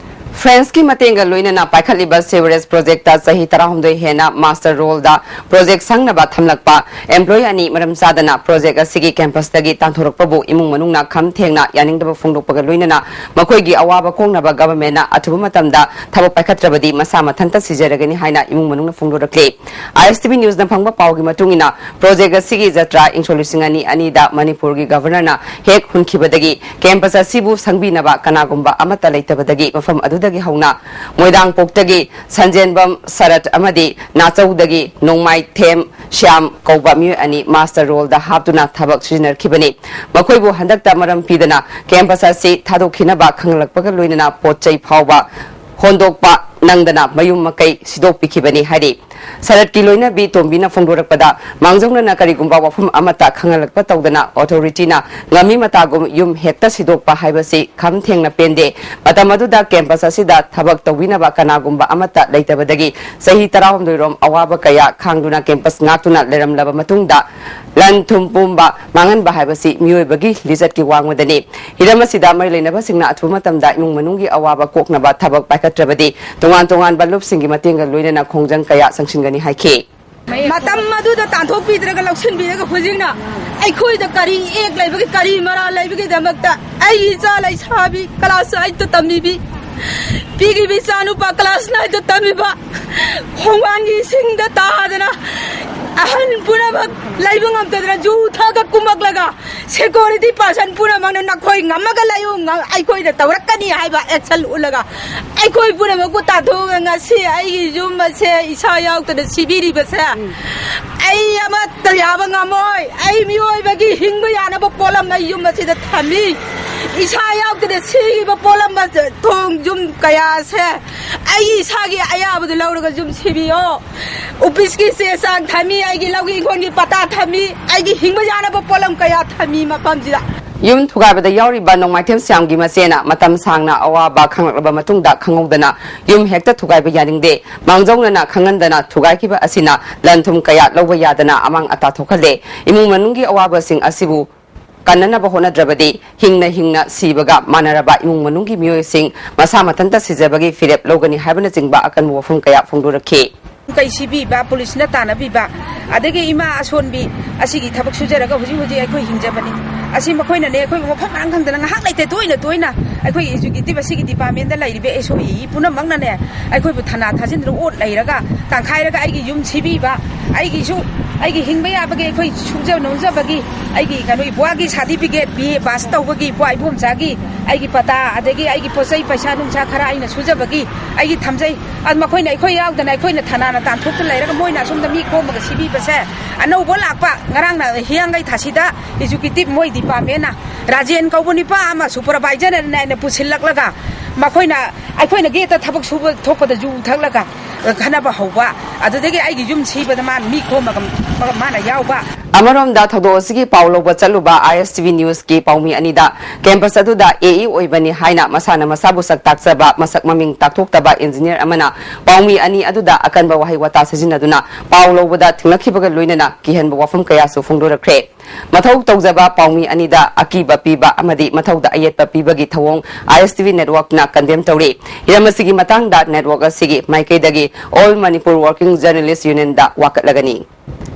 ꯐ꯭ꯔꯦꯟꯁꯀꯤ ꯃꯇꯦꯡꯒ ꯂꯣꯏꯅꯅ ꯄꯥꯏꯈꯠꯂꯤꯕ ꯁꯤꯋꯔꯦꯖ ꯄ꯭ꯔꯣꯖꯦꯛꯇ ꯆꯍꯤ ꯇꯔꯥꯍꯨꯝꯗꯣꯏ ꯍꯦꯟꯅ ꯃꯥꯁꯇꯔ ꯔꯣꯜꯗ ꯄ꯭ꯔꯣꯖꯦꯛ ꯁꯪꯅꯕ ꯊꯝꯂꯛꯄ ꯑꯦꯝꯄ꯭ꯂꯣꯌꯤ ꯑꯅꯤ ꯃꯔꯝ ꯆꯥꯗꯅ ꯄ꯭ꯔꯣꯖꯦꯛ ꯑꯁꯤꯒꯤ ꯀꯦꯝꯄꯁꯇꯒꯤ ꯇꯥꯟꯊꯣꯔꯛꯄꯕꯨ ꯏꯃꯨꯡ ꯃꯅꯨꯡꯅ ꯈꯝ ꯊꯦꯡꯅ ꯌꯥꯅꯤꯡꯗꯕ ꯐꯣꯡꯗꯣꯛꯄꯒ ꯂꯣꯏꯅꯅ ꯃꯈꯣꯏꯒꯤ ꯑꯋꯥꯕ ꯀꯣꯛꯅꯕ ꯒꯚꯔꯟꯃꯦꯟꯠꯅ ꯑꯊꯨꯕ ꯃꯇꯝꯗ ꯊꯕꯛ ꯄꯥꯏꯈꯠꯇ꯭ꯔꯕꯗꯤ ꯃꯁꯥ ꯃꯊꯟꯇ ꯁꯤꯖꯔꯒꯅꯤ ꯍꯥꯏꯅ ꯏꯃꯨꯡ ꯃꯅꯨꯡꯅ ꯐꯣꯡꯗꯣꯔꯛꯂꯤ꯫ ꯑꯥꯏ ꯑꯦꯁ ꯇꯤ ꯚꯤ ꯅ꯭ꯌꯨꯁꯅ ꯐꯪꯕ ꯄꯥꯎꯒꯤ ꯃꯇꯨꯡ ꯏꯟꯅ, ꯄ꯭ꯔꯣꯖꯦꯛ ꯑꯁꯤꯒꯤ ꯖꯇ꯭ꯔꯥ ꯏꯪꯁꯣꯛ ꯂꯤꯁꯤꯡ ꯑꯅꯤ ꯑꯅꯤꯗ ꯃꯅꯤꯄꯨꯔꯒꯤ ꯒꯚꯔꯅꯔꯅ ꯍꯦꯛ ꯍꯨꯟꯈꯤꯕꯗꯒꯤ ꯀꯦꯝꯄꯁ ꯑꯁꯤꯕꯨ ꯁꯪꯕꯤꯅꯕ ꯀꯅꯥꯒꯨꯝꯕ ꯑꯃꯠꯇ ꯂꯩꯇꯕꯗꯒꯤ ꯃꯐꯝ ꯑꯗꯨꯗꯒꯤ ꯍꯧꯅ ꯃꯣꯏꯔꯥꯡꯄꯣꯛꯇꯒꯤ ꯁꯟꯖꯦꯟꯕꯝ ꯁꯔꯠ ꯑꯃꯗꯤ ꯅꯥꯆꯧꯗꯒꯤ ꯅꯣꯡꯃꯥꯏꯊꯦꯝ ꯁ꯭ꯌꯥꯝ ꯀꯧꯕ ꯃꯤꯑꯣꯏ ꯑꯅꯤ ꯃꯥꯁꯇꯔ ꯔꯣꯜꯗ ꯍꯥꯞꯇꯨꯅ ꯊꯕꯛ ꯁꯨꯖꯤꯟꯅꯔꯛꯈꯤꯕꯅꯤ꯫ ꯃꯈꯣꯏꯕꯨ ꯍꯟꯗꯛꯇ ꯃꯔꯝ ꯄꯤꯗꯅ ꯀꯦꯝꯄꯁ ꯑꯁꯤ ꯊꯥꯗꯣꯛꯈꯤꯅꯕ ꯈꯪꯍꯜꯂꯛꯄꯒ ꯂꯣꯏꯅꯅ ꯄꯣꯠ ꯆꯩ ꯐꯥꯎꯕ ꯍꯣꯟꯗꯣꯛꯄ ꯅꯪꯗꯅ ꯃꯌꯨꯝ ꯃꯀꯩ ꯁꯤꯗꯣꯛꯄꯤꯈꯤꯕꯅꯤ ꯍꯥꯏꯔꯤ꯫ ꯁꯔꯠꯀꯤ ꯂꯣꯏꯅꯕꯤ ꯇꯣꯝꯕꯤꯅ ꯐꯣꯡꯗꯣꯔꯛꯄꯗ, ꯃꯥꯡꯖꯧꯅꯅ ꯀꯔꯤꯒꯨꯝꯕ ꯋꯥꯐꯝ ꯑꯃꯠꯇ ꯈꯪꯍꯜꯂꯛꯄ ꯇꯧꯗꯅ ꯑꯣꯊꯣꯔꯤꯇꯤꯅ ꯉꯝꯃꯤ ꯃꯇꯥꯒꯨꯝ ꯌꯨꯝ ꯍꯦꯛꯇ ꯁꯤꯗꯣꯛꯄ ꯍꯥꯏꯕꯁꯤ ꯈꯝ ꯊꯦꯡꯅ ꯄꯦꯟꯗꯦ꯫ ꯃꯇꯝ ꯑꯗꯨꯗ ꯀꯦꯝꯄꯁ ꯑꯁꯤꯗ ꯊꯕꯛ ꯇꯧꯕꯤꯅꯕ ꯀꯅꯥꯒꯨꯝꯕ ꯑꯃꯠꯇ ꯂꯩꯇꯕꯗꯒꯤ ꯆꯍꯤ ꯇꯔꯥꯍꯨꯝꯗꯣꯏ ꯔꯣꯝ ꯑꯋꯥꯕ ꯀꯌꯥ ꯈꯥꯡꯗꯨꯅ ꯀꯦꯝꯄꯁ ꯉꯥꯛꯇꯨꯅ ꯂꯩꯔꯝꯂꯕ ꯃꯇꯨꯡꯗ, ꯂꯟ ꯊꯨꯝ ꯄꯨꯝꯕ ꯃꯥꯡꯍꯟꯕ ꯍꯥꯏꯕꯁꯤ ꯃꯤꯑꯣꯏꯕꯒꯤ ꯂꯤꯆꯠꯀꯤ ꯋꯥꯡꯃꯗꯅꯤ꯫ ꯍꯤꯔꯝ ꯑꯁꯤꯗ ꯃꯔꯤ ꯂꯩꯅꯕꯁꯤꯡꯅ ꯑꯊꯨꯕ ꯃꯇꯝꯗ ꯏꯃꯨꯡ ꯃꯅꯨꯡꯒꯤ ꯑꯋꯥꯕ ꯀꯣꯛꯅꯕ ꯊꯕꯛ ꯄꯥꯏꯈꯠꯇ꯭ꯔꯕꯗꯤ ꯇꯣꯉꯥꯟ ꯇꯣꯉꯥꯟꯕ ꯂꯨꯞꯁꯤꯡꯒꯤ ꯃꯇꯦꯡꯒ ꯂꯣꯏꯅꯅ ꯈꯣꯡꯖꯪ ꯀꯌꯥ ꯆꯪꯁꯤꯟꯒꯅꯤ ꯍꯥꯏꯈꯤ꯫ ꯃꯇꯝ ꯑꯗꯨꯗ ꯇꯥꯟꯊꯣꯛꯄꯤꯗ꯭ꯔꯒ ꯂꯧꯁꯤꯟꯕꯤꯔꯒ ꯍꯧꯖꯤꯛꯅ ꯑꯩꯈꯣꯏꯗ ꯀꯔꯤ ꯑꯦꯛ ꯂꯩꯕꯒꯦ, ꯀꯔꯤ ꯃꯔꯥꯜ ꯂꯩꯕꯒꯦꯗꯃꯛꯇ ꯑꯩꯒꯤ ꯏꯆꯥ ꯂꯩꯁꯥꯕꯤ ꯀ꯭ꯂꯥꯁ ꯑꯩꯠꯇ ꯇꯝꯃꯤꯕꯤ ꯄꯤꯛꯂꯤꯕꯤ ꯏꯆꯥꯅꯨꯄꯥ ꯀ꯭ꯂꯥꯁ ꯅꯥꯏꯟꯗ ꯇꯝꯃꯤꯕ ꯈꯣꯡꯕꯥꯟꯒꯤ ꯏꯁꯤꯡꯗ ꯇꯥꯗꯅ ꯑꯍꯟ ꯄꯨꯝꯅꯃꯛ ꯂꯩꯕ ꯉꯝꯗꯗꯅ ꯖꯨ ꯊꯛꯑꯒ ꯀꯨꯝꯃꯛꯂꯒ ꯁꯦꯀ꯭ꯌꯨꯔꯤꯇꯤ ꯄꯥꯔꯁꯟ ꯄꯨꯝꯅꯃꯛꯅ ꯅꯈꯣꯏ ꯉꯝꯃꯒ ꯂꯩꯌꯨ, ꯉ-, ꯑꯩꯈꯣꯏꯅ ꯇꯧꯔꯛꯀꯅꯤ ꯍꯥꯏꯕ ꯑꯦꯛꯁꯟ ꯎꯠꯂꯒ ꯑꯩꯈꯣꯏ ꯄꯨꯝꯅꯃꯛꯄꯨ ꯇꯥꯟꯊꯣꯛꯑꯒ ꯉꯁꯤ ꯑꯩꯒꯤ ꯌꯨꯝ ꯑꯁꯦ ꯏꯁꯥ ꯌꯥꯎꯗꯅ ꯁꯤꯕꯤꯔꯤꯕꯁꯦ ꯑꯩ ꯑꯃꯠꯇ ꯌꯥꯕ ꯉꯝꯃꯣꯏ꯫ ꯑꯩ ꯃꯤꯑꯣꯏꯕꯒꯤ ꯍꯤꯡꯕ ꯌꯥꯅꯕ ꯄꯣꯠꯂꯝ ꯑꯩ ꯌꯨꯝ ꯑꯁꯤꯗ ꯊꯝꯃꯤ꯫ ꯏꯁꯥ ꯌꯥꯎꯗꯅ ꯁꯤꯈꯤꯕ ꯄꯣꯠꯂꯝ ꯑꯁꯦ ꯊꯣꯡ ꯌꯨꯝ ꯀꯌꯥ ꯑꯁꯦ ꯑꯩꯒꯤ ꯏꯁꯥꯒꯤ ꯑꯌꯥꯕꯗꯨ ꯂꯧꯔꯒ ꯌꯨꯝ ꯁꯤꯕꯤꯌꯣ꯫ ꯑꯣꯐꯤꯁꯀꯤ ꯆꯦ ꯆꯥꯡ ꯊꯝꯃꯤ, ꯑꯩꯒꯤ ꯂꯧꯒꯤ ꯏꯪꯈꯣꯜꯒꯤ ꯄꯇꯥ ꯊꯝꯃꯤ, ꯑꯩꯒꯤ ꯍꯤꯡꯕ ꯌꯥꯅꯕ ꯄꯣꯠꯂꯝ ꯀꯌꯥ ꯊꯝꯃꯤ ꯃꯐꯝꯁꯤꯗ꯫ ꯌꯨꯝ ꯊꯨꯒꯥꯏꯕꯗ ꯌꯥꯎꯔꯤꯕ ꯅꯣꯡꯃꯥꯏꯊꯦꯝ ꯁ꯭ꯌꯥꯝꯒꯤ ꯃꯆꯦꯅ ꯃꯇꯝ ꯁꯥꯡꯅ ꯑꯋꯥꯕ ꯈꯪꯂꯛꯂꯕ ꯃꯇꯨꯡꯗ ꯈꯪꯍꯧꯗꯅ ꯌꯨꯝ ꯍꯦꯛꯇ ꯊꯨꯒꯥꯏꯕ ꯌꯥꯅꯤꯡꯗꯦ꯫ ꯃꯥꯡꯖꯧꯅꯅ ꯈꯪꯍꯟꯗꯅ ꯊꯨꯒꯥꯏꯈꯤꯕ ꯑꯁꯤꯅ ꯂꯟ ꯊꯨꯝ ꯀꯌꯥ ꯂꯧꯕ ꯌꯥꯗꯅ ꯑꯃꯥꯡ ꯑꯇꯥ ꯊꯣꯛꯍꯜꯂꯦ꯫ ꯏꯃꯨꯡ ꯃꯅꯨꯡꯒꯤ ꯑꯋꯥꯕꯁꯤꯡ ꯑꯁꯤꯕꯨ ꯀꯟꯅꯅꯕ ꯍꯣꯠꯅꯗ꯭ꯔꯕꯗꯤ ꯍꯤꯡꯅ ꯍꯤꯡꯅ ꯁꯤꯕꯒ ꯃꯥꯟꯅꯔꯕ ꯏꯃꯨꯡ ꯃꯅꯨꯡꯒꯤ ꯃꯤꯑꯣꯏꯁꯤꯡ ꯃꯁꯥ ꯃꯊꯟꯇ ꯁꯤꯖꯕꯒꯤ ꯐꯤꯔꯦꯞ ꯂꯧꯒꯅꯤ ꯍꯥꯏꯕꯅꯆꯤꯡꯕ ꯑꯀꯟꯕ ꯋꯥꯐꯝ ꯀꯌꯥ ꯐꯣꯡꯗꯣꯔꯛꯈꯤ꯫ ꯀꯩ ꯁꯤꯕꯤꯕ, ꯄꯨꯂꯤꯁꯅ ꯇꯥꯟꯅꯕꯤꯕ, ꯑꯗꯒꯤ ꯏꯃꯥ ꯑꯁꯣꯟꯕꯤ ꯑꯁꯤꯒꯤ ꯊꯕꯛ ꯁꯨꯖꯔꯒ ꯍꯧꯖꯤꯛ ꯍꯧꯖꯤꯛ ꯑꯩꯈꯣꯏ ꯍꯤꯡꯖꯕꯅꯤ꯫ ꯑꯁꯤ ꯃꯈꯣꯏꯅꯅꯦ ꯑꯩꯈꯣꯏꯕꯨ ꯃꯐꯝ ꯃꯔꯥꯡ ꯈꯪꯗꯅ ꯉꯥꯏꯍꯥꯛ ꯂꯩꯇꯦ ꯇꯣꯏꯅ ꯇꯣꯏꯅ ꯑꯩꯈꯣꯏ ꯑꯦꯖꯨꯀꯦꯇꯤꯚ ꯑꯁꯤꯒꯤ ꯗꯤꯄꯥꯔꯠꯃꯦꯟꯗ ꯂꯩꯔꯤꯕ ꯑꯦꯁ ꯑꯣ ꯏ ꯄꯨꯝꯅꯃꯛꯅꯅꯦ ꯑꯩꯈꯣꯏꯕꯨ ꯊꯅꯥ ꯊꯥꯖꯤꯟꯗꯨꯅ ꯑꯣꯠ ꯂꯩꯔꯒ ꯇꯪꯈꯥꯏꯔꯒ ꯑꯩꯒꯤ ꯌꯨꯝ ꯁꯤꯕꯤꯕ, ꯑꯩꯒꯤꯁꯨ ꯑꯩꯒꯤ ꯍꯤꯡꯕ ꯌꯥꯕꯒꯤ ꯑꯩꯈꯣꯏ ꯁꯨꯖ ꯅꯣꯝꯖꯕꯒꯤ ꯑꯩꯒꯤ ꯀꯩꯅꯣ ꯏꯕ꯭ꯋꯥꯒꯤ ꯁꯥꯔꯇꯤꯐꯤꯀꯦꯠ ꯕꯤ ꯑꯦ ꯄꯥꯁ ꯇꯧꯕꯒꯤ ꯏꯕ꯭ꯋꯥ ꯏꯕꯣꯝꯆꯥꯒꯤ ꯑꯩꯒꯤ ꯄꯇꯥ, ꯑꯗꯒꯤ ꯑꯩꯒꯤ ꯄꯣꯠ ꯆꯩ ꯄꯩꯁꯥ ꯅꯨꯡꯁꯥ ꯈꯔ ꯑꯩꯅ ꯁꯨꯖꯕꯒꯤ ꯑꯩꯒꯤ ꯊꯝꯖꯩ꯫ ꯑꯗꯨ ꯃꯈꯣꯏꯅ ꯑꯩꯈꯣꯏ ꯌꯥꯎꯗꯅ ꯑꯩꯈꯣꯏꯅ ꯊꯅꯥꯅ ꯇꯥꯟꯊꯣꯛꯇ ꯂꯩꯔꯒ ꯃꯣꯏꯅ ꯑꯁꯣꯝꯗ ꯃꯤ ꯈꯣꯝꯃꯒ ꯁꯤꯕꯤꯕꯁꯦ ꯑꯅꯧꯕ ꯂꯥꯛꯄ ꯉꯔꯥꯡꯅ ꯍꯤꯌꯥꯡꯒꯩ ꯊꯥꯁꯤꯗ ꯑꯦꯖꯨꯀꯦꯇꯤꯚ ꯃꯣꯏ ꯗꯤꯄꯥꯔꯠꯃꯦꯟꯅ ꯔꯥꯖꯦꯟ ꯀꯧꯕ ꯅꯨꯄꯥ ꯑꯃ ꯁꯨꯄꯔꯚꯥꯏꯖꯔꯅ ꯑꯩꯅ ꯄꯨꯁꯤꯜꯂꯛꯂꯒ ꯃꯈꯣꯏꯅ ꯑꯩꯈꯣꯏꯅ ꯒꯦꯠꯇ ꯊꯕꯛ ꯁꯨꯕ ꯊꯣꯛꯄꯗ ꯌꯨ ꯊꯛꯂꯒ ꯈꯠꯅꯕ ꯍꯧꯕ, ꯑꯗꯨꯗꯒꯤ ꯑꯩꯒꯤ ꯌꯨꯝ ꯁꯤꯕꯗ ꯃꯥꯅ ꯃꯤ ꯈꯣꯝꯃꯒ ꯃꯥꯅ ꯌꯥꯎꯕ꯫ ꯑꯃꯔꯣꯝꯗ ꯊꯧꯗꯣꯛ ꯑꯁꯤꯒꯤ ꯄꯥꯎ ꯂꯧꯕ ꯆꯠꯂꯨꯕ ꯑꯥꯏ ꯑꯦꯁ ꯇꯤ ꯚꯤ ꯅ꯭ꯌꯨꯁꯀꯤ ꯄꯥꯎꯃꯤ ꯑꯅꯤꯗ ꯀꯦꯝꯄꯁ ꯑꯗꯨꯗ ꯑꯦ ꯏ ꯑꯣꯏꯕꯅꯤ ꯍꯥꯏꯅ ꯃꯁꯥꯅ ꯃꯁꯥꯕꯨ ꯁꯛ ꯇꯥꯛꯆꯕ ꯃꯁꯛ ꯃꯃꯤꯡ ꯇꯥꯛꯊꯣꯛꯇꯕ ꯏꯟꯖꯤꯅꯤꯌꯔ ꯑꯃꯅ ꯄꯥꯎꯃꯤ ꯑꯅꯤ ꯑꯗꯨꯗ ꯑꯀꯟꯕ ꯋꯥꯍꯩ ꯋꯥꯇꯥ ꯁꯤꯖꯤꯟꯅꯗꯨꯅ ꯄꯥꯎ ꯂꯧꯕꯗ ꯊꯤꯡꯂꯛꯈꯤꯕꯒ ꯂꯣꯏꯅꯅ ꯀꯤꯍꯟꯕ ꯋꯥꯐꯝ ꯀꯌꯥꯁꯨ ꯐꯣꯡꯗꯣꯔꯛꯈ꯭ꯔꯦ꯫ ꯃꯊꯧ ꯇꯧꯖꯕ ꯄꯥꯎꯃꯤ ꯑꯅꯤꯗ ꯑꯀꯤꯕ ꯄꯤꯕ ꯑꯃꯗꯤ ꯃꯊꯧꯗ ꯑꯌꯦꯠꯄ ꯄꯤꯕꯒꯤ ꯊꯧꯑꯣꯡ ꯑꯥꯏ ꯑꯦꯁ ꯇꯤ ꯚꯤ ꯅꯦꯠꯋꯥꯔꯛꯅ ꯀꯟꯗꯦꯝ ꯇꯧꯔꯤ꯫ ꯍꯤꯔꯝ ꯑꯁꯤꯒꯤ ꯃꯇꯥꯡꯗ ꯅꯦꯠꯋꯥꯔꯛ ꯑꯁꯤꯒꯤ ꯃꯥꯏꯀꯩꯗꯒꯤ ꯑꯣꯜ ꯃꯅꯤꯄꯨꯔ ꯋꯥꯔꯀꯤꯡ ꯖꯔꯅꯦꯂꯤꯁ ꯌꯨꯅꯤꯌꯟꯗ ꯋꯥꯀꯠꯂꯒꯅꯤ꯫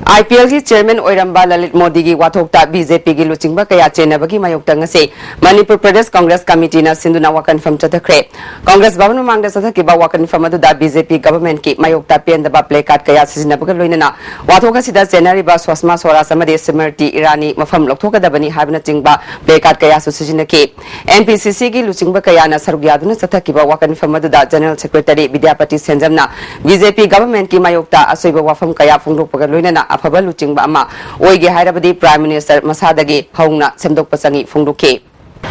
IPLꯒꯤ chairman ꯑꯣꯏꯔꯝꯕ ꯂꯂꯤꯠ ꯃꯣꯗꯤꯒꯤ ꯋꯥꯊꯣꯛꯇ BJPꯒꯤ ꯂꯨꯆꯤꯡꯕ ꯀꯌꯥ ꯆꯦꯟꯅꯕꯒꯤ ꯃꯥꯌꯣꯛꯇ ꯉꯁꯤ ꯃꯅꯤꯄꯨꯔ ꯄ꯭ꯔꯗꯦꯁ ꯀꯪꯒ꯭ꯔꯦꯁ ꯀꯃꯤꯇꯤꯅ ꯁꯤꯟꯗꯨꯅ ꯋꯥꯀꯠ ꯃꯤꯐꯝ ꯆꯠꯊꯈ꯭ꯔꯦ꯫ ꯀꯪꯒ꯭ꯔꯦꯁ ꯚꯕꯟ ꯃꯃꯥꯡꯗ ꯆꯠꯊꯈꯤꯕ ꯋꯥꯀꯠ ꯃꯤꯐꯝ ꯑꯗꯨꯗ BJP governmentꯀꯤ ꯃꯥꯌꯣꯛꯇ ꯄꯦꯟꯗꯕ placard ꯀꯌꯥ ꯁꯤꯖꯤꯟꯅꯕꯒ ꯂꯣꯏꯅꯅ ꯋꯥꯊꯣꯛ ꯑꯁꯤꯗ ꯆꯦꯟꯅꯔꯤꯕ ꯁ꯭ꯋꯁꯃꯥ ꯁ꯭ꯋꯔꯥꯖ ꯑꯃꯗꯤ ꯁ꯭ꯃꯔꯇꯤ ꯏꯔꯥꯅꯤ ꯃꯐꯝ ꯂꯧꯊꯣꯛꯀꯗꯕꯅꯤ ꯍꯥꯏꯕꯅꯆꯤꯡꯕ placard ꯀꯌꯥꯁꯨ ꯁꯤꯖꯤꯟꯅꯈꯤ꯫ NPCCꯒꯤ ꯂꯨꯆꯤꯡꯕ ꯀꯌꯥꯅ ꯁꯔꯨꯛ ꯌꯥꯗꯨꯅ ꯆꯠꯊꯈꯤꯕ ꯋꯥꯀꯠ ꯃꯤꯐꯝ ꯑꯗꯨꯗ General Secretary ꯕꯤꯗ꯭ꯌꯥꯄꯇꯤ ꯁꯦꯟꯖꯝꯅ BJP governmentꯀꯤ ꯃꯥꯌꯣꯛꯇ ꯑꯁꯣꯏꯕ ꯋꯥꯐꯝ ꯀꯌꯥ ꯐꯣꯡꯗꯣꯛꯄꯒ ꯂꯣꯏꯅꯅ ꯑꯐꯕ ꯂꯨꯆꯤꯡꯕ ꯑꯃ ꯑꯣꯏꯒꯦ ꯍꯥꯏꯔꯕꯗꯤ Prime Minister ꯃꯁꯥꯗꯒꯤ ꯍꯧꯅ ꯁꯦꯝꯗꯣꯛꯄ ꯆꯪꯏ ꯐꯣꯡꯗꯣꯛꯈꯤ꯫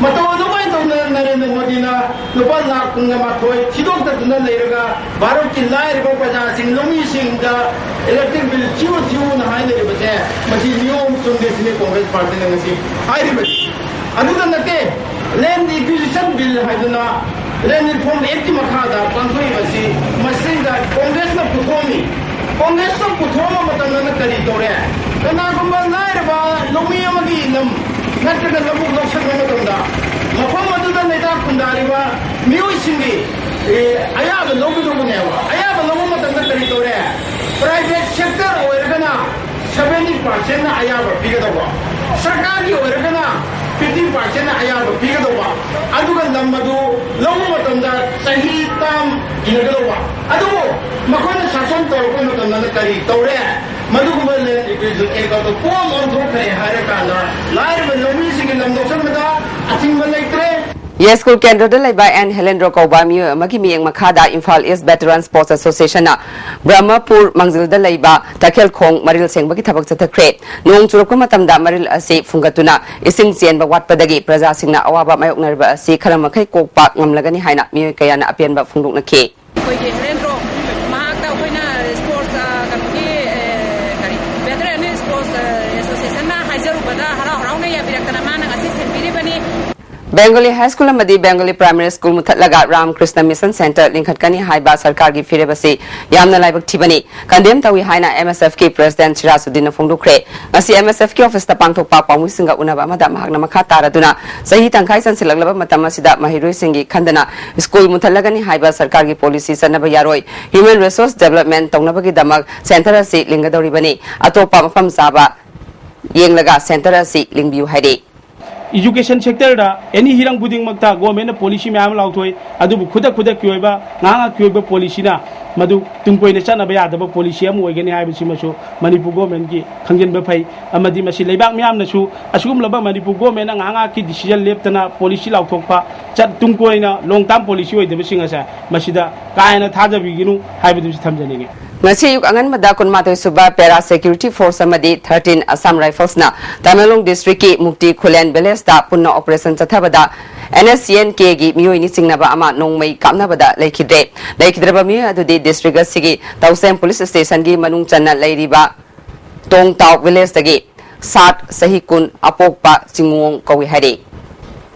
ꯃꯇꯧ ꯑꯗꯨꯃꯥꯏꯅ ꯇꯧꯅ ꯅꯔꯦꯟꯗ꯭ꯔ ꯃꯣꯗꯤꯅ ꯂꯨꯄꯥ ꯂꯥꯈ ꯀꯨꯟꯒ ꯃꯥꯊꯣꯏ ꯊꯤꯗꯣꯛꯇꯗꯨꯅ ꯂꯩꯔꯒ ꯚꯥꯔꯠꯀꯤ ꯂꯥꯏꯔꯕ ꯄ꯭ꯔꯖꯥꯁꯤꯡ, ꯂꯧꯃꯤꯁꯤꯡꯗ electric bill ꯊꯤꯌꯨ ꯊꯤꯌꯨꯅ ꯍꯥꯏꯅꯔꯤꯕꯁꯦ, ꯃꯁꯤ ꯅꯤꯌꯣꯝ ꯆꯨꯝꯗꯦ ꯁꯤꯅꯤ ꯀꯣꯡꯒ꯭ꯔꯦꯁ ꯄꯥꯔꯇꯤꯅ ꯉꯁꯤ ꯍꯥꯏꯔꯤꯕꯁꯤ꯫ ꯑꯗꯨꯗ ꯅꯠꯇꯦ, Land Acquisition Bill ꯍꯥꯏꯗꯨꯅ Land Reform Actꯀꯤ ꯃꯈꯥꯗ ꯄꯥꯡꯊꯣꯛꯏꯕꯁꯤ ꯃꯁꯤꯗ ꯀꯣꯡꯒ꯭ꯔꯦꯁꯅ ꯄꯨꯊꯣꯛꯑꯝꯃꯤ꯫ ꯀꯣꯡꯒ꯭ꯔꯦꯁꯅ ꯄꯨꯊꯣꯛꯑꯝꯕ ꯃꯇꯝꯗꯅ ꯀꯔꯤ ꯇꯧꯔꯦ? ꯀꯅꯥꯒꯨꯝꯕ ꯂꯥꯏꯔꯕ ꯂꯧꯃꯤ ꯑꯃꯒꯤ ꯂꯝ ꯅꯠꯇ꯭ꯔꯒ ꯂꯧꯕꯨꯛ ꯂꯧꯁꯤꯟꯕ ꯃꯇꯝꯗ ꯃꯐꯝ ꯑꯗꯨꯗ ꯂꯩꯇꯥ ꯈꯨꯟꯗꯥꯔꯤꯕ ꯃꯤꯑꯣꯏꯁꯤꯡꯒꯤ, ꯑꯦ, ꯑꯌꯥꯕ ꯂꯧꯒꯗꯧꯕꯅꯦꯕ꯫ ꯑꯌꯥꯕ ꯂꯧꯕ ꯃꯇꯝꯗ ꯀꯔꯤ ꯇꯧꯔꯦ? Private sector ꯑꯣꯏꯔꯒꯅ seventy percentꯅ ꯑꯌꯥꯕ ꯄꯤꯒꯗꯧꯕ, ꯁꯔꯀꯥꯔꯒꯤ ꯑꯣꯏꯔꯒꯅ fifty percentꯅ ꯑꯌꯥꯕ ꯄꯤꯒꯗꯧꯕ, ꯑꯗꯨꯒ ꯂꯝ ꯑꯗꯨ ꯂꯧꯕ ꯃꯇꯝꯗ ꯆꯍꯤ term ꯏꯟꯅꯒꯗꯧꯕ꯫ ꯑꯗꯨꯕꯨ ꯃꯈꯣꯏꯅ ꯁꯥꯁꯟ ꯇꯧꯔꯛꯄ ꯃꯇꯝꯗꯅ ꯀꯔꯤ ꯇꯧꯔꯦ? ꯃꯗꯨꯒꯨꯝꯕ Land Acquisition Act ꯑꯗꯨ ꯄꯨꯝꯅꯃꯛ ꯑꯣꯟꯊꯣꯛꯈ꯭ꯔꯦ ꯍꯥꯏꯔꯀꯥꯟꯗ ꯂꯥꯏꯔꯕ ꯂꯧꯃꯤꯁꯤꯡꯒꯤ ꯂꯝ ꯂꯧꯁꯤꯟꯕꯗ ꯑꯊꯤꯡꯕ ꯂꯩꯇ꯭ꯔꯦ꯫ ꯌꯥꯏꯁ꯭ꯀꯨꯜ ꯀꯦꯟꯗ꯭ꯔꯗ ꯂꯩꯕ ꯑꯦꯟ ꯍꯦꯂꯦꯟꯗ꯭ꯔꯣ ꯀꯧꯕ ꯃꯤꯑꯣꯏ ꯑꯃꯒꯤ ꯃꯤꯠꯌꯦꯡ ꯃꯈꯥꯗ Imphal East Veteran Sports Associationꯅ Brahmapur ꯃꯥꯡꯖꯤꯜꯗ ꯂꯩꯕ ꯇꯈꯦꯜꯈꯣꯡ ꯃꯔꯤꯜ ꯁꯦꯡꯕꯒꯤ ꯊꯕꯛ ꯆꯠꯊꯈ꯭ꯔꯦ꯫ ꯅꯣꯡ ꯆꯨꯔꯛꯄ ꯃꯇꯝꯗ ꯃꯔꯤꯜ ꯑꯁꯤ ꯐꯨꯡꯒꯠꯇꯨꯅ ꯏꯁꯤꯡ ꯆꯦꯟꯕ ꯋꯥꯠꯄꯗꯒꯤ ꯄ꯭ꯔꯖꯥꯁꯤꯡꯅ ꯑꯋꯥꯕ ꯃꯥꯌꯣꯛꯅꯔꯤꯕ ꯑꯁꯤ ꯈꯔ ꯃꯈꯩ ꯀꯣꯛꯄ ꯉꯝꯂꯒꯅꯤ ꯍꯥꯏꯅ ꯃꯤꯑꯣꯏ ꯀꯌꯥꯅ ꯑꯄꯦꯟꯕ ꯐꯣꯡꯗꯣꯛꯅꯈꯤ꯫ ꯑꯩꯈꯣꯏꯒꯤ ꯍꯦꯂꯦꯟꯗ꯭ꯔꯣ ꯃꯍꯥꯛꯇ ꯑꯩꯈꯣꯏꯅ sports, ꯑ, ꯀꯩꯅꯣꯒꯤ, ꯑꯦ, ꯀꯔꯤ, Veteran Sports, ꯑ, Associationꯅ ꯍꯥꯏꯖꯔꯨꯕꯗ ꯍꯔꯥꯎ ꯍꯔꯥꯎꯅ ꯌꯥꯕꯤꯔꯛꯇꯅ ꯃꯥꯅ ꯉꯁꯤ ꯁꯤꯟꯕꯤꯔꯤꯕꯅꯤ꯫ ꯕꯦꯡꯒꯣꯂꯤ ꯍꯥꯏ ꯁ꯭ꯀꯨꯜ ꯑꯃꯗꯤ ꯕꯦꯡꯒꯣꯂꯤ ꯄ꯭ꯔꯥꯏꯃꯥꯔꯤ ꯁ꯭ꯀꯨꯜ ꯃꯨꯠꯊꯠꯂꯒ ꯔꯥꯝ ꯀ꯭ꯔꯤꯁꯅ ꯃꯤꯁꯟ ꯁꯦꯟꯇꯔ ꯂꯤꯡꯈꯠꯀꯅꯤ ꯍꯥꯏꯕ ꯁꯔꯀꯥꯔꯒꯤ ꯐꯤꯔꯦꯞ ꯑꯁꯤ ꯌꯥꯝꯅ ꯂꯥꯏꯕꯛ ꯊꯤꯕꯅꯤ, ꯀꯟꯗꯦꯝ ꯇꯧꯏ ꯍꯥꯏꯅ ꯑꯦꯝ ꯑꯦꯁ ꯑꯦꯐꯀꯤ ꯄ꯭ꯔꯦꯁꯤꯗꯦꯟꯠ ꯁꯤꯔꯥꯖꯨꯗꯤꯟꯅ ꯐꯣꯡꯗꯣꯛꯈ꯭ꯔꯦ꯫ ꯉꯁꯤ ꯑꯦꯝ ꯑꯦꯁ ꯑꯦꯐꯀꯤ ꯑꯣꯐꯤꯁꯇ ꯄꯥꯡꯊꯣꯛꯄ ꯄꯥꯎꯃꯤꯁꯤꯡꯒ ꯎꯅꯕ ꯑꯃꯗ ꯃꯍꯥꯛꯅ ꯃꯈꯥ ꯇꯥꯔꯗꯨꯅ, ꯆꯍꯤ ꯇꯪꯈꯥꯏ ꯆꯟꯁꯤꯜꯂꯛꯂꯕ ꯃꯇꯝ ꯑꯁꯤꯗ ꯃꯍꯩꯔꯣꯏꯁꯤꯡꯒꯤ ꯈꯟꯗꯅ ꯁ꯭ꯀꯨꯜ ꯃꯨꯠꯊꯠꯂꯒꯅꯤ ꯍꯥꯏꯕ ꯁꯔꯀꯥꯔꯒꯤ ꯄꯣꯂꯤꯁꯤ ꯆꯠꯅꯕ ꯌꯥꯔꯣꯏ꯫ ꯍ꯭ꯌꯨꯃꯦꯟ ꯔꯤꯁꯣꯔꯁ ꯗꯦꯕꯂꯞꯃꯦꯟꯠ ꯇꯧꯅꯕꯒꯤꯗꯃꯛ ꯁꯦꯟꯇꯔ ꯑꯁꯤ ꯂꯤꯡꯒꯗꯧꯔꯤꯕꯅꯤ꯫ ꯑꯇꯣꯞꯄ ꯃꯐꯝ ꯆꯥꯕ ꯌꯦꯡꯂꯒ ꯁꯦꯟꯇꯔ ꯑꯁꯤ ꯂꯤꯡꯕꯤꯌꯨ ꯍꯥꯏꯔꯤ꯫ Education sector ꯗ ꯑꯦꯅꯤ ꯍꯤꯔꯝ ꯈꯨꯗꯤꯡꯃꯛꯇ ꯒꯣꯔꯃꯦꯟꯅ ꯄꯣꯂꯤꯁꯤ ꯃꯌꯥꯝ ꯑꯃ ꯂꯥꯎꯊꯣꯛꯏ꯫ ꯑꯗꯨꯕꯨ ꯈꯨꯗꯛ ꯈꯨꯗꯛꯀꯤ ꯑꯣꯏꯕ, ꯉꯥꯏꯍꯥꯛ ꯉꯥꯏꯍꯥꯛꯀꯤ ꯑꯣꯏꯕ ꯄꯣꯂꯤꯁꯤꯅ ꯃꯗꯨ ꯇꯨꯡ ꯀꯣꯏꯅ ꯆꯠꯅꯕ ꯌꯥꯗꯕ ꯄꯣꯂꯤꯁꯤ ꯑꯃ ꯑꯣꯏꯒꯅꯤ ꯍꯥꯏꯕꯁꯤꯃꯁꯨ ꯃꯅꯤꯄꯨꯔ ꯒꯣꯔꯃꯦꯟꯒꯤ ꯈꯪꯖꯤꯟꯕ ꯐꯩ꯫ ꯑꯃꯗꯤ ꯃꯁꯤ ꯂꯩꯕꯥꯛ ꯃꯤꯌꯥꯝꯅꯁꯨ ꯑꯁꯤꯒꯨꯝꯂꯕ ꯃꯅꯤꯄꯨꯔ ꯒꯣꯔꯃꯦꯟꯅ ꯉꯥꯏꯍꯥꯛ ꯉꯥꯏꯍꯥꯛꯀꯤ ꯗꯤꯁꯤꯖꯟ ꯂꯦꯞꯇꯅ ꯄꯣꯂꯤꯁꯤ ꯂꯥꯎꯊꯣꯛꯄ, ꯆꯠ-, ꯇꯨꯡ ꯀꯣꯏꯅ ꯂꯣꯡ ꯇꯥꯔꯝ ꯄꯣꯂꯤꯁꯤ ꯑꯣꯏꯗꯕꯁꯤꯡ ꯑꯁꯦ ꯃꯁꯤꯗ ꯀꯥ ꯍꯦꯟꯅ ꯊꯥꯖꯕꯤꯒꯅꯨ ꯍꯥꯏꯕꯗꯨꯁꯨ ꯊꯝꯖꯅꯤꯡꯉꯤ꯫ ꯉꯁꯤ ꯑꯌꯨꯛ ꯑꯉꯟꯕꯗ ꯀꯨꯟꯃꯥꯊꯣꯏ ꯁꯨꯕ Para Security Force ꯑꯃꯗꯤ thirteen Assam Rifles ꯅ ꯇꯃꯦꯡꯂꯣꯡ district ꯀꯤ ꯃꯨꯛꯇꯤ ꯈꯨꯂꯦꯟ village ꯇ ꯄꯨꯟꯅ operation ꯆꯠꯊꯕꯗ N S C N K ꯒꯤ ꯃꯤꯑꯣꯏꯅꯤ ꯆꯤꯡꯅꯕ ꯑꯃ ꯅꯣꯡꯃꯩ ꯀꯥꯞꯅꯕꯗ ꯂꯩꯈꯤꯗ꯭ꯔꯦ꯫ ꯂꯩꯈꯤꯗ꯭ꯔꯕ ꯃꯤꯑꯣꯏ ꯑꯗꯨꯗꯤ district ꯑꯁꯤꯒꯤ ꯇꯧꯁꯦꯝ police station ꯒꯤ ꯃꯅꯨꯡ ꯆꯟꯅ ꯂꯩꯔꯤꯕ ꯇꯣꯡꯇꯥꯎ village ꯇꯒꯤ ꯁꯥꯠ, ꯆꯍꯤ ꯀꯨꯟ, ꯑꯄꯣꯛꯄ ꯆꯤꯡꯉꯣꯡ ꯀꯧꯏ ꯍꯥꯏꯔꯤ꯫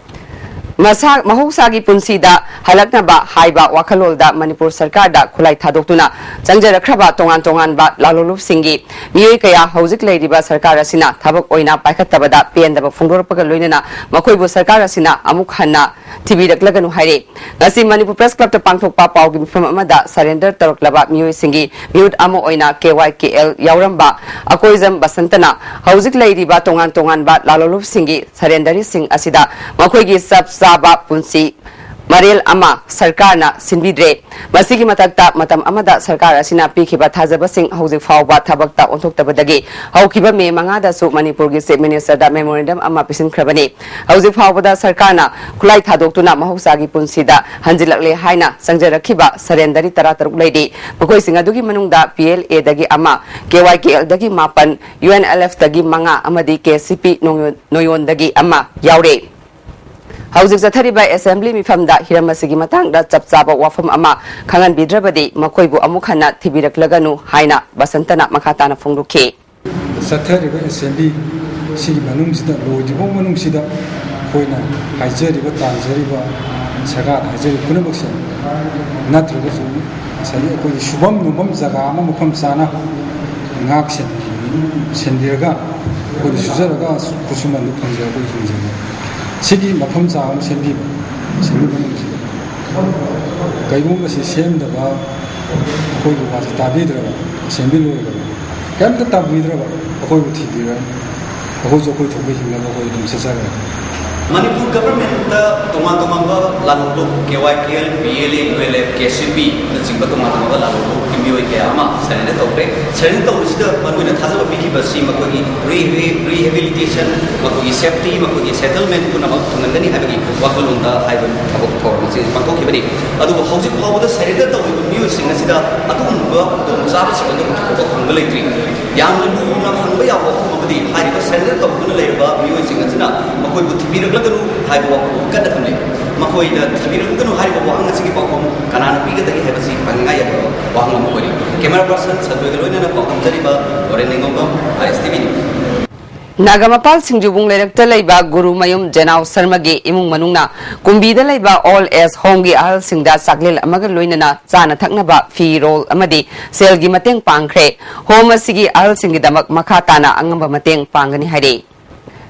ꯃꯁꯥ-, ꯃꯍꯧꯁꯥꯒꯤ ꯄꯨꯟꯁꯤꯗ ꯍꯜꯂꯛꯅꯕ ꯍꯥꯏꯕ ꯋꯥꯈꯜꯂꯣꯟꯗ ꯃꯅꯤꯄꯨꯔ ꯁꯔꯀꯥꯔꯗ ꯈꯨꯠꯂꯥꯏ ꯊꯥꯗꯣꯛꯇꯨꯅ ꯆꯪꯖꯔꯛꯈ꯭ꯔꯕ ꯇꯣꯉꯥꯟ ꯇꯣꯉꯥꯟꯕ ꯂꯥꯂꯣꯟꯂꯨꯞꯁꯤꯡꯒꯤ ꯃꯤꯑꯣꯏ ꯀꯌꯥ ꯍꯧꯖꯤꯛ ꯂꯩꯔꯤꯕ ꯁꯔꯀꯥꯔ ꯑꯁꯤꯅ ꯊꯕꯛ ꯑꯣꯏꯅ ꯄꯥꯏꯈꯠꯇꯕꯗ ꯄꯦꯟꯗꯕ ꯐꯣꯡꯗꯣꯔꯛꯄꯒ ꯂꯣꯏꯅꯅ ꯃꯈꯣꯏꯕꯨ ꯁꯔꯀꯥꯔ ꯑꯁꯤꯅ ꯑꯃꯨꯛ ꯍꯟꯅ ꯊꯤꯕꯤꯔꯛꯂꯒꯅꯨ ꯍꯥꯏꯔꯤ꯫ ꯉꯁꯤ ꯃꯅꯤꯄꯨꯔ Press Club ꯇ ꯄꯥꯡꯊꯣꯛꯄ ꯄꯥꯎꯒꯤ ꯃꯤꯐꯝ ꯑꯃꯗ surrender ꯇꯧꯔꯛꯂꯕ ꯃꯤꯑꯣꯏꯁꯤꯡꯒꯤ ꯃꯤꯍꯨꯠ ꯑꯃ ꯑꯣꯏꯅ K Y K L ꯌꯥꯎꯔꯝꯕ Akoijam ꯕꯁꯟꯇꯅ ꯍꯧꯖꯤꯛ ꯂꯩꯔꯤꯕ ꯇꯣꯉꯥꯟ ꯇꯣꯉꯥꯟꯕ ꯂꯥꯂꯣꯟꯂꯨꯞꯁꯤꯡꯒꯤ surrenderee ꯁꯤꯡ ꯑꯁꯤꯗ ꯃꯈꯣꯏꯒꯤ ꯆꯞ ꯆꯥꯕ ꯄꯨꯟꯁꯤ ꯃꯔꯦꯜ ꯑꯃ ꯁꯔꯀꯥꯔꯅ ꯁꯤꯟꯕꯤꯗ꯭ꯔꯦ꯫ ꯃꯁꯤꯒꯤ ꯃꯊꯛꯇ ꯃꯇꯝ ꯑꯃꯗ ꯁꯔꯀꯥꯔ ꯑꯁꯤꯅ ꯄꯤꯈꯤꯕ ꯊꯥꯖꯕꯁꯤꯡ ꯍꯧꯖꯤꯛ ꯐꯥꯎꯕ ꯊꯕꯛꯇ ꯑꯣꯟꯊꯣꯛꯇꯕꯗꯒꯤ ꯍꯧꯈꯤꯕ ꯃꯦ ꯃꯉꯥꯗꯁꯨ ꯃꯅꯤꯄꯨꯔꯒꯤ Chief Minister ꯗ memorandum ꯑꯃ ꯄꯤꯁꯤꯟꯈ꯭ꯔꯕꯅꯤ꯫ ꯍꯧꯖꯤꯛ ꯐꯥꯎꯕꯗ ꯁꯔꯀꯥꯔꯅ ꯈꯨꯠꯂꯥꯏ ꯊꯥꯗꯣꯛꯇꯨꯅ ꯃꯍꯧꯁꯥꯒꯤ ꯄꯨꯟꯁꯤꯗ ꯍꯟꯖꯤꯜꯂꯛꯂꯦ ꯍꯥꯏꯅ ꯆꯪꯖꯔꯛꯈꯤꯕ surrenderee ꯇꯔꯥꯇꯔꯨꯛ ꯂꯩꯔꯤ꯫ ꯃꯈꯣꯏꯁꯤꯡ ꯑꯗꯨꯒꯤ ꯃꯅꯨꯡꯗ P L A ꯗꯒꯤ ꯑꯃ, K Y K L ꯗꯒꯤ ꯃꯥꯄꯟ, U N L F ꯇꯒꯤ ꯃꯉꯥ ꯑꯃꯗꯤ K C P ꯅꯣꯡꯌꯣ-, ꯅꯣꯌꯣꯟꯗꯒꯤ ꯑꯃ ꯌꯥꯎꯔꯦ꯫ ꯍꯧꯖꯤꯛ ꯆꯠꯊꯔꯤꯕ assembly ꯃꯤꯐꯝꯗ ꯍꯤꯔꯝ ꯑꯁꯤꯒꯤ ꯃꯇꯥꯡꯗ ꯆꯞ ꯆꯥꯕ ꯋꯥꯐꯝ ꯑꯃ ꯈꯪꯍꯟꯕꯤꯗ꯭ꯔꯕꯗꯤ ꯃꯈꯣꯏꯕꯨ ꯑꯃꯨꯛ ꯍꯟꯅ ꯊꯤꯕꯤꯔꯛꯂꯒꯅꯨ ꯍꯥꯏꯅ ꯕꯁꯟꯇꯅ ꯃꯈꯥ ꯇꯥꯅ ꯐꯣꯡꯗꯣꯛꯈꯤ꯫ ꯆꯠꯊꯔꯤꯕ assembly ꯁꯤꯒꯤ ꯃꯅꯨꯡꯁꯤꯗ, ꯂꯣꯏꯗ꯭ꯔꯤꯐꯥꯎ ꯃꯅꯨꯡꯁꯤꯗ ꯑꯩꯈꯣꯏꯅ ꯍꯥꯏꯖꯔꯤꯕ, ꯇꯥꯟꯖꯔꯤꯕ, ꯁꯔꯀꯥꯔꯗ ꯍꯥꯏꯖꯔꯤꯕ ꯄꯨꯝꯅꯃꯛꯁꯦ ꯅꯠꯇ꯭ꯔꯒꯁꯨ ꯉꯁꯥꯏꯒꯤ ꯑꯩꯈꯣꯏꯒꯤ ꯁꯨꯐꯝ ꯅꯣꯝꯐꯝ ꯖꯒꯥ ꯑꯃ ꯃꯐꯝ ꯆꯥꯅ ꯉꯥꯛ ꯁꯦꯟꯕꯤꯕ, ꯁꯦꯟꯕꯤꯔꯒ ꯑꯩꯈꯣꯏꯅ ꯁꯨꯖꯔꯒ ꯈꯨꯠꯁꯨꯃꯟꯗꯨ ꯐꯪꯖꯔꯒ ꯑꯩꯈꯣꯏ ꯍꯤꯡꯖꯒꯦ꯫ ꯁꯤꯒꯤ ꯃꯐꯝ ꯆꯥꯕ ꯑꯃ ꯁꯦꯝꯕꯤꯕ, ꯁꯦꯝꯕꯤꯕ ꯉꯝꯁꯤ꯫ ꯀꯩꯒꯨꯝꯕ ꯁꯤ ꯁꯦꯝꯗꯕ, ꯑꯩꯈꯣꯏꯒꯤ ꯋꯥꯁꯤ ꯇꯥꯕꯤꯗ꯭ꯔꯕ, ꯁꯦꯝꯕꯤꯔꯣꯏꯗꯕ, ꯀꯔꯤꯝꯇ ꯇꯧꯕꯤꯗ꯭ꯔꯕ, ꯑꯩꯈꯣꯏꯕꯨ ꯊꯤꯕꯤꯔꯣꯏ꯫ ꯑꯩꯈꯣꯏꯁꯨ ꯑꯩꯈꯣꯏ ꯊꯣꯛꯄ ꯍꯤꯡꯅꯕ ꯑꯩꯈꯣꯏ ꯑꯗꯨꯝ ꯆꯠꯆꯔꯒꯦ꯫ ꯃꯅꯤꯄꯨꯔ ꯒꯚꯔꯟꯃꯦꯟꯠꯇ ꯇꯣꯉꯥꯟ ꯇꯣꯉꯥꯟꯕ ꯂꯥꯂꯣꯡꯂꯨꯞ, K Y K L, B L A, U L F, K C B ꯅꯆꯤꯡꯕ ꯇꯣꯉꯥꯟ ꯇꯣꯉꯥꯟꯕ ꯂꯥꯂꯣꯡꯂꯨꯞꯀꯤ ꯃꯤꯑꯣꯏ ꯀꯌꯥ ꯑꯃ ꯁꯔꯦꯟꯗꯔ ꯇꯧꯈ꯭ꯔꯦ꯫ ꯁꯔꯦꯟꯗꯔ ꯇꯧꯕꯁꯤꯗ ꯃꯔꯨꯑꯣꯏꯅ ꯊꯥꯖꯕ ꯄꯤꯈꯤꯕꯁꯤ ꯃꯈꯣꯏꯒꯤ ꯔꯤ-, ꯔꯤ-, ꯔꯤꯍꯦꯕꯤꯂꯤꯇꯦꯁꯟ, ꯃꯈꯣꯏꯒꯤ ꯁꯦꯐꯇꯤ, ꯃꯈꯣꯏꯒꯤ ꯁꯦꯇꯜꯃꯦꯟꯠ ꯄꯨꯝꯅꯃꯛ ꯐꯪꯍꯟꯒꯅꯤ ꯍꯥꯏꯕꯒꯤ ꯋꯥꯈꯜꯂꯣꯟꯗ ꯍꯥꯏꯕ ꯊꯕꯛ ꯊꯧꯔꯝ ꯑꯁꯤ ꯄꯥꯡꯊꯣꯛꯈꯤꯕꯅꯤ꯫ ꯑꯗꯨꯕꯨ ꯍꯧꯖꯤꯛ ꯐꯥꯎꯕꯗ ꯁꯔꯦꯟꯗꯔ ꯇꯧꯔꯤꯕ ꯃꯤꯑꯣꯏꯁꯤꯡ ꯑꯁꯤꯗ ꯑꯗꯨꯒꯨꯝꯕ ꯈꯨꯗꯣꯡꯆꯥꯕꯁꯤꯡ ꯑꯗꯨ ꯍꯧꯖꯤꯛ ꯐꯥꯎꯕ ꯐꯪꯕ ꯂꯩꯇ꯭ꯔꯤ꯫ ꯌꯥꯝꯅ ꯂꯨꯅ ꯍꯪꯕ ꯌꯥꯕ ꯋꯥꯐꯝ ꯑꯃꯗꯤ, ꯍꯥꯏꯔꯤꯕ ꯁꯔꯦꯟꯗꯔ ꯇꯧꯗꯨꯅ ꯂꯩꯔꯕ ꯃꯤꯑꯣꯏꯁꯤꯡ ꯑꯁꯤꯅ ꯃꯈꯣꯏꯕꯨ ꯊꯤꯕꯤꯔꯛꯂꯒꯅꯨ ꯍꯥꯏꯕ ꯋꯥꯐꯝ ꯑꯃ ꯀꯟꯅ ꯊꯝꯂꯤ꯫ ꯃꯈꯣꯏꯗ ꯊꯤꯕꯤꯔꯛꯂꯒꯅꯨ ꯍꯥꯏꯔꯤꯕ ꯋꯥꯍꯪ ꯑꯁꯤꯒꯤ ꯄꯥꯎꯈꯨꯝ ꯀꯅꯥꯅ ꯄꯤꯒꯗꯒꯦ ꯍꯥꯏꯕꯁꯤ ꯍꯪꯅꯤꯡꯉꯥꯏ ꯑꯣꯏꯕ ꯋꯥꯍꯪ ꯑꯃ ꯑꯣꯏꯔꯤ꯫ ꯀꯦꯃꯦꯔꯥ ꯄꯔꯁꯟ ꯁꯟꯖꯣꯏꯒ ꯂꯣꯏꯅꯅ ꯄꯥꯎꯗꯝꯖꯔꯤꯕ ꯂꯣꯔꯦꯟ ꯅꯤꯉꯣꯝꯕꯝ, ꯑꯥꯏ S T V news. Nagampal ꯁꯤꯡꯖꯨꯕꯨꯡ ꯂꯩꯔꯛꯇ ꯂꯩꯕ ꯒꯨꯔꯨꯃꯌꯨꯝ ꯖꯦꯅꯥꯎ ꯁꯔꯃꯒꯤ ꯏꯃꯨꯡ ꯃꯅꯨꯡꯅ ꯀꯨꯝꯕꯤꯗ ꯂꯩꯕ ꯑꯣꯜ ꯑꯦꯖ ꯍꯣꯝꯒꯤ ꯑꯍꯜꯁꯤꯡꯗ ꯆꯥꯛꯂꯦꯟ ꯑꯃꯒ ꯂꯣꯏꯅꯅ ꯆꯥꯅ ꯊꯛꯅꯕ, ꯐꯤꯔꯣꯜ ꯑꯃꯗꯤ ꯁꯦꯜꯒꯤ ꯃꯇꯦꯡ ꯄꯥꯡꯈ꯭ꯔꯦ꯫ ꯍꯣꯝ ꯑꯁꯤꯒꯤ ꯑꯍꯜꯁꯤꯡꯒꯤꯗꯃꯛ ꯃꯈꯥ ꯇꯥꯅ ꯑꯉꯝꯕ ꯃꯇꯦꯡ ꯄꯥꯡꯒꯅꯤ ꯍꯥꯏꯔꯤ꯫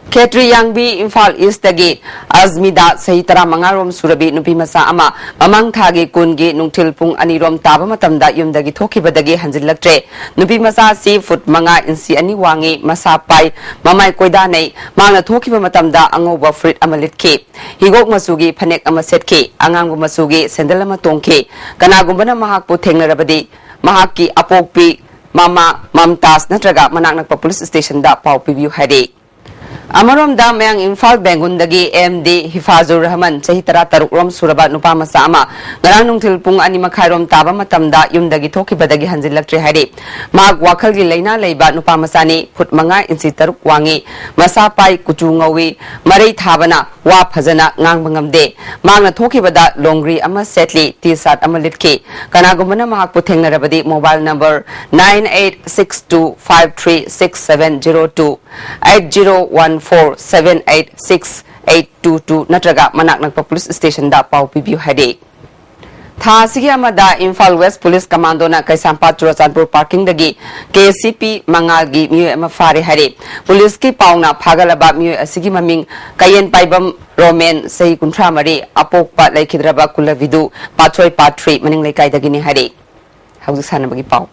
ꯈꯦꯇ꯭ꯔꯤ ꯌꯥꯡꯕꯤ, ꯏꯝꯐꯥꯜ ꯏꯁꯇꯒꯤ ꯑꯖꯃꯤꯗꯥ, ꯆꯍꯤ ꯇꯔꯥꯃꯉꯥ ꯔꯣꯝ ꯁꯨꯔꯕꯤ ꯅꯨꯄꯤ ꯃꯆꯥ ꯑꯃ, ꯃꯃꯥꯡ ꯊꯥꯒꯤ ꯀꯨꯟꯒꯤ ꯅꯨꯡꯊꯤꯜ ꯄꯨꯡ ꯑꯅꯤ ꯔꯣꯝ ꯇꯥꯕ ꯃꯇꯝꯗ ꯌꯨꯝꯗꯒꯤ ꯊꯣꯛꯈꯤꯕꯗꯒꯤ ꯍꯟꯖꯤꯜꯂꯛꯇ꯭ꯔꯦ꯫ ꯅꯨꯄꯤ ꯃꯆꯥ ꯑꯁꯤ ꯐꯨꯠ ꯃꯉꯥ ꯏꯟꯆꯤ ꯑꯅꯤ ꯋꯥꯡꯉꯤ, ꯃꯁꯥ ꯄꯥꯏ, ꯃꯃꯥꯏ ꯀꯣꯏꯗꯥꯅꯩ꯫ ꯃꯍꯥꯛꯅ ꯊꯣꯛꯈꯤꯕ ꯃꯇꯝꯗ ꯑꯉꯧꯕ ꯐꯨꯔꯤꯠ ꯑꯃ ꯂꯤꯠꯈꯤ, ꯍꯤꯒꯣꯛ ꯃꯆꯨꯒꯤ ꯐꯅꯦꯛ ꯑꯃ ꯁꯦꯠꯈꯤ, ꯑꯉꯥꯡꯕ ꯃꯆꯨꯒꯤ ꯁꯦꯟꯗꯜ ꯑꯃ ꯇꯣꯡꯈꯤ꯫ ꯀꯅꯥꯒꯨꯝꯕꯅ ꯃꯍꯥꯛꯄꯨ ꯊꯦꯡꯅꯔꯕꯗꯤ ꯃꯍꯥꯛꯀꯤ ꯑꯄꯣꯛꯄꯤ ꯃꯃꯥ ꯃꯝꯇꯥꯖ ꯅꯠꯇ꯭ꯔꯒ ꯃꯅꯥꯛ ꯅꯛꯄ ꯄꯨꯂꯤꯁ ꯁ꯭ꯇꯦꯁꯟꯗ ꯄꯥꯎ ꯄꯤꯕꯤꯌꯨ ꯍꯥꯏꯔꯤ꯫ ꯑꯃꯔꯣꯝꯗ, ꯃꯌꯥꯡ ꯏꯝꯐꯥꯜ ꯕꯦꯡꯒꯨꯟꯗꯒꯤ ꯑꯦꯝ ꯗꯤ ꯍꯤꯐꯥꯖꯨꯔ ꯔꯍꯃꯟ, ꯆꯍꯤ ꯇꯔꯥꯇꯔꯨꯛ ꯔꯣꯝ ꯁꯨꯔꯕ ꯅꯨꯄꯥ ꯃꯆꯥ ꯑꯃ, ꯉꯔꯥꯡ ꯅꯨꯡꯊꯤꯜ ꯄꯨꯡ ꯑꯅꯤ ꯃꯈꯥꯏ ꯔꯣꯝ ꯇꯥꯕ ꯃꯇꯝꯗ ꯌꯨꯝꯗꯒꯤ ꯊꯣꯛꯈꯤꯕꯗꯒꯤ ꯍꯟꯖꯤꯜꯂꯛꯇ꯭ꯔꯦ ꯍꯥꯏꯔꯤ꯫ ꯃꯍꯥꯛ ꯋꯥꯈꯜꯒꯤ ꯂꯥꯏꯅꯥ ꯂꯩꯕ ꯅꯨꯄꯥ ꯃꯆꯥꯅꯤ, ꯐꯨꯠ ꯃꯉꯥ ꯏꯟꯆꯤ ꯇꯔꯨꯛ ꯋꯥꯡꯉꯤ, ꯃꯁꯥ ꯄꯥꯏ, ꯀꯨꯆꯨ ꯉꯧꯏ, ꯃꯔꯩ ꯊꯥꯕꯅ ꯋꯥ ꯐꯖꯅ ꯉꯥꯡꯕ ꯉꯝꯗꯦ꯫ ꯃꯍꯥꯛꯅ ꯊꯣꯛꯈꯤꯕꯗ ꯂꯣꯡꯒ꯭ꯔꯤ ꯑꯃ ꯁꯦꯠꯂꯤ, ꯇꯤ ꯁꯥꯔꯠ ꯑꯃ ꯂꯤꯠꯈꯤ꯫ ꯀꯅꯥꯒꯨꯝꯕꯅ ꯃꯍꯥꯛꯄꯨ ꯊꯦꯡꯅꯔꯕꯗꯤ mobile number nine eight six two five three six seven zero two, eight zero one four seven eight six eight two two ꯅꯠꯇ꯭ꯔꯒ ꯃꯅꯥꯛ ꯅꯛꯄ ꯄꯨꯂꯤꯁ ꯁ꯭ꯇꯦꯁꯟꯗ ꯄꯥꯎ ꯄꯤꯕꯤꯌꯨ ꯍꯥꯏꯔꯤ꯫ ꯊꯥ ꯑꯁꯤꯒꯤ ꯑꯃꯗ ꯏꯝꯐꯥꯜ ꯋꯦꯁ ꯄꯨꯂꯤꯁ ꯀꯃꯥꯟꯗꯣꯅ ꯀꯩꯁꯥꯝꯄꯥꯠ ꯆꯨꯔꯆꯥꯟꯄꯨꯔ ꯄꯥꯔꯀꯤꯡꯗꯒꯤ ꯀꯦ ꯑꯦꯁ ꯁꯤ ꯄꯤ ꯃꯉꯥꯜꯒꯤ ꯃꯤꯑꯣꯏ ꯑꯃ ꯐꯥꯔꯦ ꯍꯥꯏꯔꯤ꯫ ꯄꯨꯂꯤꯁꯀꯤ ꯄꯥꯎꯅ ꯐꯥꯒꯠꯂꯕ ꯃꯤꯑꯣꯏ ꯑꯁꯤꯒꯤ ꯃꯃꯤꯡ ꯀꯌꯦꯟ ꯄꯥꯏꯕꯝ ꯔꯣꯃꯦꯟ, ꯆꯍꯤ ꯀꯨꯟꯊ꯭ꯔꯥ ꯃꯔꯤ, ꯑꯄꯣꯛꯄ ꯂꯩꯈꯤꯗ꯭ꯔꯕ ꯀꯨꯂꯕꯤꯗꯨ ꯄꯥꯠꯁꯣꯏ ꯄꯥꯠ ꯊ꯭ꯔꯤ ꯃꯅꯤꯡ ꯂꯩꯀꯥꯏꯗꯒꯤꯅꯤ ꯍꯥꯏꯔꯤ꯫ ꯍꯧꯖꯤꯛ ꯁꯥꯟꯅꯕꯒꯤ ꯄꯥꯎ꯫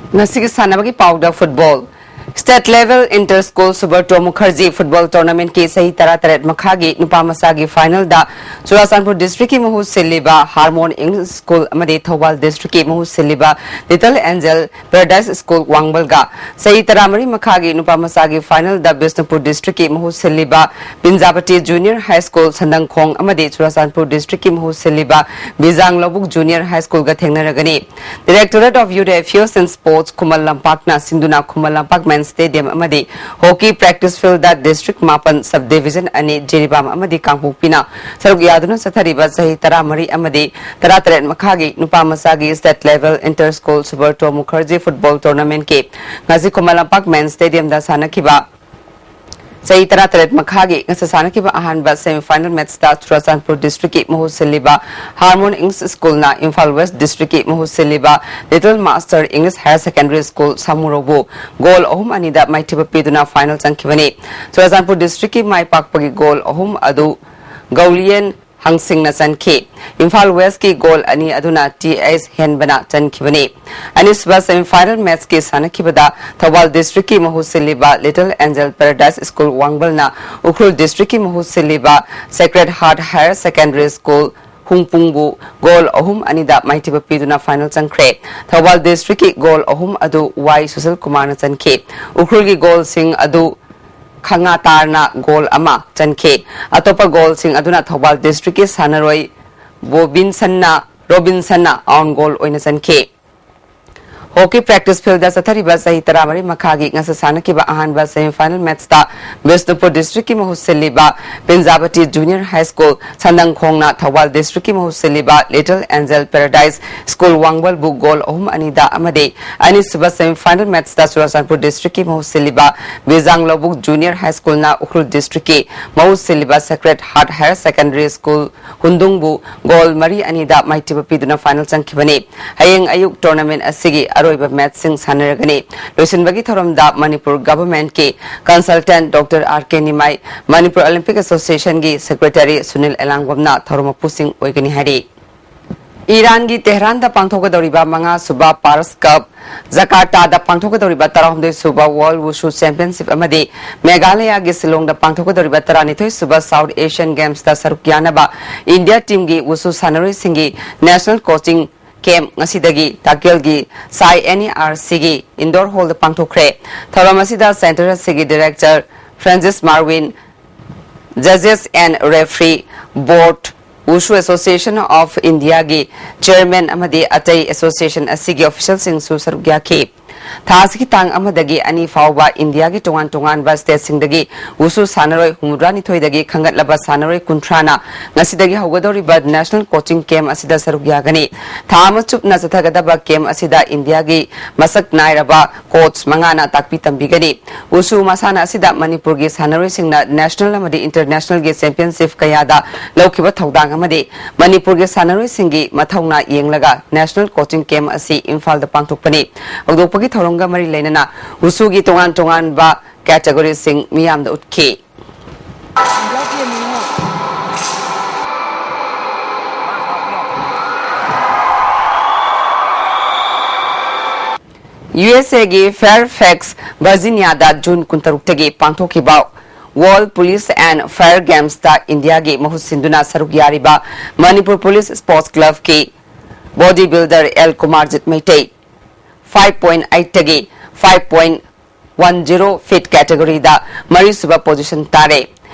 ꯉꯁꯤꯒꯤ ꯁꯥꯟꯅꯕꯒꯤ ꯄꯥꯎꯗ football. State level inter school Subrata Mukherjee football tournament ꯀꯤ ꯆꯍꯤ ꯇꯔꯥꯇꯔꯦꯠ ꯃꯈꯥꯒꯤ ꯅꯨꯄꯥ ꯃꯆꯥꯒꯤ final ꯗ ꯆꯨꯔꯥꯆꯥꯟꯄꯨꯔ district ꯀꯤ ꯃꯍꯨꯠ ꯁꯤꯜꯂꯤꯕ Harmon English School ꯑꯃꯗꯤ ꯊꯧꯕꯥꯜ district ꯀꯤ ꯃꯍꯨꯠ ꯁꯤꯜꯂꯤꯕ Little Angel Paradise School ꯋꯥꯡꯕꯜꯒ, ꯆꯍꯤ ꯇꯔꯥꯃꯔꯤ ꯃꯈꯥꯒꯤ ꯅꯨꯄꯥ ꯃꯆꯥꯒꯤ final ꯗ ꯕꯤꯁꯅꯨꯄꯨꯔ district ꯀꯤ ꯃꯍꯨꯠ ꯁꯤꯜꯂꯤꯕ ꯄꯤꯟꯖꯥꯕꯇꯤ Junior High School ꯁꯟꯗꯪꯈꯣꯡ ꯑꯃꯗꯤ ꯆꯨꯔꯥꯆꯥꯟꯄꯨꯔ district ꯀꯤ ꯃꯍꯨꯠ ꯁꯤꯜꯂꯤꯕ ꯕꯤꯖꯥꯡ ꯂꯧꯕꯨꯛ Junior High School ꯒ ꯊꯦꯡꯅꯔꯒꯅꯤ꯫ Directorate of Youth Affairs and Sports ꯈꯨꯃꯟ ꯂꯝꯄꯥꯛꯅ ꯁꯤꯟꯗꯨꯅ ꯈꯨꯃꯟ ꯂꯝꯄꯥꯛ Men's Stadium ꯑꯃꯗꯤ Hockey Practice Field ꯗ district ꯃꯥꯄꯟ, sub division ꯑꯅꯤ, ꯖꯤꯔꯤꯕꯥꯝ ꯑꯃꯗꯤ ꯀꯥꯡꯄꯣꯛꯄꯤꯅ ꯁꯔꯨꯛ ꯌꯥꯗꯨꯅ ꯆꯠꯊꯔꯤꯕ ꯆꯍꯤ ꯇꯔꯥꯃꯔꯤ ꯑꯃꯗꯤ ꯇꯔꯥꯇꯔꯦꯠ ꯃꯈꯥꯒꯤ ꯅꯨꯄꯥ ꯃꯆꯥꯒꯤ state level inter school Subrata Mukherjee football tournament ꯀꯤ ꯉꯁꯤ ꯈꯨꯃꯟ ꯂꯝꯄꯥꯛ Men's Stadium ꯗ ꯁꯥꯟꯅꯈꯤꯕ ꯆꯍꯤ ꯇꯔꯥꯇꯔꯦꯠ ꯃꯈꯥꯒꯤ ꯉꯁꯤ ꯁꯥꯟꯅꯈꯤꯕ ꯑꯍꯥꯟꯕ semi final match ꯇ ꯆꯨꯔꯥꯆꯥꯟꯄꯨꯔ district ꯀꯤ ꯃꯍꯨꯠ ꯁꯤꯜꯂꯤꯕ Harmon English School ꯅ ꯏꯝꯐꯥꯜ West district ꯀꯤ ꯃꯍꯨꯠ ꯁꯤꯜꯂꯤꯕ Little Master English Higher Secondary School ꯁꯥꯃꯨꯔꯧꯕꯨ goal ꯑꯍꯨꯝ ꯑꯅꯤꯗ ꯃꯥꯏꯊꯤꯕ ꯄꯤꯗꯨꯅ final ꯆꯪꯈꯤꯕꯅꯤ꯫ ꯆꯨꯔꯥꯆꯥꯟꯄꯨꯔ district ꯀꯤ ꯃꯥꯏ ꯄꯥꯛꯄꯒꯤ goal ꯑꯍꯨꯝ ꯑꯗꯨ ꯒꯧꯂꯤꯌꯟ ꯍꯪꯁꯤꯡꯅ ꯆꯟꯈꯤ꯫ ꯏꯝꯐꯥꯜ West ꯀꯤ goal ꯑꯅꯤ ꯑꯗꯨꯅ ꯇꯤ ꯑꯩꯆ ꯍꯦꯟꯕꯅ ꯆꯟꯈꯤꯕꯅꯤ꯫ ꯑꯅꯤꯁꯨꯕ semi final match ꯀꯤ ꯁꯥꯟꯅꯈꯤꯕꯗ ꯊꯧꯕꯥꯜ district ꯀꯤ ꯃꯍꯨꯠ ꯁꯤꯜꯂꯤꯕ Little Angel Paradise School ꯋꯥꯡꯕꯜꯅ Ukhrul district ꯀꯤ ꯃꯍꯨꯠ ꯁꯤꯜꯂꯤꯕ Sacred Heart Higher Secondary School ꯍꯨꯡꯄꯨꯡꯕꯨ goal ꯑꯍꯨꯝ ꯑꯅꯤꯗ ꯃꯥꯏꯊꯤꯕ ꯄꯤꯗꯨꯅ final ꯆꯪꯈ꯭ꯔꯦ꯫ ꯊꯧꯕꯥꯜ district ꯀꯤ goal ꯑꯍꯨꯝ ꯑꯗꯨ ꯋꯥꯏ ꯁꯨꯁꯤꯜ ꯀꯨꯃꯥꯔꯅ ꯆꯟꯈꯤ꯫ ꯎꯈ꯭ꯔꯨꯜꯒꯤ goal ꯁꯤꯡ ꯑꯗꯨ ꯈꯉꯥꯇꯥꯔꯅ goal ꯑꯃ ꯆꯟꯈꯤ꯫ ꯑꯇꯣꯞꯄ goal ꯁꯤꯡ ꯑꯗꯨꯅ ꯊꯧꯕꯥꯜ district ꯀꯤ ꯁꯥꯟꯅꯔꯣꯏ ꯕꯣꯕꯤꯟꯁꯟꯅ, ꯔꯣꯕꯤꯟꯁꯟꯅ own goal ꯑꯣꯏꯅ ꯆꯟꯈꯤ꯫ ꯑꯣꯀꯦ ꯄ꯭ꯔꯦꯛꯇꯤꯁ ꯐꯤꯜꯗ ꯆꯠꯊꯔꯤꯕ ꯆꯍꯤ ꯇꯔꯥꯃꯔꯤ ꯃꯈꯥꯒꯤ ꯉꯁꯤ ꯁꯥꯟꯅꯈꯤꯕ ꯑꯍꯥꯟꯕ ꯁꯦꯃꯤꯐꯥꯏꯅꯦꯜ ꯃꯦꯠꯆꯇ ꯕꯤꯁꯅꯨꯄꯨꯔ ꯗꯤꯁꯇ꯭ꯔꯤꯛꯀꯤ ꯃꯍꯨꯠ ꯁꯤꯜꯂꯤꯕ ꯕꯤꯟꯖꯥꯕꯇꯤ ꯖꯨꯅꯤꯌꯔ ꯍꯥꯏ ꯁ꯭ꯀꯨꯜ, ꯁꯟꯗꯪꯈꯣꯡꯅ ꯊꯧꯕꯥꯜ ꯗꯤꯁꯇ꯭ꯔꯤꯛꯀꯤ ꯃꯍꯨꯠ ꯁꯤꯜꯂꯤꯕ ꯂꯤꯇꯜ ꯑꯦꯟꯖꯦꯜ ꯄꯦꯔꯥꯗꯥꯏꯁ ꯁ꯭ꯀꯨꯜ ꯋꯥꯡꯕꯜꯕꯨ ꯒꯣꯜ ꯑꯍꯨꯝ ꯑꯅꯤꯗ ꯑꯃꯗꯤ ꯑꯅꯤꯁꯨꯕ ꯁꯦꯃꯤꯐꯥꯏꯅꯦꯜ ꯃꯦꯠꯆꯇ ꯆꯨꯔꯆꯥꯟꯄꯨꯔ ꯗꯤꯁꯇ꯭ꯔꯤꯛꯀꯤ ꯃꯍꯨꯠ ꯁꯤꯜꯂꯤꯕ ꯕꯤꯖꯥꯡ ꯂꯧꯕꯨꯛ ꯖꯨꯅꯤꯌꯔ ꯍꯥꯏ ꯁ꯭ꯀꯨꯜꯅ ꯎꯈ꯭ꯔꯨꯜ ꯗꯤꯁꯇ꯭ꯔꯤꯛꯀꯤ ꯃꯍꯨꯠ ꯁꯤꯜꯂꯤꯕ Sacred Heart Higher Secondary School ꯍꯨꯟꯗꯨꯡꯕꯨ ꯒꯣꯜ ꯃꯔꯤ ꯑꯅꯤꯗ ꯃꯥꯏꯊꯤꯕ ꯄꯤꯗꯨꯅ ꯐꯥꯏꯅꯦꯜ ꯆꯪꯈꯤꯕꯅꯤ꯫ ꯍꯌꯦꯡ ꯑꯌꯨꯛ ꯇꯣꯔꯅꯥꯃꯦꯟ ꯑꯁꯤꯒꯤ ꯑꯔꯣꯏꯕ ꯃꯦꯠꯆꯁꯤꯡ ꯁꯥꯟꯅꯔꯒꯅꯤ꯫ ꯂꯣꯏꯁꯤꯟꯕꯒꯤ ꯊꯧꯔꯝꯗ ꯃꯅꯤꯄꯨꯔ ꯒꯚꯔꯟꯃꯦꯟꯠꯀꯤ ꯀꯟꯁꯜꯇꯦꯟꯠ ꯗꯣꯛꯇꯔ ꯑꯥꯔ ꯀꯦ ꯅꯤꯃꯥꯏ, ꯃꯅꯤꯄꯨꯔ ꯑꯣꯂꯤꯝꯄꯤꯛ ꯑꯦꯁꯣꯁꯤꯌꯦꯁꯟꯒꯤ ꯁꯦꯀ꯭ꯔꯦꯇꯔꯤ ꯁꯨꯅꯤꯜ ꯑꯦꯂꯥꯡꯕꯝꯅ ꯊꯧꯔꯝ ꯃꯄꯨꯁꯤꯡ ꯑꯣꯏꯒꯅꯤ ꯍꯥꯏꯔꯤ꯫ ꯏꯔꯥꯟꯒꯤ ꯇꯦꯍꯔꯥꯟꯗ ꯄꯥꯡꯊꯣꯛꯀꯗꯧꯔꯤꯕ ꯃꯉꯥ ꯁꯨꯕ ꯄꯥꯔꯁ ꯀꯞ, ꯖꯀꯥꯔꯇꯥꯗ ꯄꯥꯡꯊꯣꯛꯀꯗꯧꯔꯤꯕ ꯇꯔꯥꯍꯨꯝꯗꯣꯏ ꯁꯨꯕ ꯋꯥꯔꯜ ꯋꯨꯁꯨ ꯆꯦꯝꯄꯤꯌꯟꯁꯤꯞ ꯑꯃꯗꯤ ꯃꯦꯘꯥꯂꯌꯥꯒꯤ ꯁꯤꯂꯣꯡꯗ ꯄꯥꯡꯊꯣꯛꯀꯗꯧꯔꯤꯕ ꯇꯔꯥꯅꯤꯊꯣꯏ ꯁꯨꯕ ꯁꯥꯎꯠ ꯑꯦꯁꯤꯌꯟ ꯒꯦꯝꯁꯇ ꯁꯔꯨꯛ ꯌꯥꯅꯕ ꯏꯟꯗꯤꯌꯥ ꯇꯤꯝꯒꯤ ꯋꯨꯁꯨ ꯁꯥꯟꯅꯔꯣꯏꯁꯤꯡꯒꯤ ꯅꯦꯁꯅꯦꯜ ꯀꯣꯆꯤꯡ ꯀꯦꯝꯞ ꯉꯁꯤꯗꯒꯤ ꯇꯥꯀꯦꯜꯒꯤ ꯁꯥꯏ ꯑꯦꯟ ꯏ ꯑꯥꯔ ꯁꯤꯒꯤ ꯏꯟꯗꯣꯔ ꯍꯣꯜꯗ ꯄꯥꯡꯊꯣꯛꯈ꯭ꯔꯦ꯫ ꯊꯧꯔꯝ ꯑꯁꯤꯗ ꯁꯦꯟꯇꯔ ꯑꯁꯤꯒꯤ ꯗꯤꯔꯦꯛꯇꯔ ꯐ꯭ꯔꯥꯟꯁꯤꯁ ꯃꯥꯔꯋꯤꯟ, ꯖꯖꯦꯁ and referee board, wushu association of ꯏꯟꯗꯤꯌꯥꯒꯤ ꯆꯦꯌꯔꯃꯦꯟ ꯑꯃꯗꯤ ꯑꯇꯩ ꯑꯦꯁꯣꯁꯤꯌꯦꯁꯟ ꯑꯁꯤꯒꯤ ꯑꯣꯐꯤꯁꯤꯌꯦꯜꯁꯤꯡꯁꯨ ꯁꯔꯨꯛ ꯌꯥꯈꯤ꯫ ꯊꯥ ꯑꯁꯤꯒꯤ ꯇꯥꯡ ꯑꯃꯗꯒꯤ ꯑꯅꯤ ꯐꯥꯎꯕ ꯏꯟꯗꯤꯌꯥꯒꯤ ꯇꯣꯉꯥꯟ ꯇꯣꯉꯥꯟꯕ ꯁ꯭ꯇꯦꯠꯁꯤꯡꯗꯒꯤ ꯋꯨꯁꯨ ꯁꯥꯟꯅꯔꯣꯏ ꯍꯨꯝꯐꯨꯇꯔꯥꯅꯤꯊꯣꯏꯗꯒꯤ ꯈꯟꯒꯠꯂꯕ ꯁꯥꯟꯅꯔꯣꯏ ꯀꯨꯟꯊ꯭ꯔꯥꯅ ꯉꯁꯤꯗꯒꯤ ꯍꯧꯒꯗꯧꯔꯤꯕ ꯅꯦꯁꯅꯦꯜ ꯀꯣꯆꯤꯡ ꯀꯦꯝꯞ ꯑꯁꯤꯗ ꯁꯔꯨꯛ ꯌꯥꯒꯅꯤ꯫ ꯊꯥ ꯑꯃ ꯆꯨꯞꯅ ꯆꯠꯊꯒꯗꯕ ꯀꯦꯝꯞ ꯑꯁꯤꯗ ꯏꯟꯗꯤꯌꯥꯒꯤ ꯃꯁꯛ ꯅꯥꯏꯔꯕ ꯀꯣꯆ ꯃꯉꯥꯅ ꯇꯥꯛꯄꯤ ꯇꯝꯕꯤꯒꯅꯤ꯫ ꯋꯨꯁꯨ ꯃꯁꯥꯟꯅ ꯑꯁꯤꯗ ꯃꯅꯤꯄꯨꯔꯒꯤ ꯁꯥꯟꯅꯔꯣꯏꯁꯤꯡꯅ ꯅꯦꯁꯅꯦꯜ ꯑꯃꯗꯤ ꯏꯟꯇꯔꯅꯦꯁꯅꯦꯜꯒꯤ ꯆꯦꯝꯄꯤꯌꯟꯁꯤꯞ ꯀꯌꯥꯗ ꯂꯧꯈꯤꯕ ꯊꯧꯗꯥꯡ ꯑꯃꯗꯤ ꯃꯅꯤꯄꯨꯔꯒꯤ ꯁꯥꯟꯅꯔꯣꯏꯁꯤꯡꯒꯤ ꯃꯊꯧꯅꯥ ꯌꯦꯡꯂꯒ ꯅꯦꯁꯅꯦꯜ ꯀꯣꯆꯤꯡ ꯀꯦꯝꯞ ꯑꯁꯤ ꯏꯝꯐꯥꯜꯗ ꯄꯥꯡꯊꯣꯛꯄꯅꯤ꯫ ꯍꯧꯗꯣꯛꯄꯒꯤ ꯊꯧꯔꯝꯒ ꯃꯔꯤ ꯂꯩꯅꯅ ꯋꯨꯁꯨꯒꯤ ꯇꯣꯉꯥꯟ ꯇꯣꯉꯥꯟꯕ ꯀꯦꯇꯦꯒꯣꯔꯤꯁꯤꯡ ꯃꯤꯌꯥꯝꯗ ꯎꯠꯈꯤ꯫ ꯌꯨ ꯑꯦꯁ ꯑꯦꯒꯤ ꯐꯦꯌꯔꯐꯦꯛꯁ, ꯚꯔꯖꯤꯅꯤꯌꯥꯗ ꯖꯨꯟ ꯀꯨꯟꯇꯔꯨꯛꯇꯒꯤ ꯄꯥꯡꯊꯣꯛꯈꯤꯕ World Police and Fire Gamesꯇ ꯏꯟꯗꯤꯌꯥꯒꯤ ꯃꯍꯨꯠ ꯁꯤꯟꯗꯨꯅ ꯁꯔꯨꯛ ꯌꯥꯔꯤꯕ ꯃꯅꯤꯄꯨꯔ ꯄꯨꯂꯤꯁ ꯁ꯭ꯄꯣꯔꯠꯁ ꯀ꯭ꯂꯕꯀꯤ body builder L Kumarjit Meitei, five point ꯑꯩꯠꯇꯒꯤ five point one zero feet ꯀꯦꯇꯦꯒꯣꯔꯤꯗ ꯃꯔꯤꯁꯨꯕ ꯄꯣꯖꯤꯁꯟ ꯇꯥꯔꯦ꯫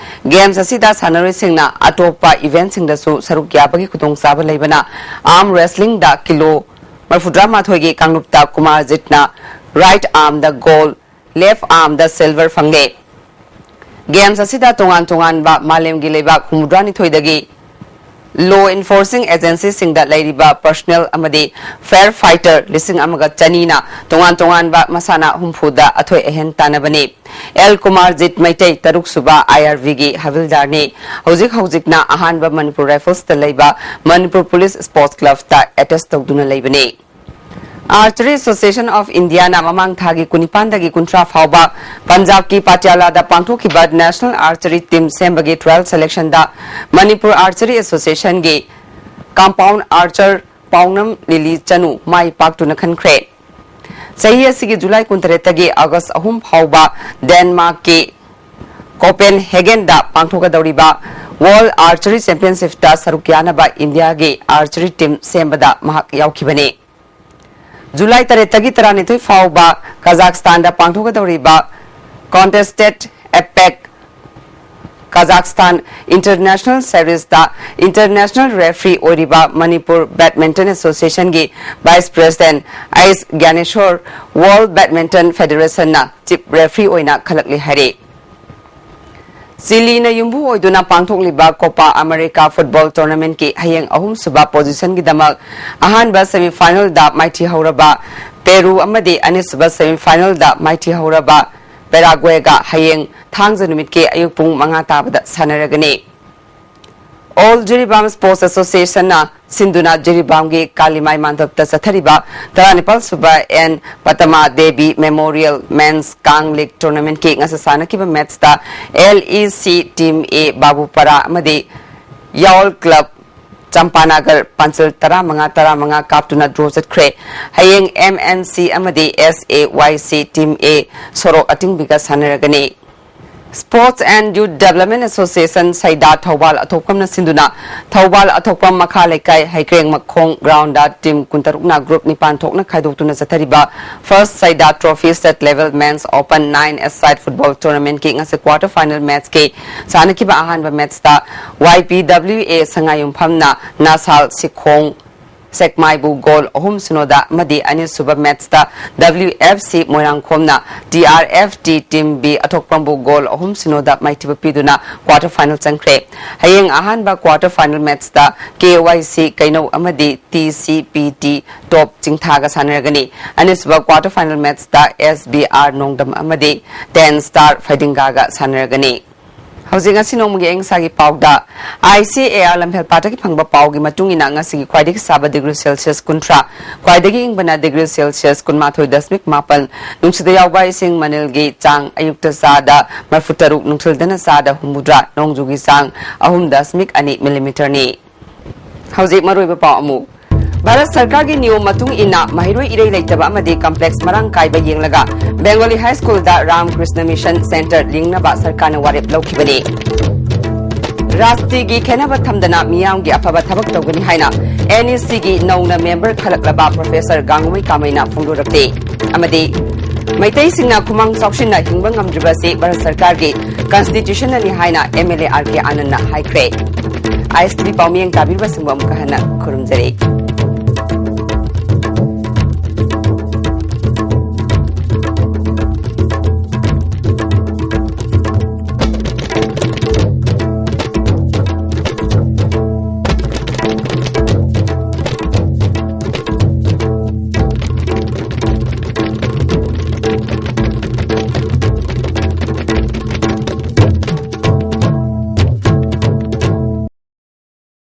ꯒꯦꯝꯁ ꯑꯁꯤꯗ ꯁꯥꯟꯅꯔꯣꯏꯁꯤꯡꯅ ꯑꯇꯣꯞꯄ ꯏꯚꯦꯟꯠꯁꯤꯡꯗꯁꯨ ꯁꯔꯨꯛ ꯌꯥꯕꯒꯤ ꯈꯨꯗꯣꯡꯆꯥꯕ ꯂꯩꯕꯅ, ꯑꯥꯔꯝ ꯔꯦꯁꯂꯤꯡꯗ ꯀꯤꯂꯣ ꯃꯔꯐꯨꯇꯔꯥꯃꯥꯊꯣꯏꯒꯤ ꯀꯥꯡꯂꯨꯞꯇ ꯀꯨꯃꯥꯔꯖꯤꯠꯅ right armꯗ gold, left armꯗ silver ꯐꯪꯂꯦ꯫ Games ꯑꯁꯤꯗ ꯇꯣꯉꯥꯟ ꯇꯣꯉꯥꯟꯕ ꯃꯥꯂꯦꯝꯒꯤ ꯂꯩꯕꯥꯛ ꯍꯨꯝꯐꯨꯇꯔꯥꯅꯤꯊꯣꯏꯗꯒꯤ law enforcing agencyꯁꯤꯡꯗ ꯂꯩꯔꯤꯕ personnel ꯑꯃꯗꯤ fire fighter ꯂꯤꯁꯤꯡ ꯑꯃꯒ ꯆꯅꯤꯅ ꯇꯣꯉꯥꯟ ꯇꯣꯉꯥꯟꯕ ꯃꯁꯥꯟꯅ ꯍꯨꯝꯐꯨꯗ ꯑꯊꯣꯏ ꯑꯍꯦꯟ ꯇꯥꯟꯅꯕꯅꯤ꯫ ꯑꯦꯜ ꯀꯨꯃꯥꯔꯖꯤꯠ ꯃꯩꯇꯩ ꯇꯔꯨꯛ ꯁꯨꯕ IRBꯒꯤ ꯍꯕꯤꯜꯗꯥꯔꯅꯤ꯫ ꯍꯧꯖꯤꯛ ꯍꯧꯖꯤꯛꯅ ꯑꯍꯥꯟꯕ ꯃꯅꯤꯄꯨꯔ Riflesꯇ ꯂꯩꯕ ꯃꯅꯤꯄꯨꯔ Police Sports Clubꯇ attach ꯇꯧꯗꯨꯅ ꯂꯩꯕꯅꯤ꯫ Archery Association of Indiaꯅ ꯃꯃꯥꯡ ꯊꯥꯒꯤ ꯀꯨꯟꯅꯤꯄꯥꯟꯗꯒꯤ ꯀꯨꯟꯊ꯭ꯔꯥ ꯐꯥꯎꯕ ꯄꯟꯖꯥꯕꯀꯤ ꯄꯥꯇꯤꯌꯥꯂꯥꯗ ꯄꯥꯡꯊꯣꯛꯈꯤꯕ National Archery Team ꯁꯦꯝꯕꯒꯤ trial selectionꯗ Manipur Archery Associationꯒꯤ compound archer ꯄꯥꯎꯅꯝ ꯂꯤꯂꯤ ꯆꯅꯨ ꯃꯥꯏ ꯄꯥꯛꯇꯨꯅ ꯈꯟꯈ꯭ꯔꯦ꯫ ꯆꯍꯤ ꯑꯁꯤꯒꯤ ꯖꯨꯂꯥꯏ ꯀꯨꯟꯇꯔꯦꯠꯇꯒꯤ ꯑꯥꯒꯁ ꯑꯍꯨꯝ ꯐꯥꯎꯕ ꯗꯦꯟꯃꯥꯔꯛꯀꯤ ꯀꯣꯄꯦꯟꯍꯦꯒꯟꯗ ꯄꯥꯡꯊꯣꯛꯀꯗꯧꯔꯤꯕ World Archery Championshipꯇ ꯁꯔꯨꯛ ꯌꯥꯅꯕ ꯏꯟꯗꯤꯌꯥꯒꯤ archery team ꯁꯦꯝꯕꯗ ꯃꯍꯥꯛ ꯌꯥꯎꯈꯤꯕꯅꯤ꯫ ꯖꯨꯂꯥꯏ ꯇꯔꯦꯠꯇꯒꯤ ꯇꯔꯥꯅꯤꯊꯣꯏ ꯐꯥꯎꯕ ꯀꯖꯥꯛꯁꯇꯥꯟꯗ ꯄꯥꯡꯊꯣꯛꯀꯗꯧꯔꯤꯕ contested APEC Kazakhstan International Seriesꯇ international referee ꯑꯣꯏꯔꯤꯕ ꯃꯅꯤꯄꯨꯔ Badminton Associationꯒꯤ Vice President ꯑꯩꯁ ꯒ꯭ꯌꯥꯅꯦꯁꯣꯔ World Badminton Federationꯅ chief referee ꯑꯣꯏꯅ ꯈꯜꯂꯛꯂꯦ ꯍꯥꯏꯔꯦ꯫ ꯆꯤꯂꯤꯅ ꯌꯨꯝꯕꯨ ꯑꯣꯏꯗꯨꯅ ꯄꯥꯡꯊꯣꯛꯂꯤꯕ Copa America football tournamentꯀꯤ ꯍꯌꯦꯡ ꯑꯍꯨꯝꯁꯨꯕ positionꯒꯤꯗꯃꯛ ꯑꯍꯥꯟꯕ semifinalꯗ ꯃꯥꯏꯊꯤꯍꯧꯔꯕ ꯄꯦꯔꯨ ꯑꯃꯗꯤ ꯑꯅꯤꯁꯨꯕ semifinalꯗ ꯃꯥꯏꯊꯤꯍꯧꯔꯕ ꯄꯦꯔꯥꯒ꯭ꯋꯦꯒ ꯍꯌꯦꯡ ꯊꯥꯡꯖ ꯅꯨꯃꯤꯠꯀꯤ ꯑꯌꯨꯛ ꯄꯨꯡ ꯃꯉꯥ ꯇꯥꯕꯗ ꯁꯥꯟꯅꯔꯒꯅꯤ꯫ All Jiribam Sports Associationꯅ ꯁꯤꯟꯗꯨꯅ ꯖꯤꯔꯤꯕꯥꯝꯒꯤ ꯀꯥꯂꯤꯃꯥꯏ ꯃꯥꯟꯗꯞꯇ ꯆꯠꯊꯔꯤꯕ ꯇꯔꯥꯅꯤꯄꯥꯜ ꯁꯨꯕ ꯑꯦꯟ ꯄꯇꯃꯥ ꯗꯦꯕꯤ Memorial Men's ꯀꯥꯡ League tournamentꯀꯤ ꯉꯁꯤ ꯁꯥꯟꯅꯈꯤꯕ matchꯇ LEC Team A ꯕꯥꯕꯨꯄꯥꯔꯥ ꯑꯃꯗꯤ ꯌꯥꯎꯜ Club ꯆꯝꯄꯥꯅꯥꯒꯔ ꯄꯥꯟꯆꯜ ꯇꯔꯥꯃꯉꯥ ꯇꯔꯥꯃꯉꯥ ꯀꯥꯞꯇꯨꯅ draw ꯆꯠꯈ꯭ꯔꯦ꯫ ꯍꯌꯦꯡ MNC ꯑꯃꯗꯤ SAYC Team A ꯁꯣꯔꯣꯛ ꯑꯇꯤꯡꯕꯤꯒ ꯁꯥꯟꯅꯔꯒꯅꯤ꯫ Sports and Youth Development Association ꯁꯩꯗꯥ Thoubal ꯑꯊꯣꯛꯄꯝꯅ ꯁꯤꯟꯗꯨꯅ ꯊꯧꯕꯥꯜ ꯑꯊꯣꯛꯄꯝ ꯃꯈꯥ ꯂꯩꯀꯥꯏ ꯍꯩꯀ꯭ꯔꯦꯡ ꯃꯈꯣꯡ groundꯗ team ꯀꯨꯟꯇꯔꯨꯛꯅ group ꯅꯤꯄꯥꯟ ꯊꯣꯛꯅ ꯈꯥꯏꯗꯣꯛꯇꯨꯅ ꯆꯠꯊꯔꯤꯕ First ꯁꯩꯗꯥ Trophy State Level Men's Open nine-a-side football tournamentꯀꯤ ꯉꯁꯤ quarter final matchꯀꯤ ꯁꯥꯟꯅꯈꯤꯕ ꯑꯍꯥꯟꯕ matchꯇ YPWA ꯁꯉꯥꯏꯌꯨꯝꯐꯝꯅ ꯅꯥꯁꯥꯜ ꯁꯤꯈꯣꯡ ꯁꯦꯛꯃꯥꯏꯕꯨ ꯒꯣꯜ ꯑꯍꯨꯝ ꯁꯤꯅꯣꯗ ꯑꯃꯗꯤ ꯑꯅꯤꯁꯨꯕ ꯃꯦꯠꯁꯇ W F C ꯃꯣꯏꯔꯥꯡꯈꯣꯝꯅ T R F T team B ꯑꯊꯣꯛꯄꯝꯕꯨ ꯒꯣꯜ ꯑꯍꯨꯝ ꯁꯤꯅꯣꯗ ꯃꯥꯏꯊꯤꯕ ꯄꯤꯗꯨꯅ quarter final ꯆꯪꯈ꯭ꯔꯦ꯫ ꯍꯌꯦꯡ ꯑꯍꯥꯟꯕ quarter final matchꯇ K Y C ꯀꯩꯅꯧ ꯑꯃꯗꯤ T C P T top ꯆꯤꯡꯊꯥꯒ ꯁꯥꯟꯅꯔꯒꯅꯤ꯫ ꯑꯅꯤꯁꯨꯕ quarter final matchꯇ S B R ꯅꯣꯡꯗꯝ ꯑꯃꯗꯤ ten star ꯐꯩꯗꯤꯡꯒꯥꯒ ꯁꯥꯟꯅꯔꯒꯅꯤ꯫ ꯍꯧꯖꯤꯛ ꯉꯁꯤ ꯅꯣꯡꯃꯒꯤ ꯑꯏꯪ ꯑꯁꯥꯒꯤ ꯄꯥꯎꯗ, I C A R ꯂꯝꯐꯦꯜꯄꯥꯠꯇꯒꯤ ꯐꯪꯕ ꯄꯥꯎꯒꯤ ꯃꯇꯨꯡ ꯏꯟꯅ ꯉꯁꯤꯒꯤ ꯈ꯭ꯋꯥꯏꯗꯒꯤ ꯁꯥꯕ degree Celsius ꯀꯨꯟꯊ꯭ꯔꯥ, ꯈ꯭ꯋꯥꯏꯗꯒꯤ ꯏꯪꯕꯅ degree Celsius ꯀꯨꯟꯃꯥꯊꯣꯏ ꯗꯁꯃꯤꯛ ꯃꯥꯄꯜ, ꯅꯨꯡꯁꯤꯠꯇ ꯌꯥꯎꯕ ꯏꯁꯤꯡ ꯃꯅꯤꯜꯒꯤ ꯆꯥꯡ ꯑꯌꯨꯛꯇ ꯆꯥꯗ ꯃꯔꯤꯐꯨ ꯇꯔꯨꯛ, ꯅꯨꯡꯊꯤꯜꯗꯅ ꯆꯥꯗ ꯍꯨꯝꯐꯨꯇꯔꯥ, ꯅꯣꯡꯖꯨꯒꯤ ꯆꯥꯡ ꯑꯍꯨꯝ ꯗꯁꯃꯤꯛ ꯑꯅꯤ ꯃꯤꯂꯤꯃꯤꯇꯔꯅꯤ꯫ ꯍꯧꯖꯤꯛ ꯃꯔꯨꯑꯣꯏꯕ ꯄꯥꯎ ꯑꯃꯨꯛ꯫ ꯚꯥꯔꯠ ꯁꯔꯀꯥꯔꯒꯤ ꯅꯤꯌꯣꯝ ꯃꯇꯨꯡ ꯏꯟꯅ ꯃꯍꯩꯔꯣꯏ ꯏꯔꯩ ꯂꯩꯇꯕ ꯑꯃꯗꯤ complex ꯃꯔꯥꯡ ꯀꯥꯏꯕ ꯌꯦꯡꯂꯒ Bengali High Schoolꯗ Ram Krishna Mission Center ꯂꯤꯡꯅꯕ ꯁꯔꯀꯥꯔꯅ ꯋꯥꯔꯦꯞ ꯂꯧꯈꯤꯕꯅꯤ꯫ ꯔꯥꯖꯅꯤꯇꯤꯒꯤ ꯈꯦꯠꯅꯕ ꯊꯝꯗꯅ ꯃꯤꯌꯥꯝꯒꯤ ꯑꯐꯕ ꯊꯕꯛ ꯇꯧꯒꯅꯤ ꯍꯥꯏꯅ N E Cꯒꯤ ꯅꯧꯅ member ꯈꯜꯂꯛꯂꯕ Professor ꯒꯥꯡꯉꯨꯃꯩ ꯀꯥꯃꯩꯅ ꯐꯣꯡꯗꯣꯔꯛꯂꯤ꯫ ꯑꯃꯗꯤ ꯃꯩꯇꯩꯁꯤꯡꯅ ꯈꯨꯃꯥꯡ ꯆꯥꯎꯁꯤꯟꯅ ꯍꯤꯡꯕ ꯉꯝꯗ꯭ꯔꯤꯕ ꯑꯁꯤ ꯚꯥꯔꯠ ꯁꯔꯀꯥꯔꯒꯤ constitutionꯅꯅꯤ ꯍꯥꯏꯅ M L A R K Anandꯅ ꯍꯥꯏꯈ꯭ꯔꯦ꯫ I S T V ꯄꯥꯎꯃꯤꯌꯦꯡ ꯇꯥꯕꯤꯔꯤꯕꯁꯤꯡꯕꯨ ꯑꯃꯨꯛꯀ ꯍꯟꯅ ꯈꯨꯔꯨꯝꯖꯔꯤ꯫